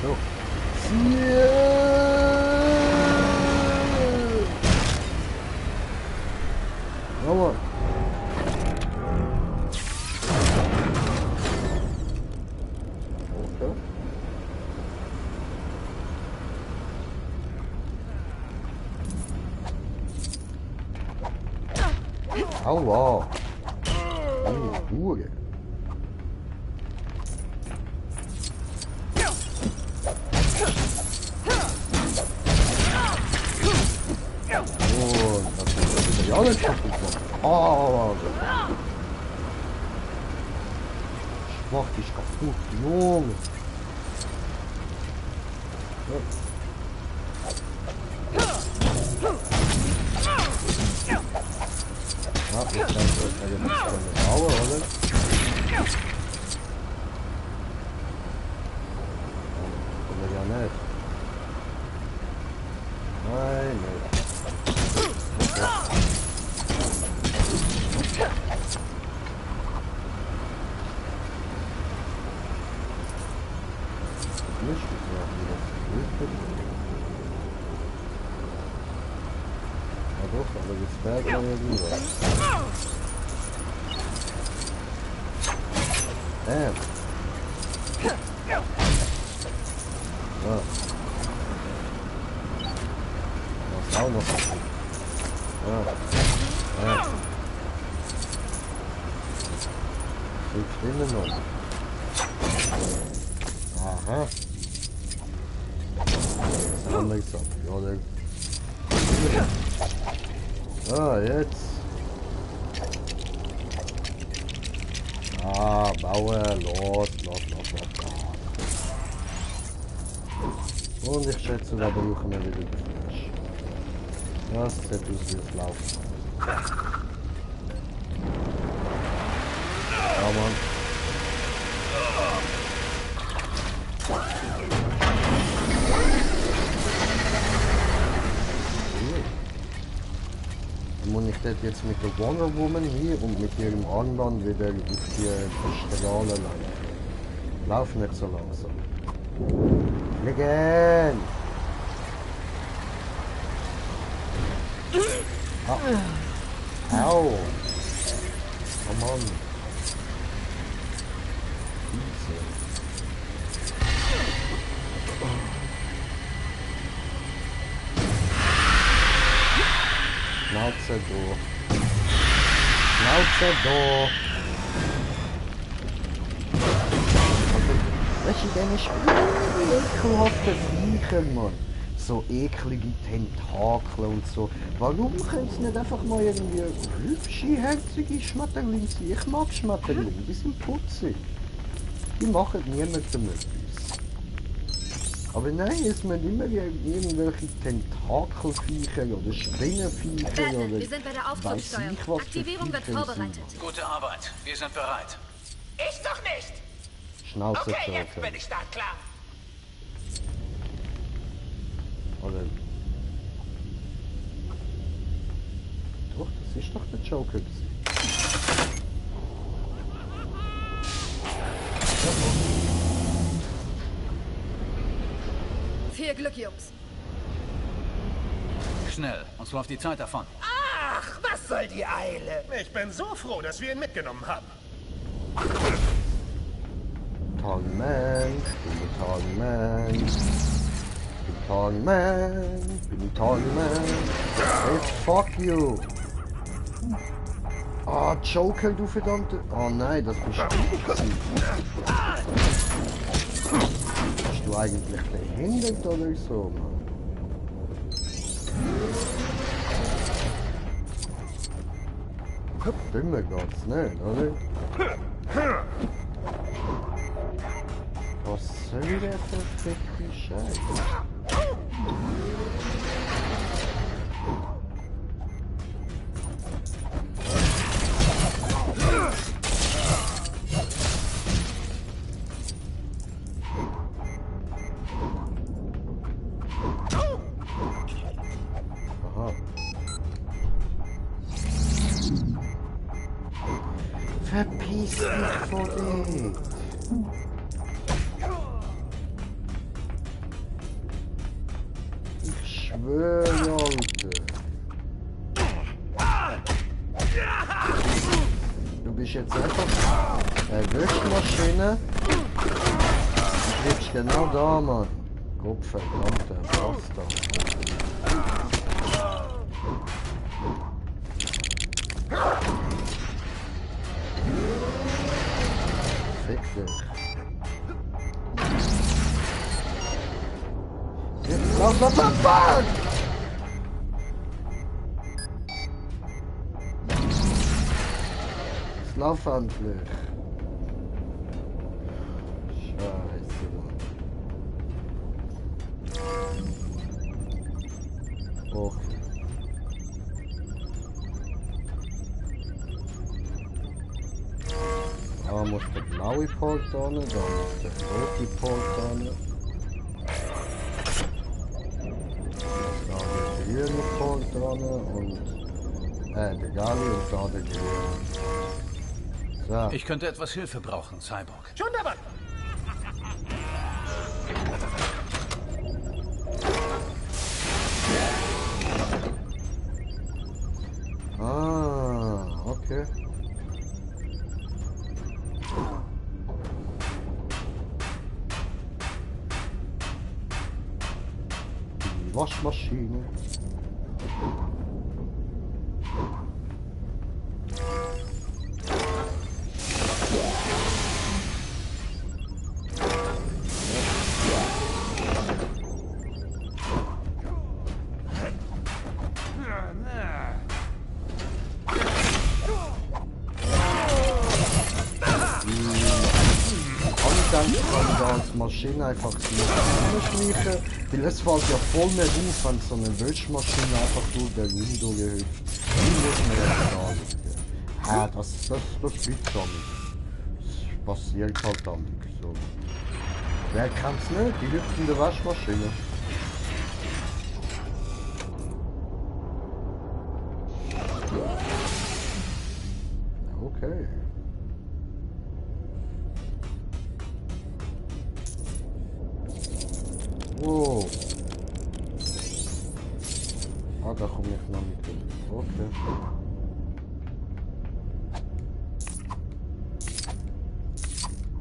So. Jawohl. Okay. Aua. Ruhe. Oh, das ist ja alles kaputt gemacht. Oh, ich mach dich kaputt, Junge. Ja, jetzt kann ich nicht von der Mauer, oder? Oder ja nicht. Nein, nicht. Ja doch, aber das fährt man ja rüber. Damn. So. Das ist auch noch so. Ja. 5 Stunden noch. Aha. Das haben wir gesagt. Ja, dann. Ah, jetzt. Ah, bauen, los. Und ich schätze, da brauchen wir wieder den Flash. Das sieht aus wie es läuft. Ja, Mann. Dann muss ich dort jetzt mit der Wonder Woman hier und mit ihrem Armband wieder auf die Strahlen lenken. Lauf nicht so langsam. Fliegen! Ah. Au! Oh Mann! Schnauze da! Schnauze da! Weißt du, denn ist ekelhafte Viecher, Mann. So eklige Tentakel und so. Warum können sie nicht einfach mal irgendwie hübsche, herzige Schmetterlinge sein? Ich mag Schmetterlinge, die sind putzig. Die machen niemandem etwas. Aber nein, es müssen immer irgendwelche Tentakelviecher oder Spinnenviecher oder wir sind bei der Aufzugsteuerung. Aktivierung wird vorbereitet. Gute Arbeit. Wir sind bereit. Ich doch nicht! Schnauze okay, jetzt bin ich startklar. Oder... Doch, das ist doch der Joker gewesen. Viel Glück, Jungs. Schnell, uns läuft die Zeit davon. Ach, was soll die Eile? Ich bin so froh, dass wir ihn mitgenommen haben. Tongman, Tongman. Hey, fuck you. Ah, Joker, du verdammte... Oh nein, das bist du. Bist du eigentlich behindert oder so, Mann? Dümmer geht's nicht, oder? Was soll der verfickte Scheiß? Aha. Verpiss dich von dir! Ich schwöre, Alter! Du bist jetzt einfach eine Wischmaschine. Du bleibst genau da, Mann. Gottverdammt, der Bastard. Fick dich. Jetzt lauf, fuck! Jetzt lauf endlich. Scheiße, Mann. Och. Da muss der blaue Port da, da muss der rote Port da. Da der grüne Port dran und der Gali und da der grüne. So. Ich könnte etwas Hilfe brauchen, Cyborg. Schon dabei. Ah, okay. Die Waschmaschine. denke, ich kann da als Maschine einfach die schleichen, weil es fällt ja voll mehr auf, wenn so eine Wäschmaschine einfach durch den Raum durchhüpft. Die muss man ja da liegen. Das gibt dann. Das passiert halt dann so. Wer kann's nicht? Die hüpft in der Waschmaschine. Okay. Wow. Ah, da komme ich noch mit hin. Okay.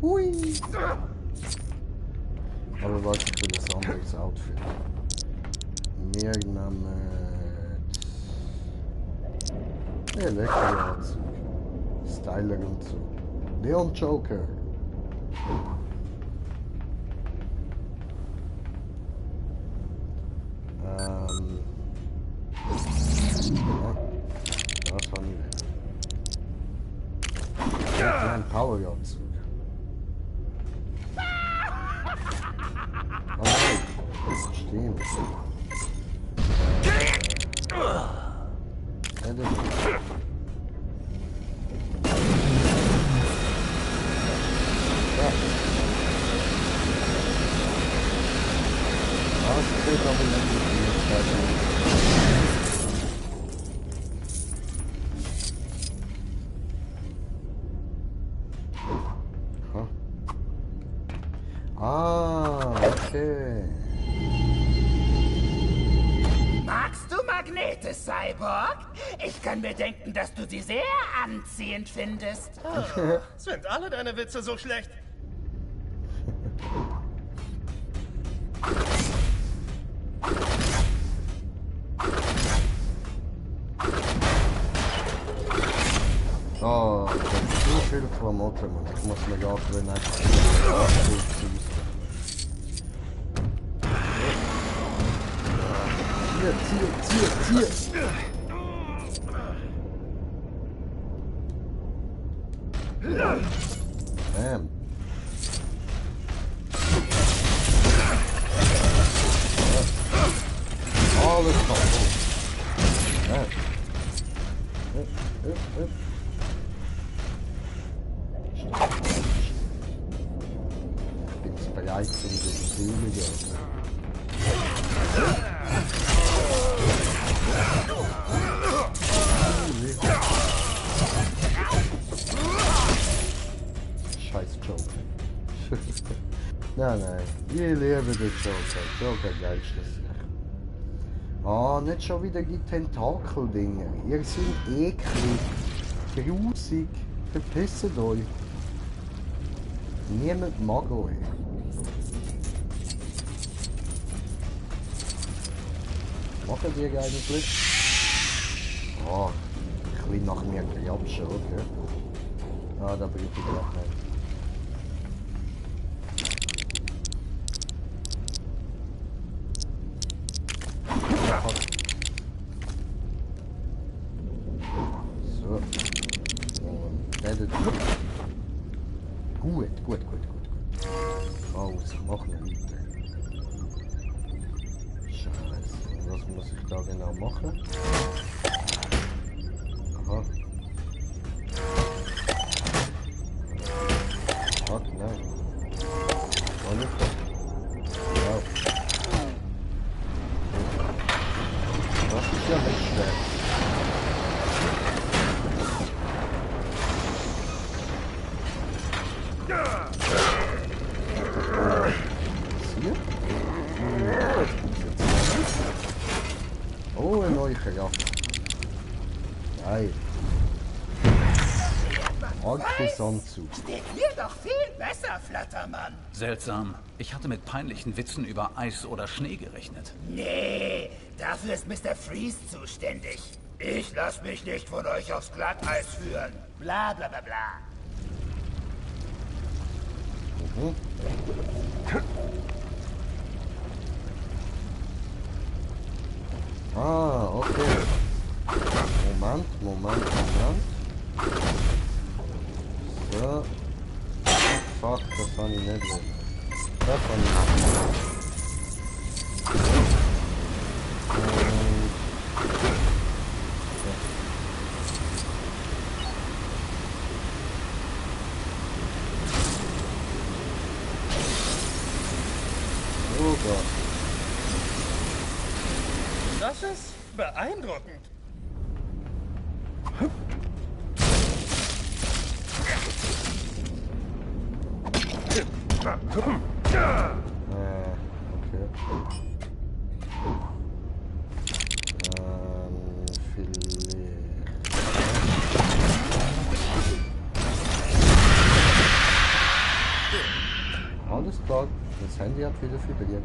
Hui. Aber warte, ich will ein anderes Outfit. Wir nehmen... Elektroanzug. Styler und so. Leon Joker. Ja, das war nicht. Ja, ein Power-Anzug. Oh nein, das stimmt. Ah, okay. Magst du Magnete, Cyborg? Ich kann mir denken, dass du sie sehr anziehend findest. Oh, sind alle deine Witze so schlecht? Oh, ich habe so viel Klamotten, Mann. Ich muss mir gar nicht einfach Zieh. Bam. Alles kaputt. Ich bin bereit zum Befehlen. Scheiß Joker. Nein, ich liebe den Joker. Joker geilstes Sache. Ah, nicht schon wieder die Tentakel-Dinger. Ihr seid eklig, grusig, verpisst euch. Niemand mag euch. Machen die eigentlich? Oh, ein bisschen nach mir klatschen, okay. Ah, da bin ich wieder nicht. So. Und redet. Gut. Oh, was machen wir weiter? Scheiße, was muss ich da genau machen? Aha. Fuck, nein. Alles. Wow. Das ist ja nicht schwer. Oh, ein neuer Jagd. Geil. Arktis-Anzug. Steht hier doch viel besser, Flattermann. Seltsam. Ich hatte mit peinlichen Witzen über Eis oder Schnee gerechnet. Nee, dafür ist Mr. Freeze zuständig. Ich lass mich nicht von euch aufs Glatteis führen. Bla bla bla bla. Mhm. Ah, okay. Moment. So. fuck, das war nicht nett. Das war nicht nett. Oh Gott. Das ist beeindruckend. Okay. Vielleicht. Alles klar, das Handy hat wieder vibriert.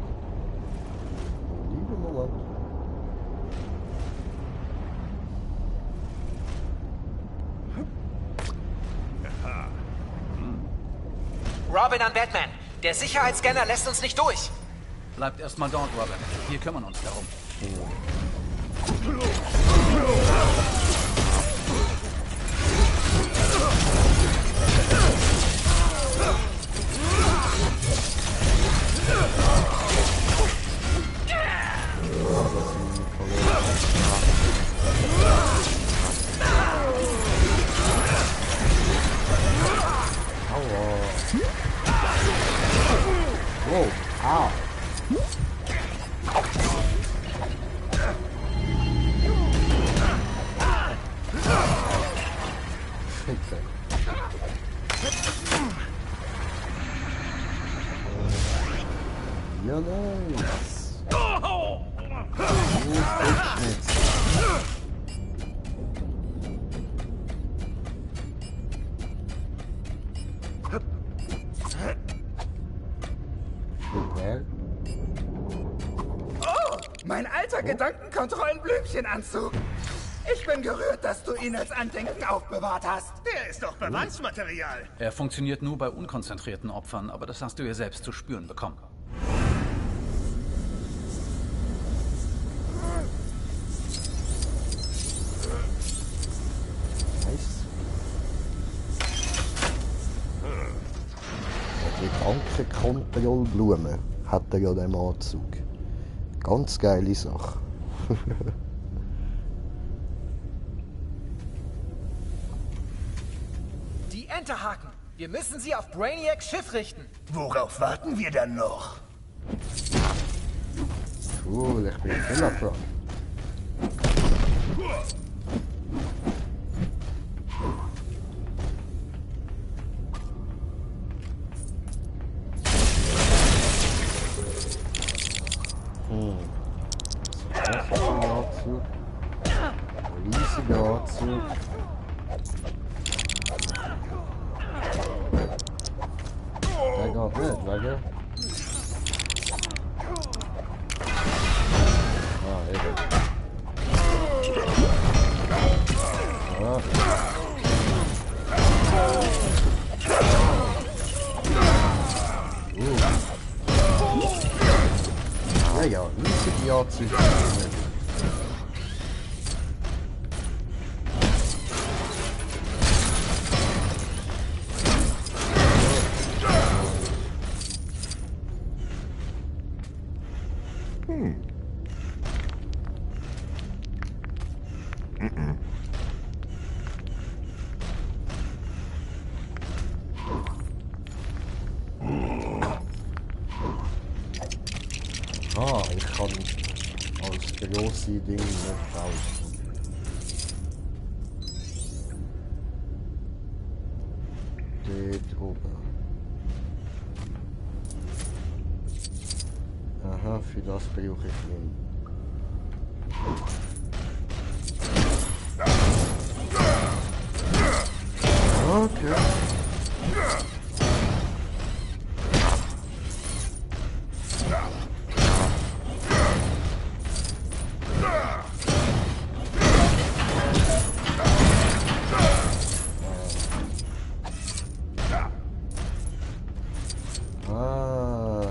Liebe Moment. Robin an Batman. Der Sicherheitsscanner lässt uns nicht durch. Bleibt erstmal dort, Robin. Wir kümmern uns darum. Wow, ow. Fickte. Ja, nice. Oh, mein alter Gedankenkontrollen-Blümchenanzug. Ich bin gerührt, dass du ihn als Andenken aufbewahrt hast. Der ist doch Beweismaterial. Er funktioniert nur bei unkonzentrierten Opfern, aber das hast du ja selbst zu spüren bekommen. Gedankenkontrollblume hat er ja dem Anzug. Ganz geile Sache. Die Enterhaken. Wir müssen sie auf Brainiacs Schiff richten. Worauf warten wir dann noch? Cool, ich bin Killer dran. Riesiger Anzug. Der geht nicht, wegen. Ah, eben. Ja. Ja, ja, riesige Anzüge. Ah, ich kann als grosse Dinge nicht raus. Dort oben. Aha, für das brauche ich ihn. Okay.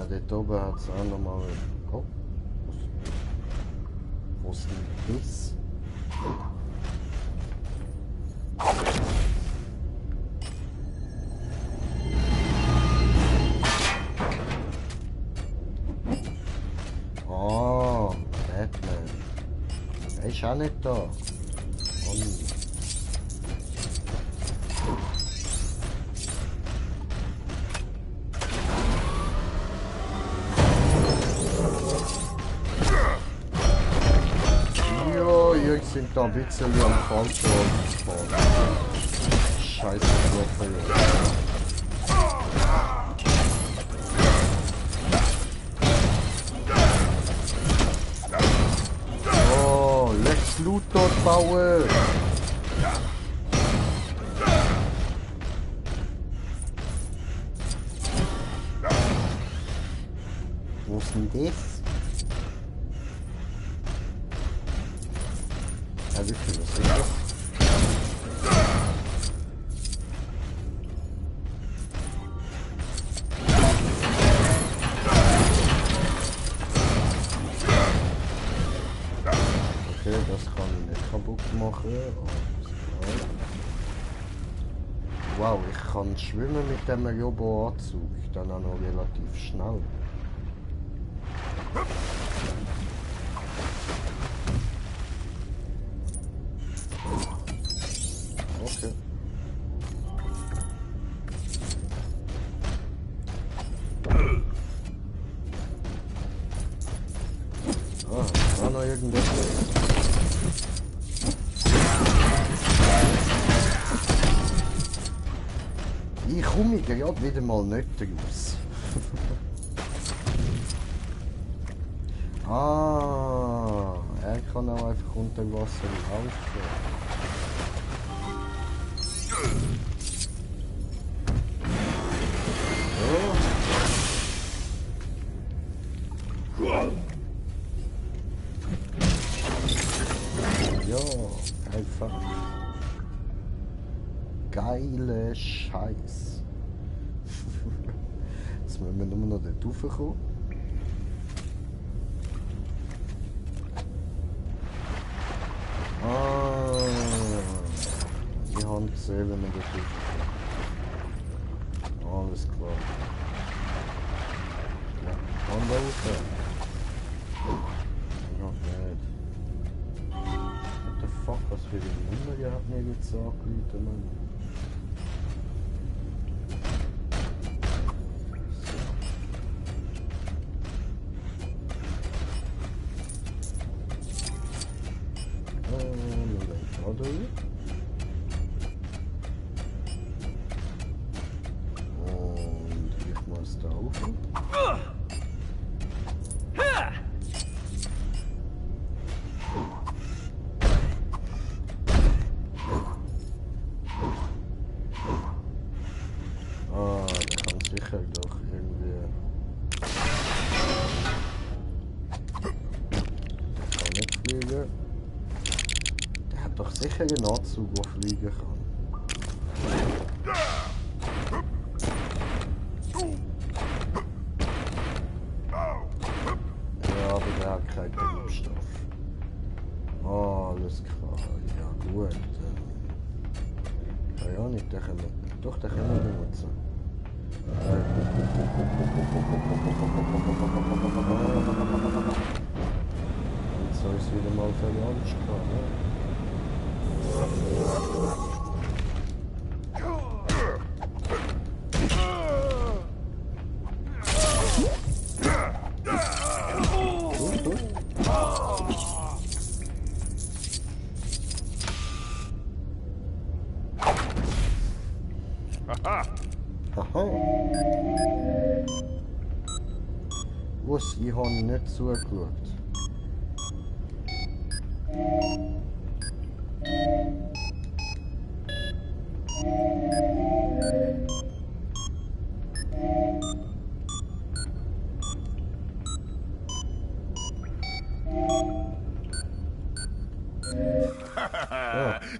Dort oben hat es auch nochmal... Oh. Wo ist denn das? ist auch nicht da. Ja, hier sind da ein bisschen am falschen Ort gefahren. Scheiße, oh, Lex Luthor bauen! Wo ist denn das? Ja, wie viel ist das? Okay, das kann ich nicht kaputt machen. Wow, ich kann schwimmen mit dem Robo-Anzug. Dann auch noch relativ schnell. Okay. Ah, da noch irgendwas. Ich komme gerade wieder mal nicht raus. Ah, er kann auch einfach unter Wasser laufen. Ja, einfach geile Scheiß. Jetzt müssen wir nur noch dort raufkommen. Ah, ich habe gesehen, wenn man dort raufkommt. Alles klar. Ja, kann da rauf. Noch nicht. What the fuck, was für eine Nummer hat mir jetzt angerufen, Mann? Und ich muss da rauf. Ah, der kann sicher doch irgendwie. Der kann nicht fliegen. Der hat doch sicher einen Anzug, der fliegen kann. Ja, aber der hat keinen Triebstoff. Alles klar. Ja gut. Ja, nicht, der können wir. Doch, der können wir benutzen. Jetzt soll ich es wieder mal verlanscht haben. Aha. Was? Ich habe nicht zugeschaut.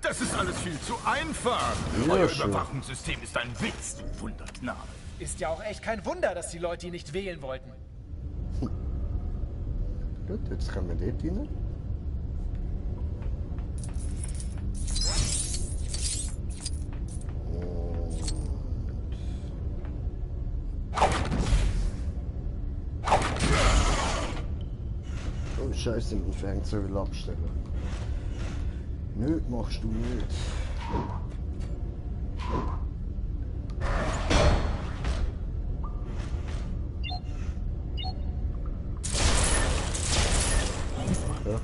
Das ist alles viel zu einfach. Ja, Euer schon. Überwachungssystem ist ein Witz, du Wunderknabe. Ist ja auch echt kein Wunder, dass die Leute ihn nicht wählen wollten. Gut, jetzt können wir dort rein. Oh Scheiße, man fängt so viel abstellen. Nö, machst du nicht. Ja.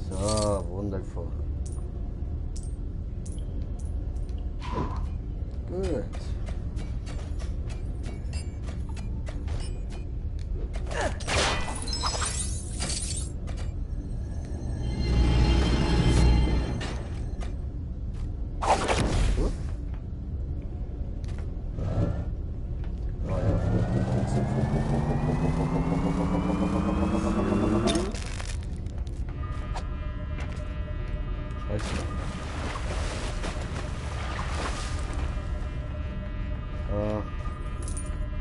So, wundervoll. Gut.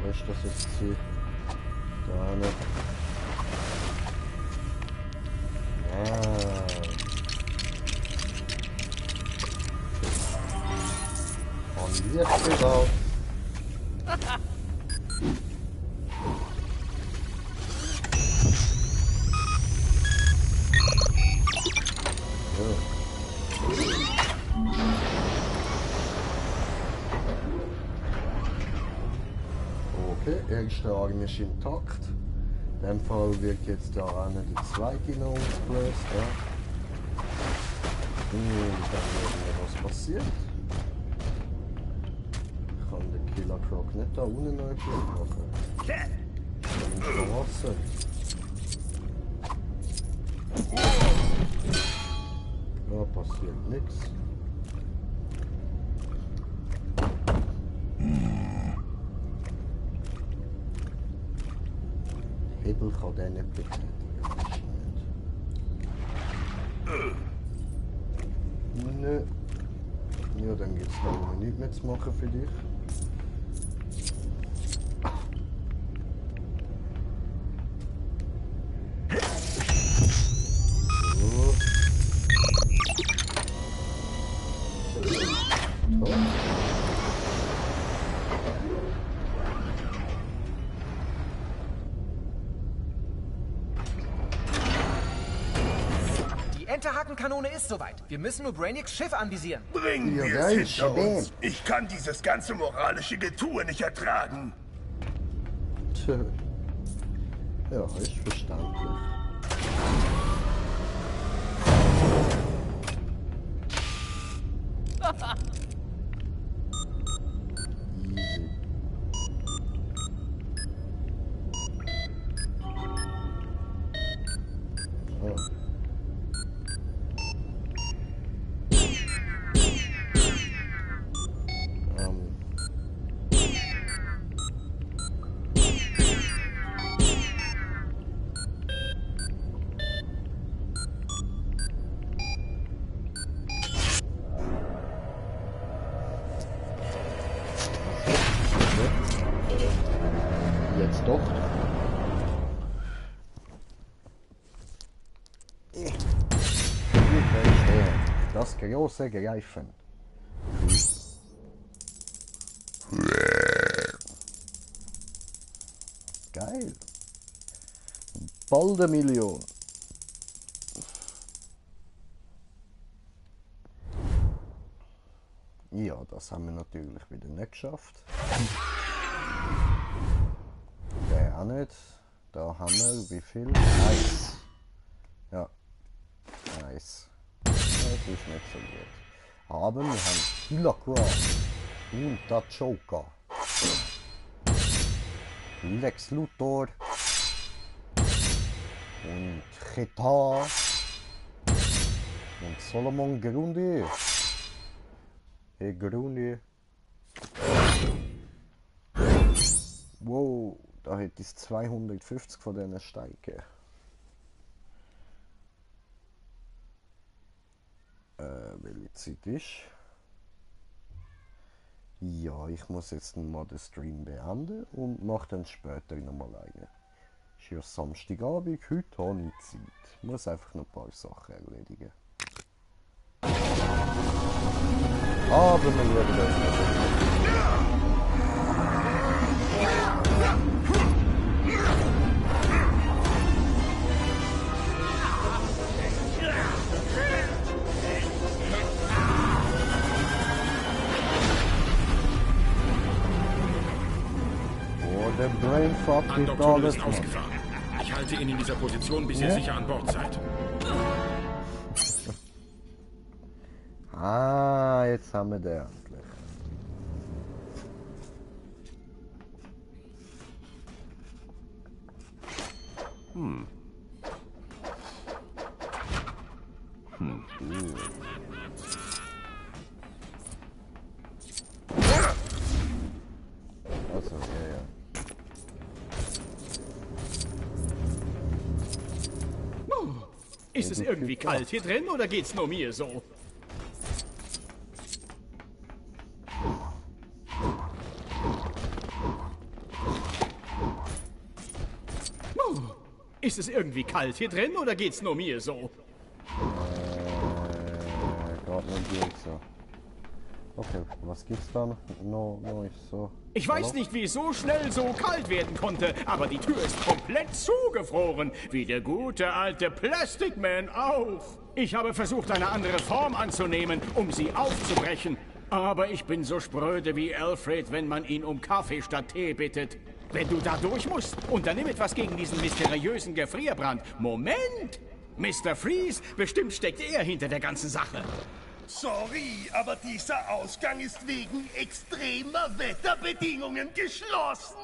Wo ist das jetzt? Da nicht. Von jetzt gebaut. Okay, erster Arm ist intakt. In dem Fall wird jetzt da eine die zweite noch ausgelöst. Ja. Und dann werden wir was passiert. Ich kann den Killer Croc nicht da unten noch etwas machen. Ich bin Wasser. Da passiert nichts. Hebel kann der nicht betätigen. Nö. Ja, dann gibt es da nichts mehr zu machen für dich. Die Enterhakenkanone ist soweit. Wir müssen nur Brainiacs Schiff anvisieren. Bringen wir es hinter uns. Ich kann dieses ganze moralische Getue nicht ertragen. Tja. Ja, ist verständlich. Easy. Oh. Jetzt doch. Das große Greifen. Geil. Bald 1 Million. Ja, das haben wir natürlich wieder nicht geschafft. Der auch nicht. Da haben wir wie viel? 1. Ja. 1. Das ist nicht so gut. Aber wir haben Killer Croc und der Joker. Lex Luthor und Cheta und Solomon Grundy. Hey Grundy. Wow, da hätte ich 250 von diesen Steinen. Welche Zeit ist? Ja, ich muss jetzt mal den Stream beenden und mache dann später nochmal eine. Ist ja Samstagabend, heute habe ich Zeit. Ich muss einfach noch ein paar Sachen erledigen. Aber wir werden das Der Brainfuck geht Andoktunnel alles ist noch. ausgefahren. Ich halte ihn in dieser Position, bis ihr sicher an Bord seid. Ah, jetzt haben wir den endlich. Also, ja. Ist es irgendwie kalt hier drin oder geht's nur mir so? Ist es irgendwie kalt hier drin oder geht's nur mir so? Gerade nicht direkt so. Okay, was gibt's da noch? No, ist so. Ich weiß nicht, wie es so schnell so kalt werden konnte, aber die Tür ist komplett zugefroren, wie der gute alte Plastic Man auch. Ich habe versucht, eine andere Form anzunehmen, um sie aufzubrechen. Aber ich bin so spröde wie Alfred, wenn man ihn um Kaffee statt Tee bittet. Wenn du da durch musst, unternimm etwas gegen diesen mysteriösen Gefrierbrand. Moment! Mr. Freeze, bestimmt steckt er hinter der ganzen Sache. Sorry, aber dieser Ausgang ist wegen extremer Wetterbedingungen geschlossen.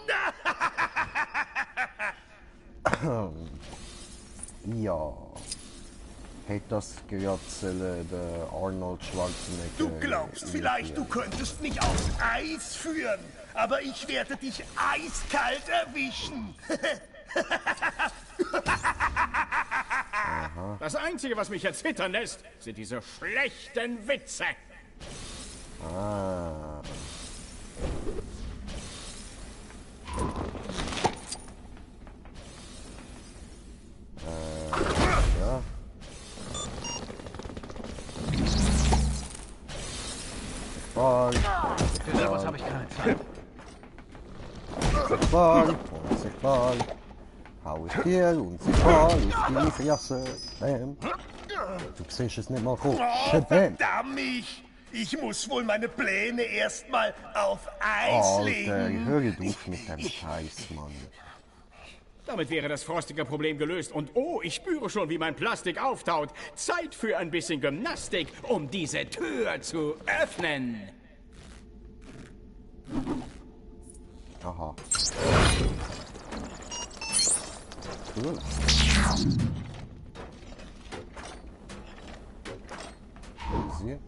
Ja. Hätte das gerade der Arnold Schwarzenegger... Du glaubst vielleicht, du könntest mich aufs Eis führen, aber ich werde dich eiskalt erwischen. Das Einzige, was mich erzittern lässt, sind diese schlechten Witze. Ah. Ja. Für sowas habe ich keine Zeit. Unsichtbar. Hau ich dir unsichtbar ist die Fresse. Bam. Du siehst es nicht mal gut. Oh, Shit, bam. verdammt mich! Ich muss wohl meine Pläne erstmal auf Eis legen. Alter, hör auf mit dem Scheiß, Mann. Damit wäre das frostige Problem gelöst. Und oh, ich spüre schon, wie mein Plastik auftaut. Zeit für ein bisschen Gymnastik, um diese Tür zu öffnen. Aha. Cool. Easy.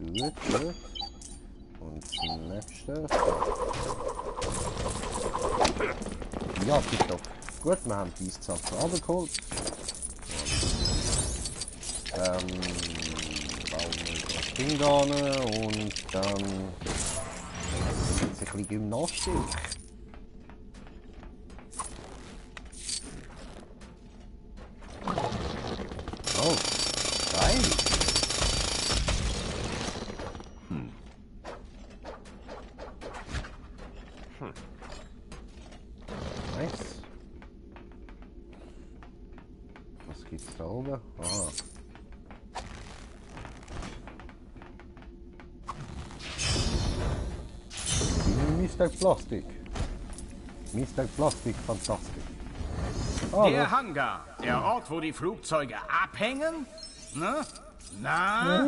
Gut. Und das nächste. Ja, tipptopp. Gut, wir haben die Satz runtergeholt. Bauen wir das Ding da hin und dann jetzt ein bisschen Gymnastik. Oh, geil. Nice. Was gibt's da oben? Ah. Mr. Plastik. Mr. Plastik, fantastisch. Oh, Der Hangar, der Ort, wo die Flugzeuge abhängen? Ne? Na?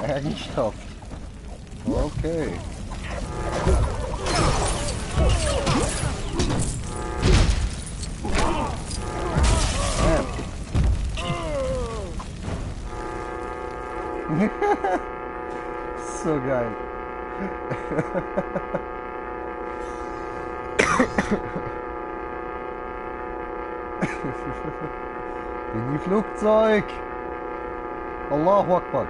Ernsthaft? Okay. So geil. Mini-Flugzeug! Allahu Akbar!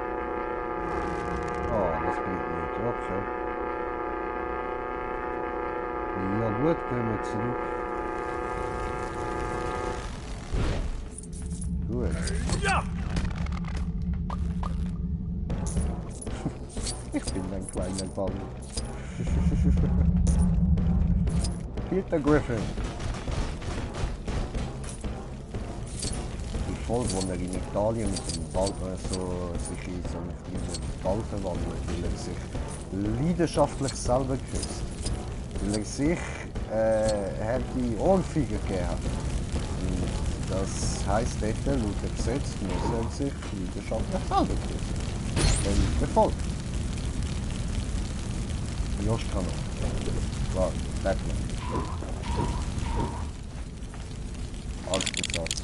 Oh, das bringt nicht. Okay. Ja gut, gehen wir zurück. Gut. Ja! Ich bin ein kleiner Ball. Peter Griffin. Die Folge, wo er in Italien mit dem Ball sich in so einen kleinen Ball verwandelt, weil er sich leidenschaftlich selber küsst. Weil er sich die Ohrfeige gegeben hat. Und das heisst dort, laut dem Gesetz, muss er sich leidenschaftlich selber küssen. Dann befolgt. Josh kann noch. Klar, Batman. Alles gesagt.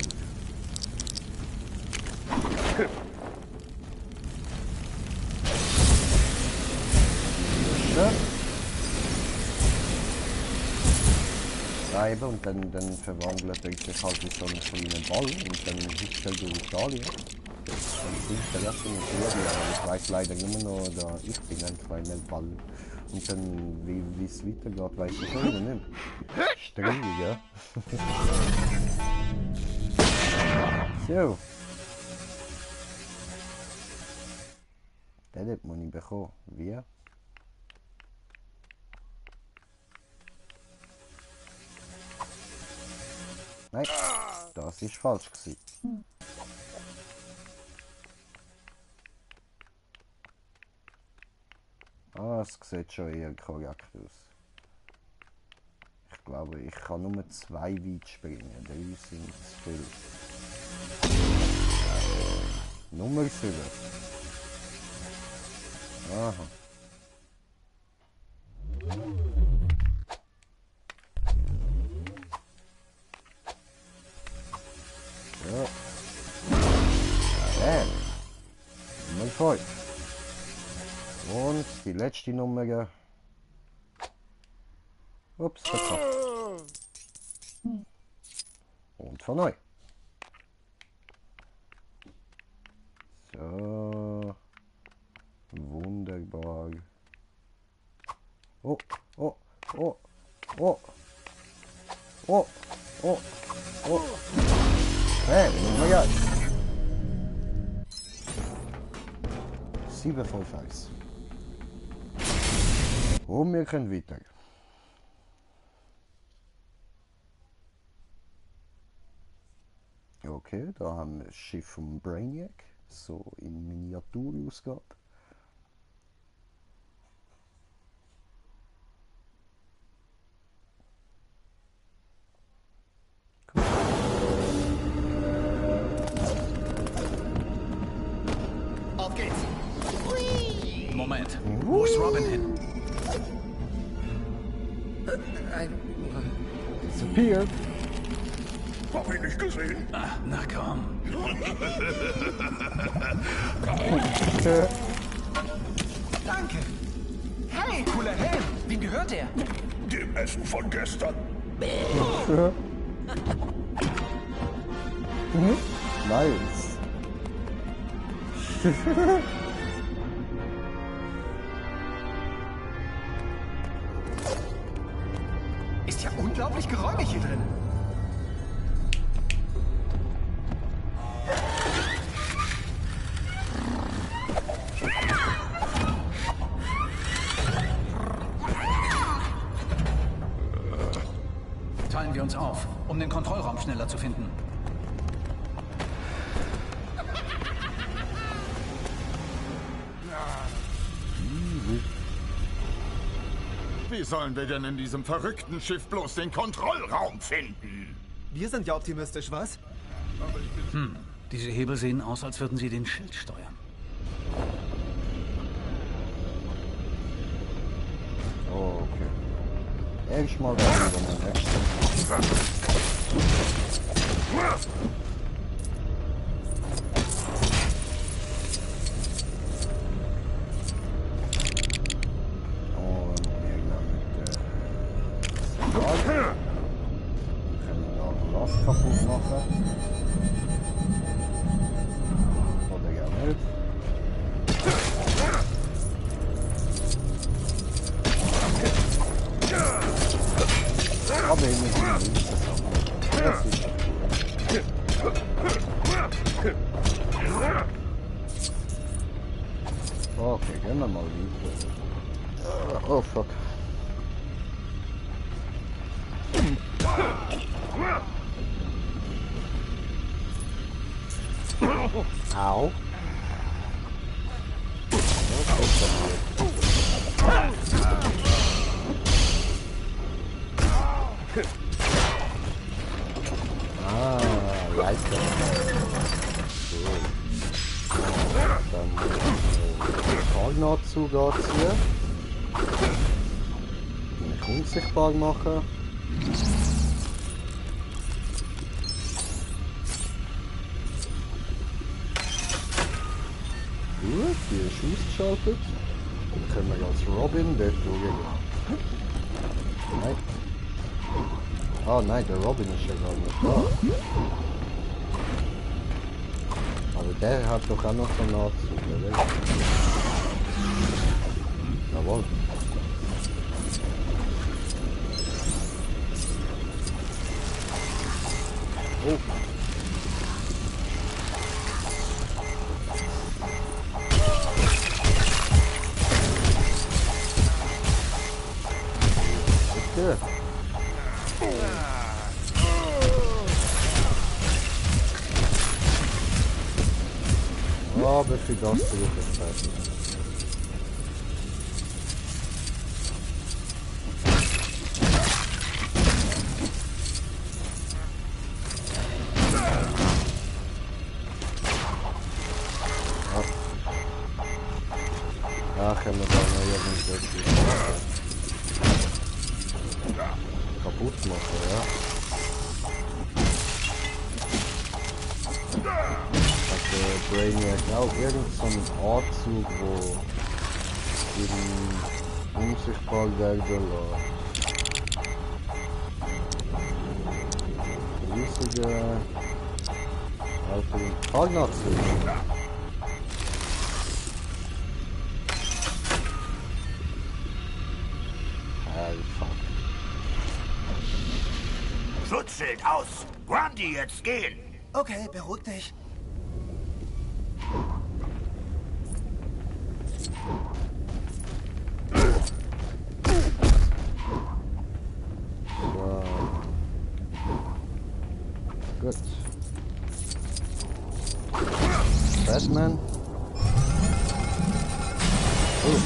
Reiben und dann verwandelt er sich halt in so einen kleinen Ball und dann hüpft er durch Italien. Dann fliegt er erst in Serie, aber ich weiß leider immer noch, da ich bin ein kleiner Ball. Und dann, wie es weitergeht, weiß ich auch nicht mehr. Stringig, ja? So. Den hat man nicht bekommen. Wie? Nein, das ist falsch gewesen. Ah, es sieht schon eher korrekt aus. Ich glaube, ich kann nur 2 weit springen. 3 sind zu viel. Nummer 7. Aha. So. Nummer 5. Und die letzte Nummer. Ups, verkackt. Und von neu. So. Wunderbar. Oh, oh, oh, oh. Oh, oh, oh. Hey, Nummer 1. 7 von 6. Und wir können weiter. Okay, da haben wir das Schiff vom Brainiac, so in Miniaturausgabe. Auf geht's! Moment, wo ist Robin hin? Disappeared. Hab ich nicht gesehen. Ach, na komm. Danke. Hey, cooler Helm. Wem gehört der? Dem Essen von gestern. Nice. Ist ja unglaublich geräumig hier drin. Teilen wir uns auf, um den Kontrollraum schneller zu finden. Wie sollen wir denn in diesem verrückten Schiff bloß den Kontrollraum finden? Wir sind ja optimistisch, was? Diese Hebel sehen aus, als würden sie den Schild steuern. Oh, okay. Erstmal da über den nächsten. Und irgendwann mit Okay, gehen wir mal weiter. Oh fuck. Au. Leiste. So. Dann Tagnadzug anziehen. Mich unsichtbar machen. Gut, die ist ausgeschaltet. Dann können wir als Robin dort schauen. Nein. Ah nein, der Robin ist ja gar nicht da. Aber der hat doch auch noch so einen Anzug, oder? Jawohl. Oh. Bitte. Aber für das zurückgezeigt. Ach, können wir da noch irgendwas kaputt machen, ja. Brainiac auch irgend so ein Anzug, wo eben unsichtbar werden lässt. Riesige alte Tagnazug. Schutzschild aus! Grundy, jetzt gehen! Okay, beruhig dich. Gut. Batman. Oh.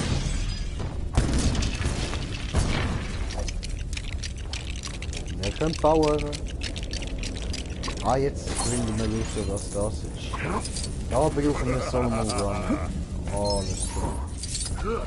Wir können Power. Ah, jetzt bringen wir raus, was das ist. Da brauchen wir Solomon Run. Oh, das ist so.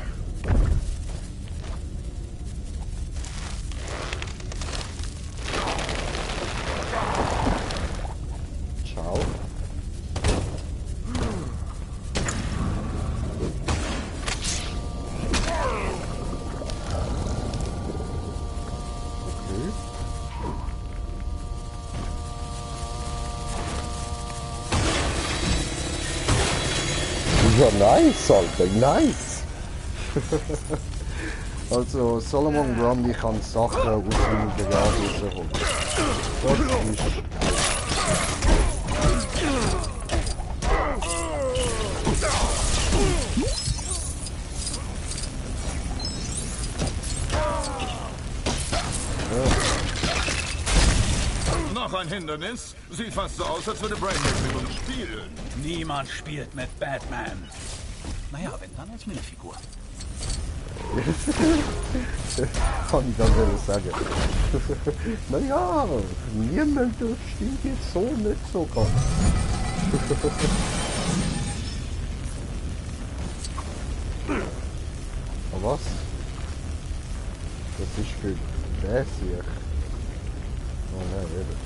Ja, nice, Alter, nice! Also, Solomon Grundy kann Sachen aus dem Regal rausholen. Das ist... Noch ein Hindernis? Sieht fast so aus, als würde Brainiac mit uns spielen. Niemand spielt mit Batman. Naja, wenn dann als Minifigur. Kann ich das ehrlich sagen. Naja, niemand stimmt jetzt so nicht so ganz. Aber was? Das ist für das hier. Oh nein, wieder.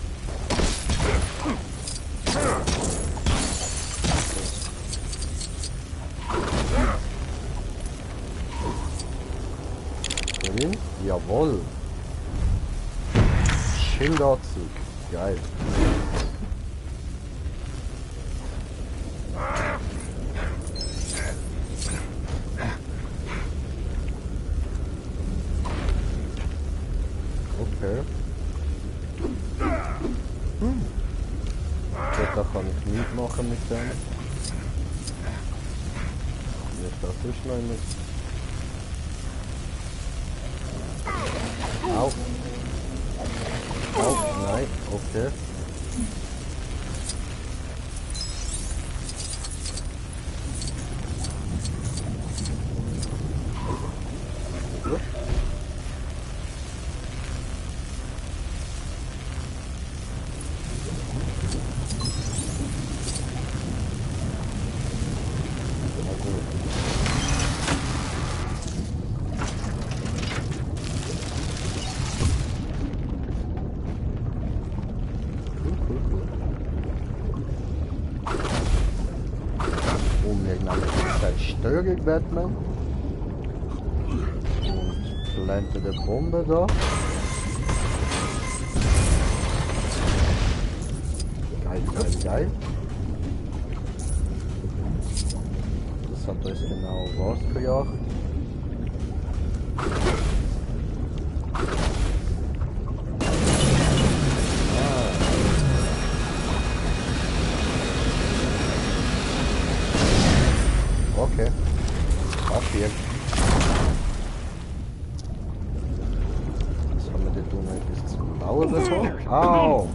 Wohin? Jawohl. Schildanzug. Geil. Okay. Da kann ich nichts machen mit dem. Nicht das Was ist noch immer? Au. Au, nein, okay. Steuerung Batman und plante die Bombe da. Geil, geil, geil. Das hat uns genau was gejagt. Okay. Passiert. Was haben wir denn tun? Etwas zum Bauen oder so? Au!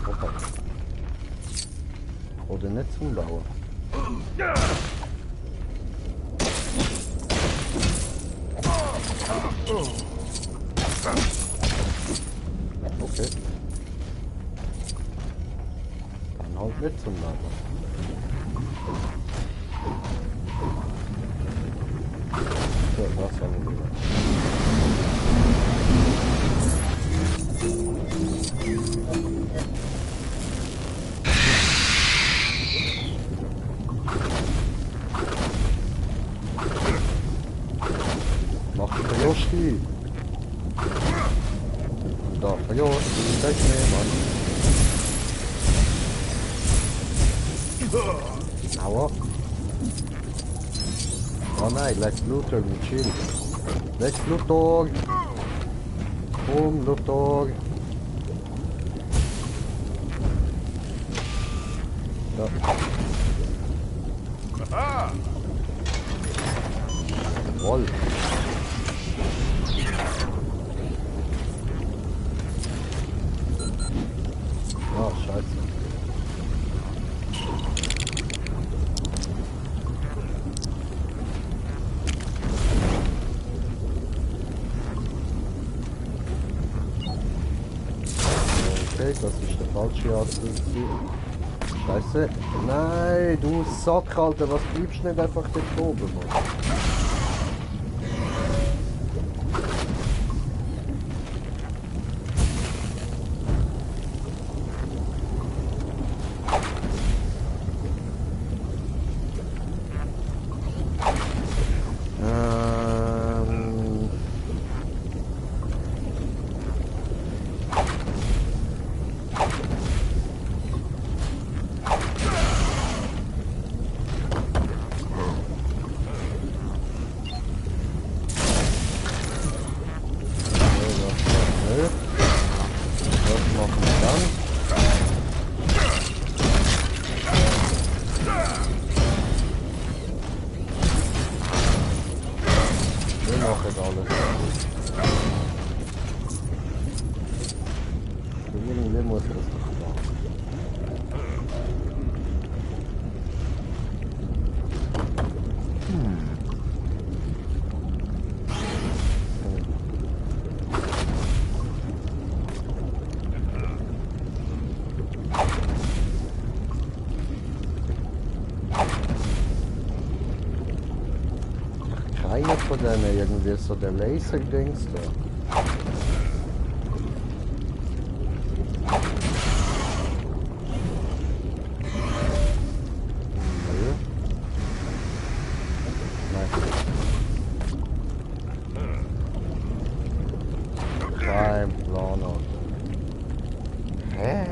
Opa. Oder nicht zum Bauen. Okay. Dann halt nicht zum Bauen. Was haben wir wieder? Mach Verjosti! Da, Verjosti, wegnehmen! Aua! Oh nein, Lex Luthor mit Schild. Lex Luthor! Komm, Luthor! Da. Jawohl! Oh, scheiße. Okay, das ist der falsche Anzug. Scheiße. Nein, du Sack, Alter, was bleibst du nicht einfach dort oben, Mann? Keiner von denen irgendwie so der Laser-Dings da. Kein Plan. Hä?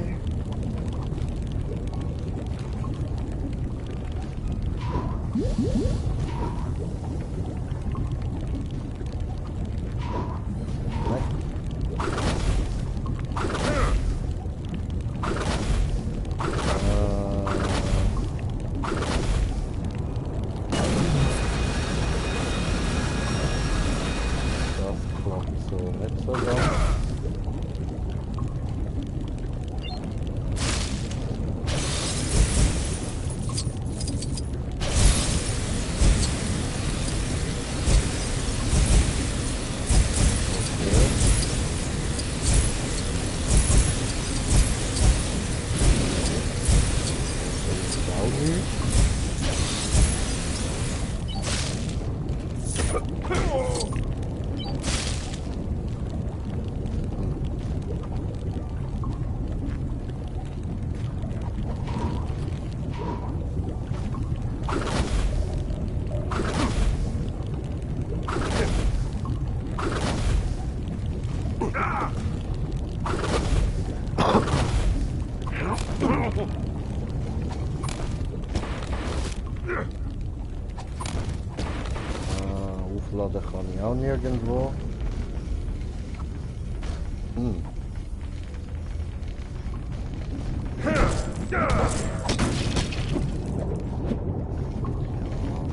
Aufladen kann ich auch nirgendwo.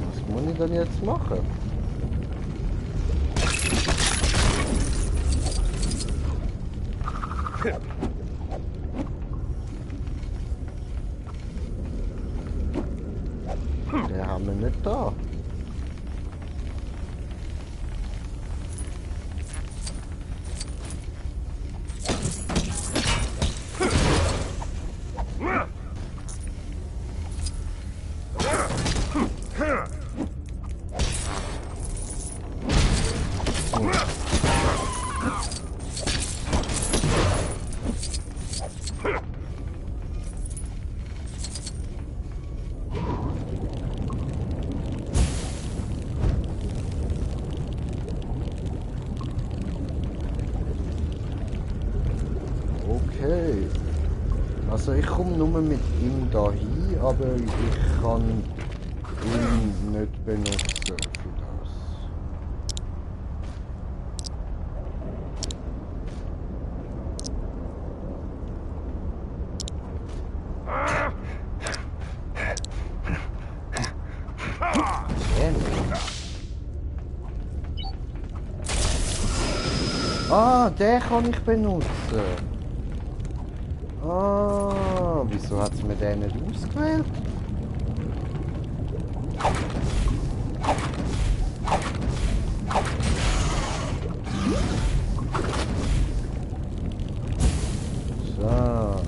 Was muss ich denn jetzt machen? Den haben wir nicht da. Okay. Also ich komme nur mit ihm da hin, aber ich kann ihn nicht benutzen für das. Ah, den kann ich benutzen. Ah, wieso hat es mir den nicht ausgewählt? So.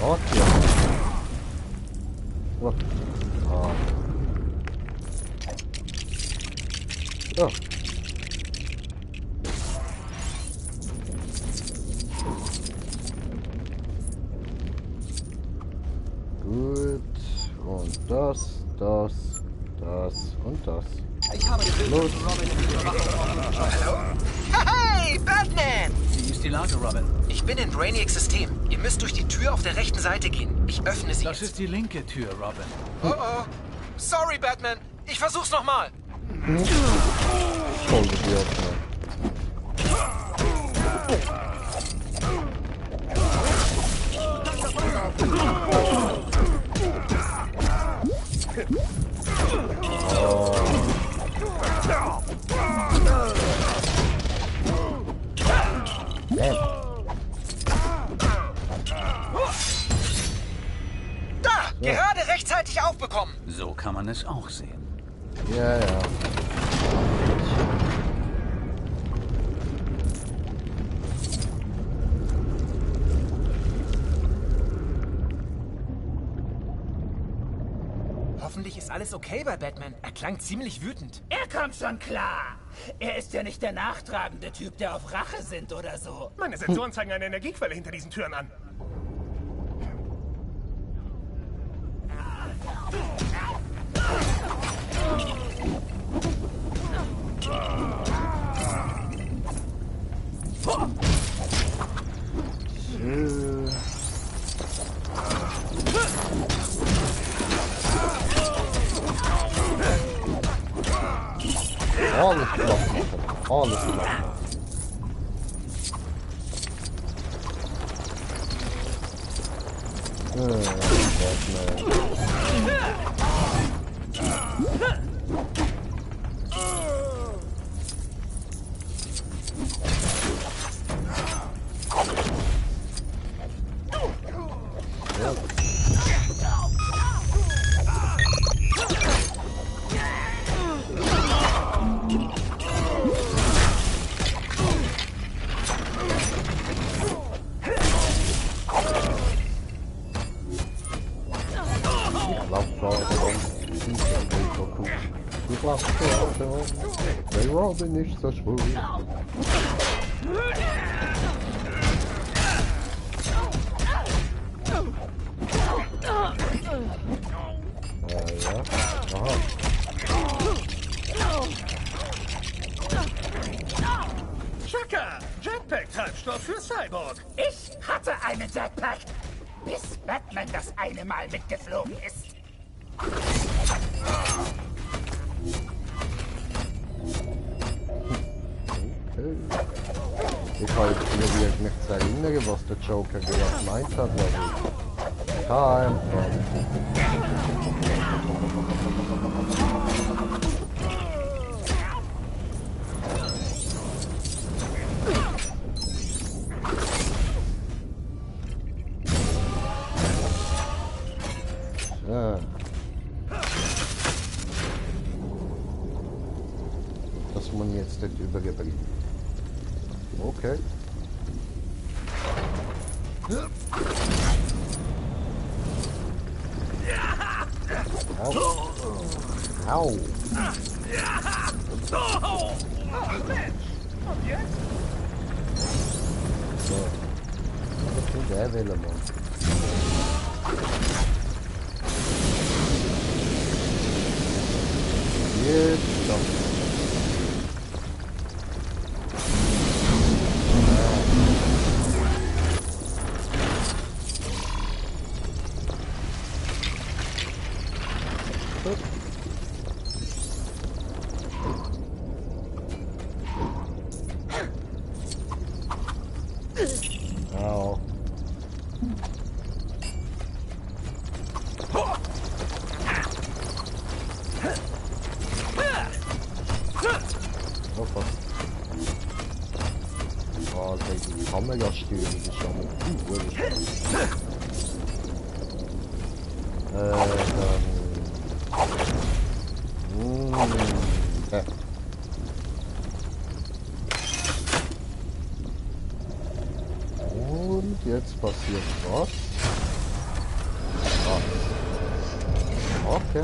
Okay. What? Ah. Oh. Gut. Und das und das. Ich habe gesehen, Los. Hallo? Hey, Batman! Wie ist die Lage, Robin? Ich bin in Brainiacs System. Ihr müsst durch die Tür auf der rechten Seite gehen. Ich öffne sie. Das ist die linke Tür, Robin. Oh oh. Sorry, Batman. Ich versuch's nochmal. Voll die öffnen. Da! Gerade rechtzeitig aufbekommen. So kann man es auch sehen. Ja, ja. Hoffentlich ist alles okay bei Batman. Er klang ziemlich wütend. Er kommt schon klar. Er ist ja nicht der nachtragende Typ, der auf Rache sind oder so. Meine Sensoren zeigen eine Energiequelle hinter diesen Türen an. Alles klar machen. Alles klar. Der Robin nicht so schwul. Ja. Aha. Joker! Jetpack-Treibstoff für Cyborg. Ich hatte einen Jetpack, bis Batman das eine Mal mitgeflogen ist. Ich halt probiert mich zu erinnern, was der Joker gerade gemeint hat, aber kein so. Das muss ich jetzt nicht überbringen. Okay. Au. Au. So. Was tut der Wille, Mann? Jetzt doch. Au. Hoppa. Oh, die Kamerasteuerung ist schon mal gut. Und jetzt passiert was? Ah. Okay.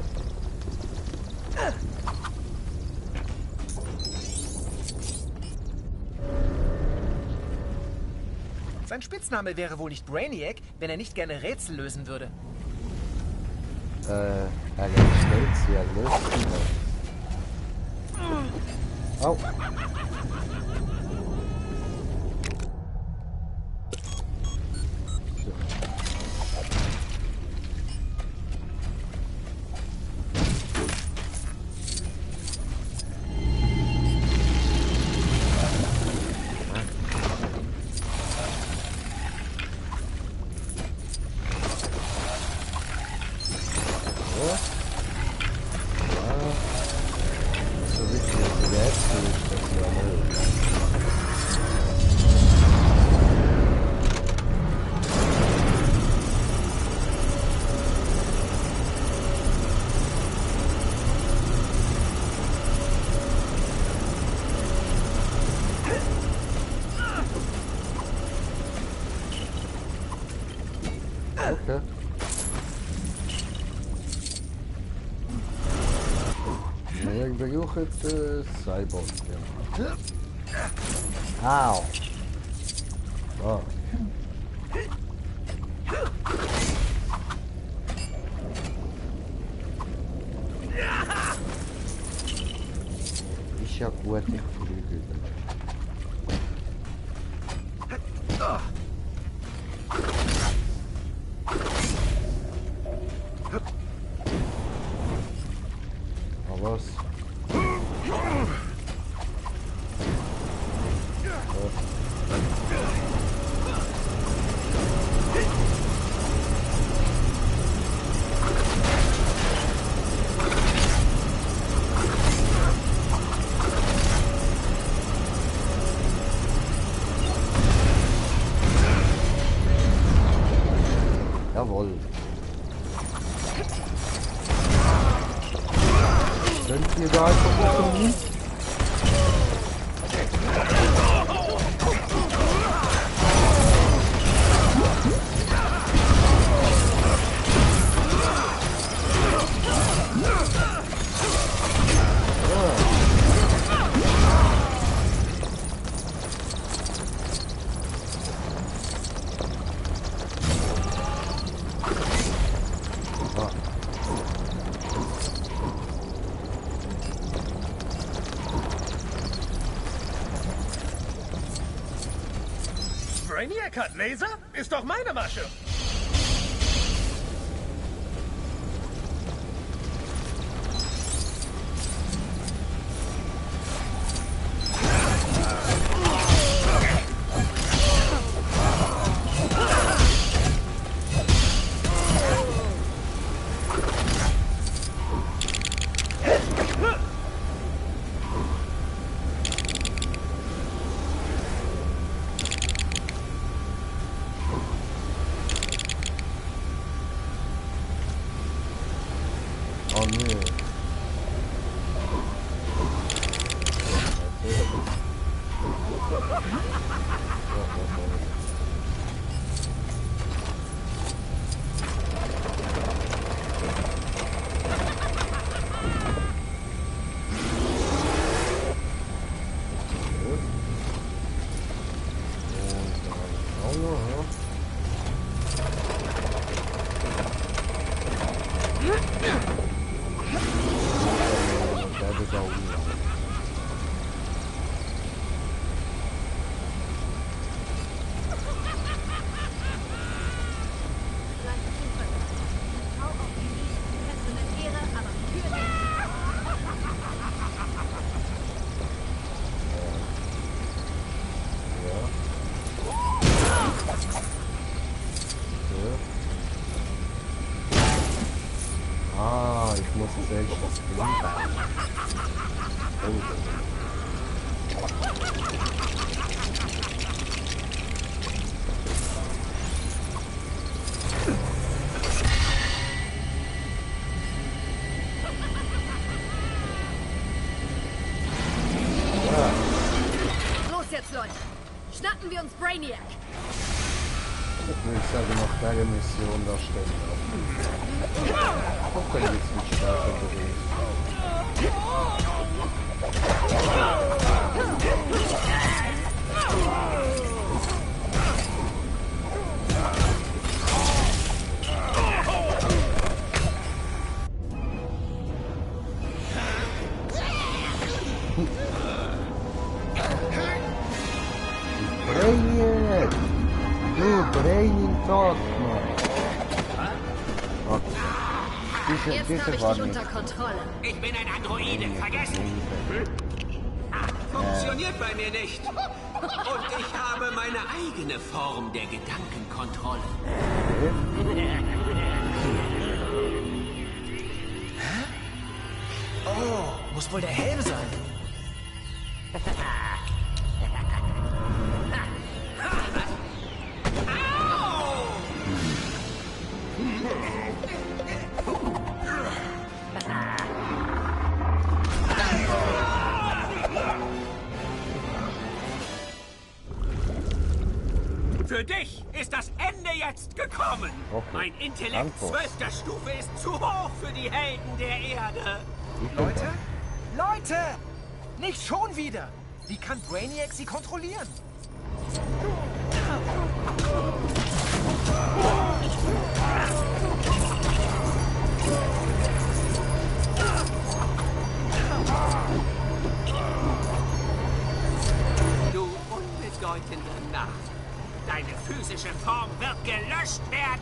Sein Spitzname wäre wohl nicht Brainiac, wenn er nicht gerne Rätsel lösen würde. Er stellt sie, er löst sie. Au. Okay. Wir brauchen Cyborg. Au. So. Ich hab gute Flügel. Was? Jawohl. Könnt ihr da einfach nicht? Brainiac hat Laser? Ist doch meine Masche. Oh nö. Ich muss selbst das Blinken. Los jetzt, Leute! Schnappen wir uns Brainiac! Ich sage noch keine Mission darstellen. Guck mal, jetzt mit Stärke bewegt. Brainiac! Du Braining Talk, man! Jetzt habe ich dich unter Kontrolle. Ich bin ein Androide, vergessen! Funktioniert bei mir nicht. Und ich habe meine eigene Form der Gedankenkontrolle. Oh, muss wohl der Helm sein. Für dich ist das Ende jetzt gekommen. Okay. Mein Intellekt 12. Stufe ist zu hoch für die Helden der Erde. Leute? Leute! Nicht schon wieder! Wie kann Brainiac sie kontrollieren? Du unbedeutende Narr. Deine physische Form wird gelöscht werden.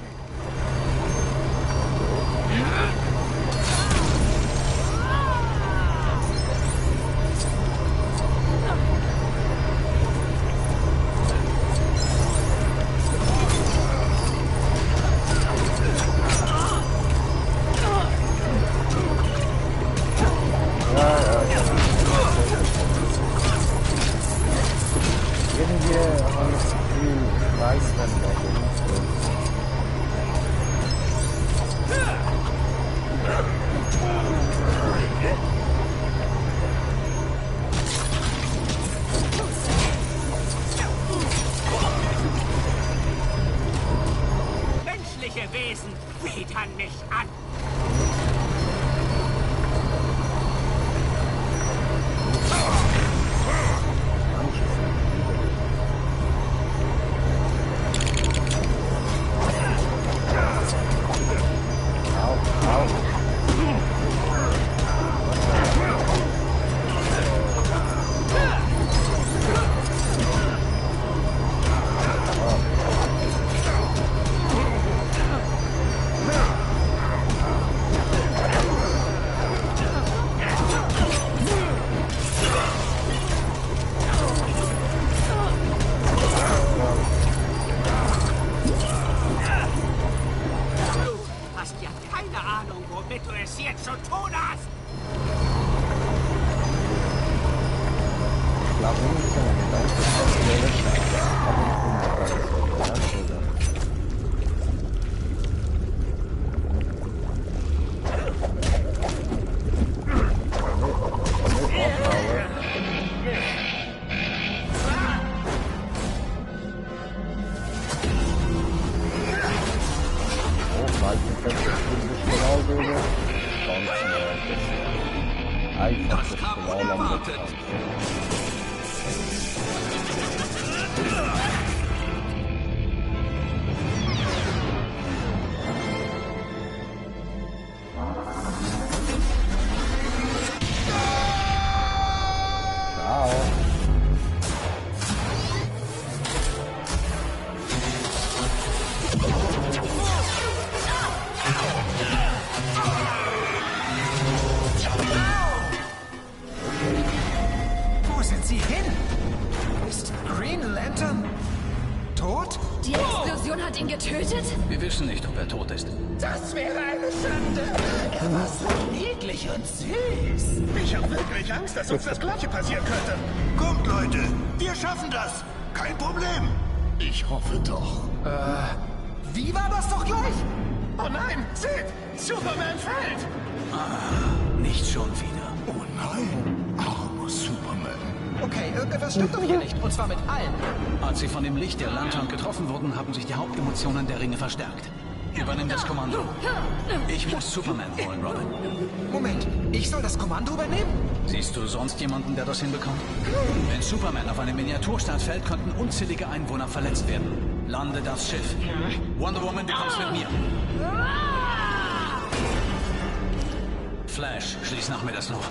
Irgendwie habe ich das Gefühl, ich weiß, wenn da ist. Menschliche Wesen widern mich an. Das kam unerwartet. Wo sind sie hin? Ist Green Lantern tot? Die Explosion hat ihn getötet? Wir wissen nicht, ob er tot ist. Das wäre eine Schande. Er war so niedlich und süß. Ich habe wirklich Angst, dass uns das Gleiche passieren könnte. Kommt, Leute, wir schaffen das. Kein Problem. Ich hoffe doch. Wie war das doch gleich? Oh nein, seht! Superman fällt! Nicht schon wieder. Oh nein, armer Superman. Okay, irgendetwas stimmt doch hier nicht. Und zwar mit allen. Als sie von dem Licht der Lantern getroffen wurden, haben sich die Hauptemotionen der Ringe verstärkt. Übernimm das Kommando. Ich muss Superman holen, Robin. Moment, ich soll das Kommando übernehmen? Siehst du sonst jemanden, der das hinbekommt? Wenn Superman auf eine Miniaturstadt fällt, könnten unzählige Einwohner verletzt werden. Lande das Schiff. Wonder Woman, du kommst mit mir. Flash, schließ nachmittags noch.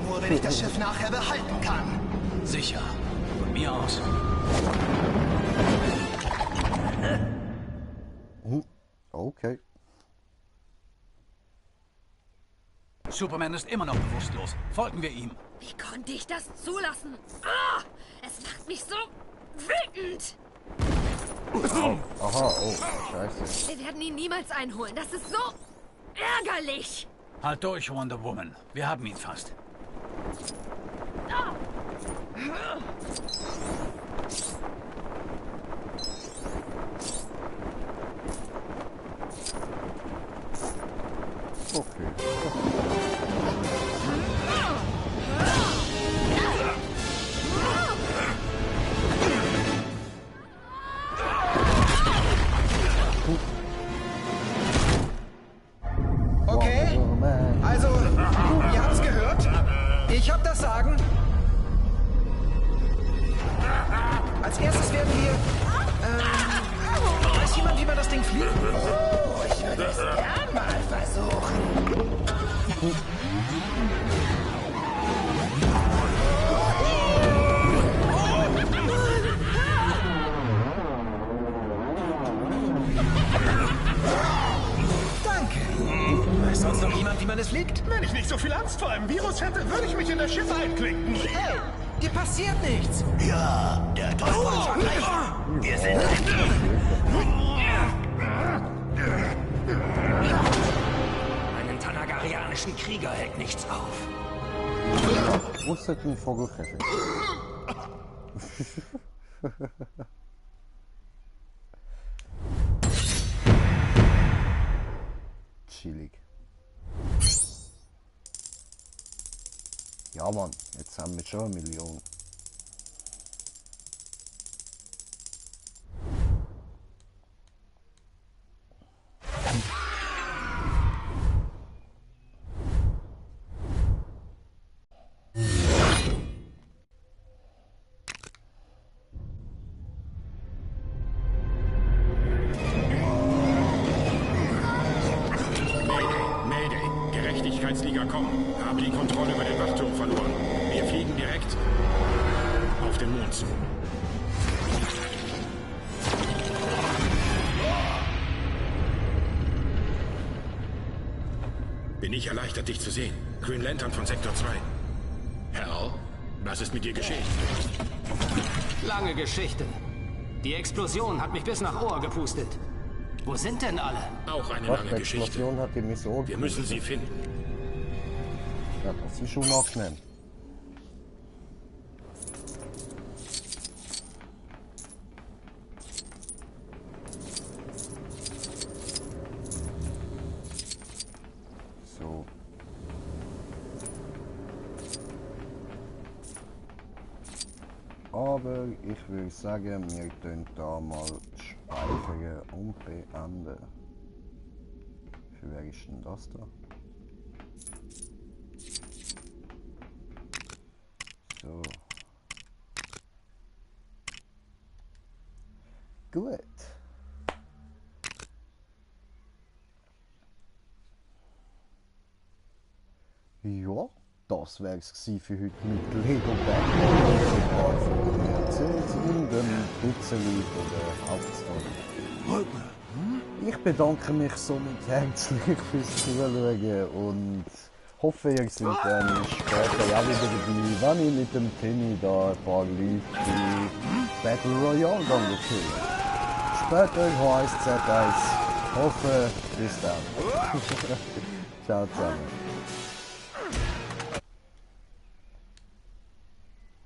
Nur wenn ich das Schiff nachher behalten kann. Sicher. Von mir aus. Okay. Superman ist immer noch bewusstlos. Folgen wir ihm. Wie konnte ich das zulassen? Ah, es macht mich so wütend. Aha, oh, scheiße. Wir werden ihn niemals einholen. Das ist so ärgerlich. Halt durch, Wonder Woman. Wir haben ihn fast. Okay, also, ihr habt's gehört. Ich hab das Sagen. Als erstes werden wir... weiß jemand, wie man das Ding fliegt? Oh, ich würde es gern mal versuchen. Danke. Weiß sonst noch jemand, wie man es fliegt? Wenn ich nicht so viel Angst vor einem Virus hätte, würde ich mich in das Schiff einklinken. Hey, dir passiert nichts. Ja, der Teufelsvergleich. Wir sind ein Team. Einen tanagarianischen Krieger hält nichts auf. Wo ist denn ein Vogelkäfig? Chillig. Ja, Mann, jetzt haben wir schon 1 Million. Mayday, Gerechtigkeitsliga kommen. Habe die Kontrolle über den Wachturm verloren. Wir fliegen direkt auf den Mond zu. Bin ich erleichtert, dich zu sehen. Green Lantern von Sektor 2. Hal, was ist mit dir geschehen? Lange Geschichte. Die Explosion hat mich bis nach Ohr gepustet. Wo sind denn alle? Auch eine Was, lange die Geschichte. Explosion hat die mich so Wir müssen sie finden. Ja, das ist schon noch schnell. Aber ich würde sagen, wir tun da mal speichern und beenden. Für wer ist denn das da? So. Gut. Ja, das wäre es für heute mit Lego Batman. Erzählt in dem Pizzeli oder Hauptstory. Ich bedanke mich somit herzlich fürs Zuschauen und hoffe, ihr seid dann später auch wieder dabei, wenn ich mit dem Timmy da ein paar Leute bei Battle Royale dann kill. Später HSZ1. Hoffe, bis dann. Ciao zusammen.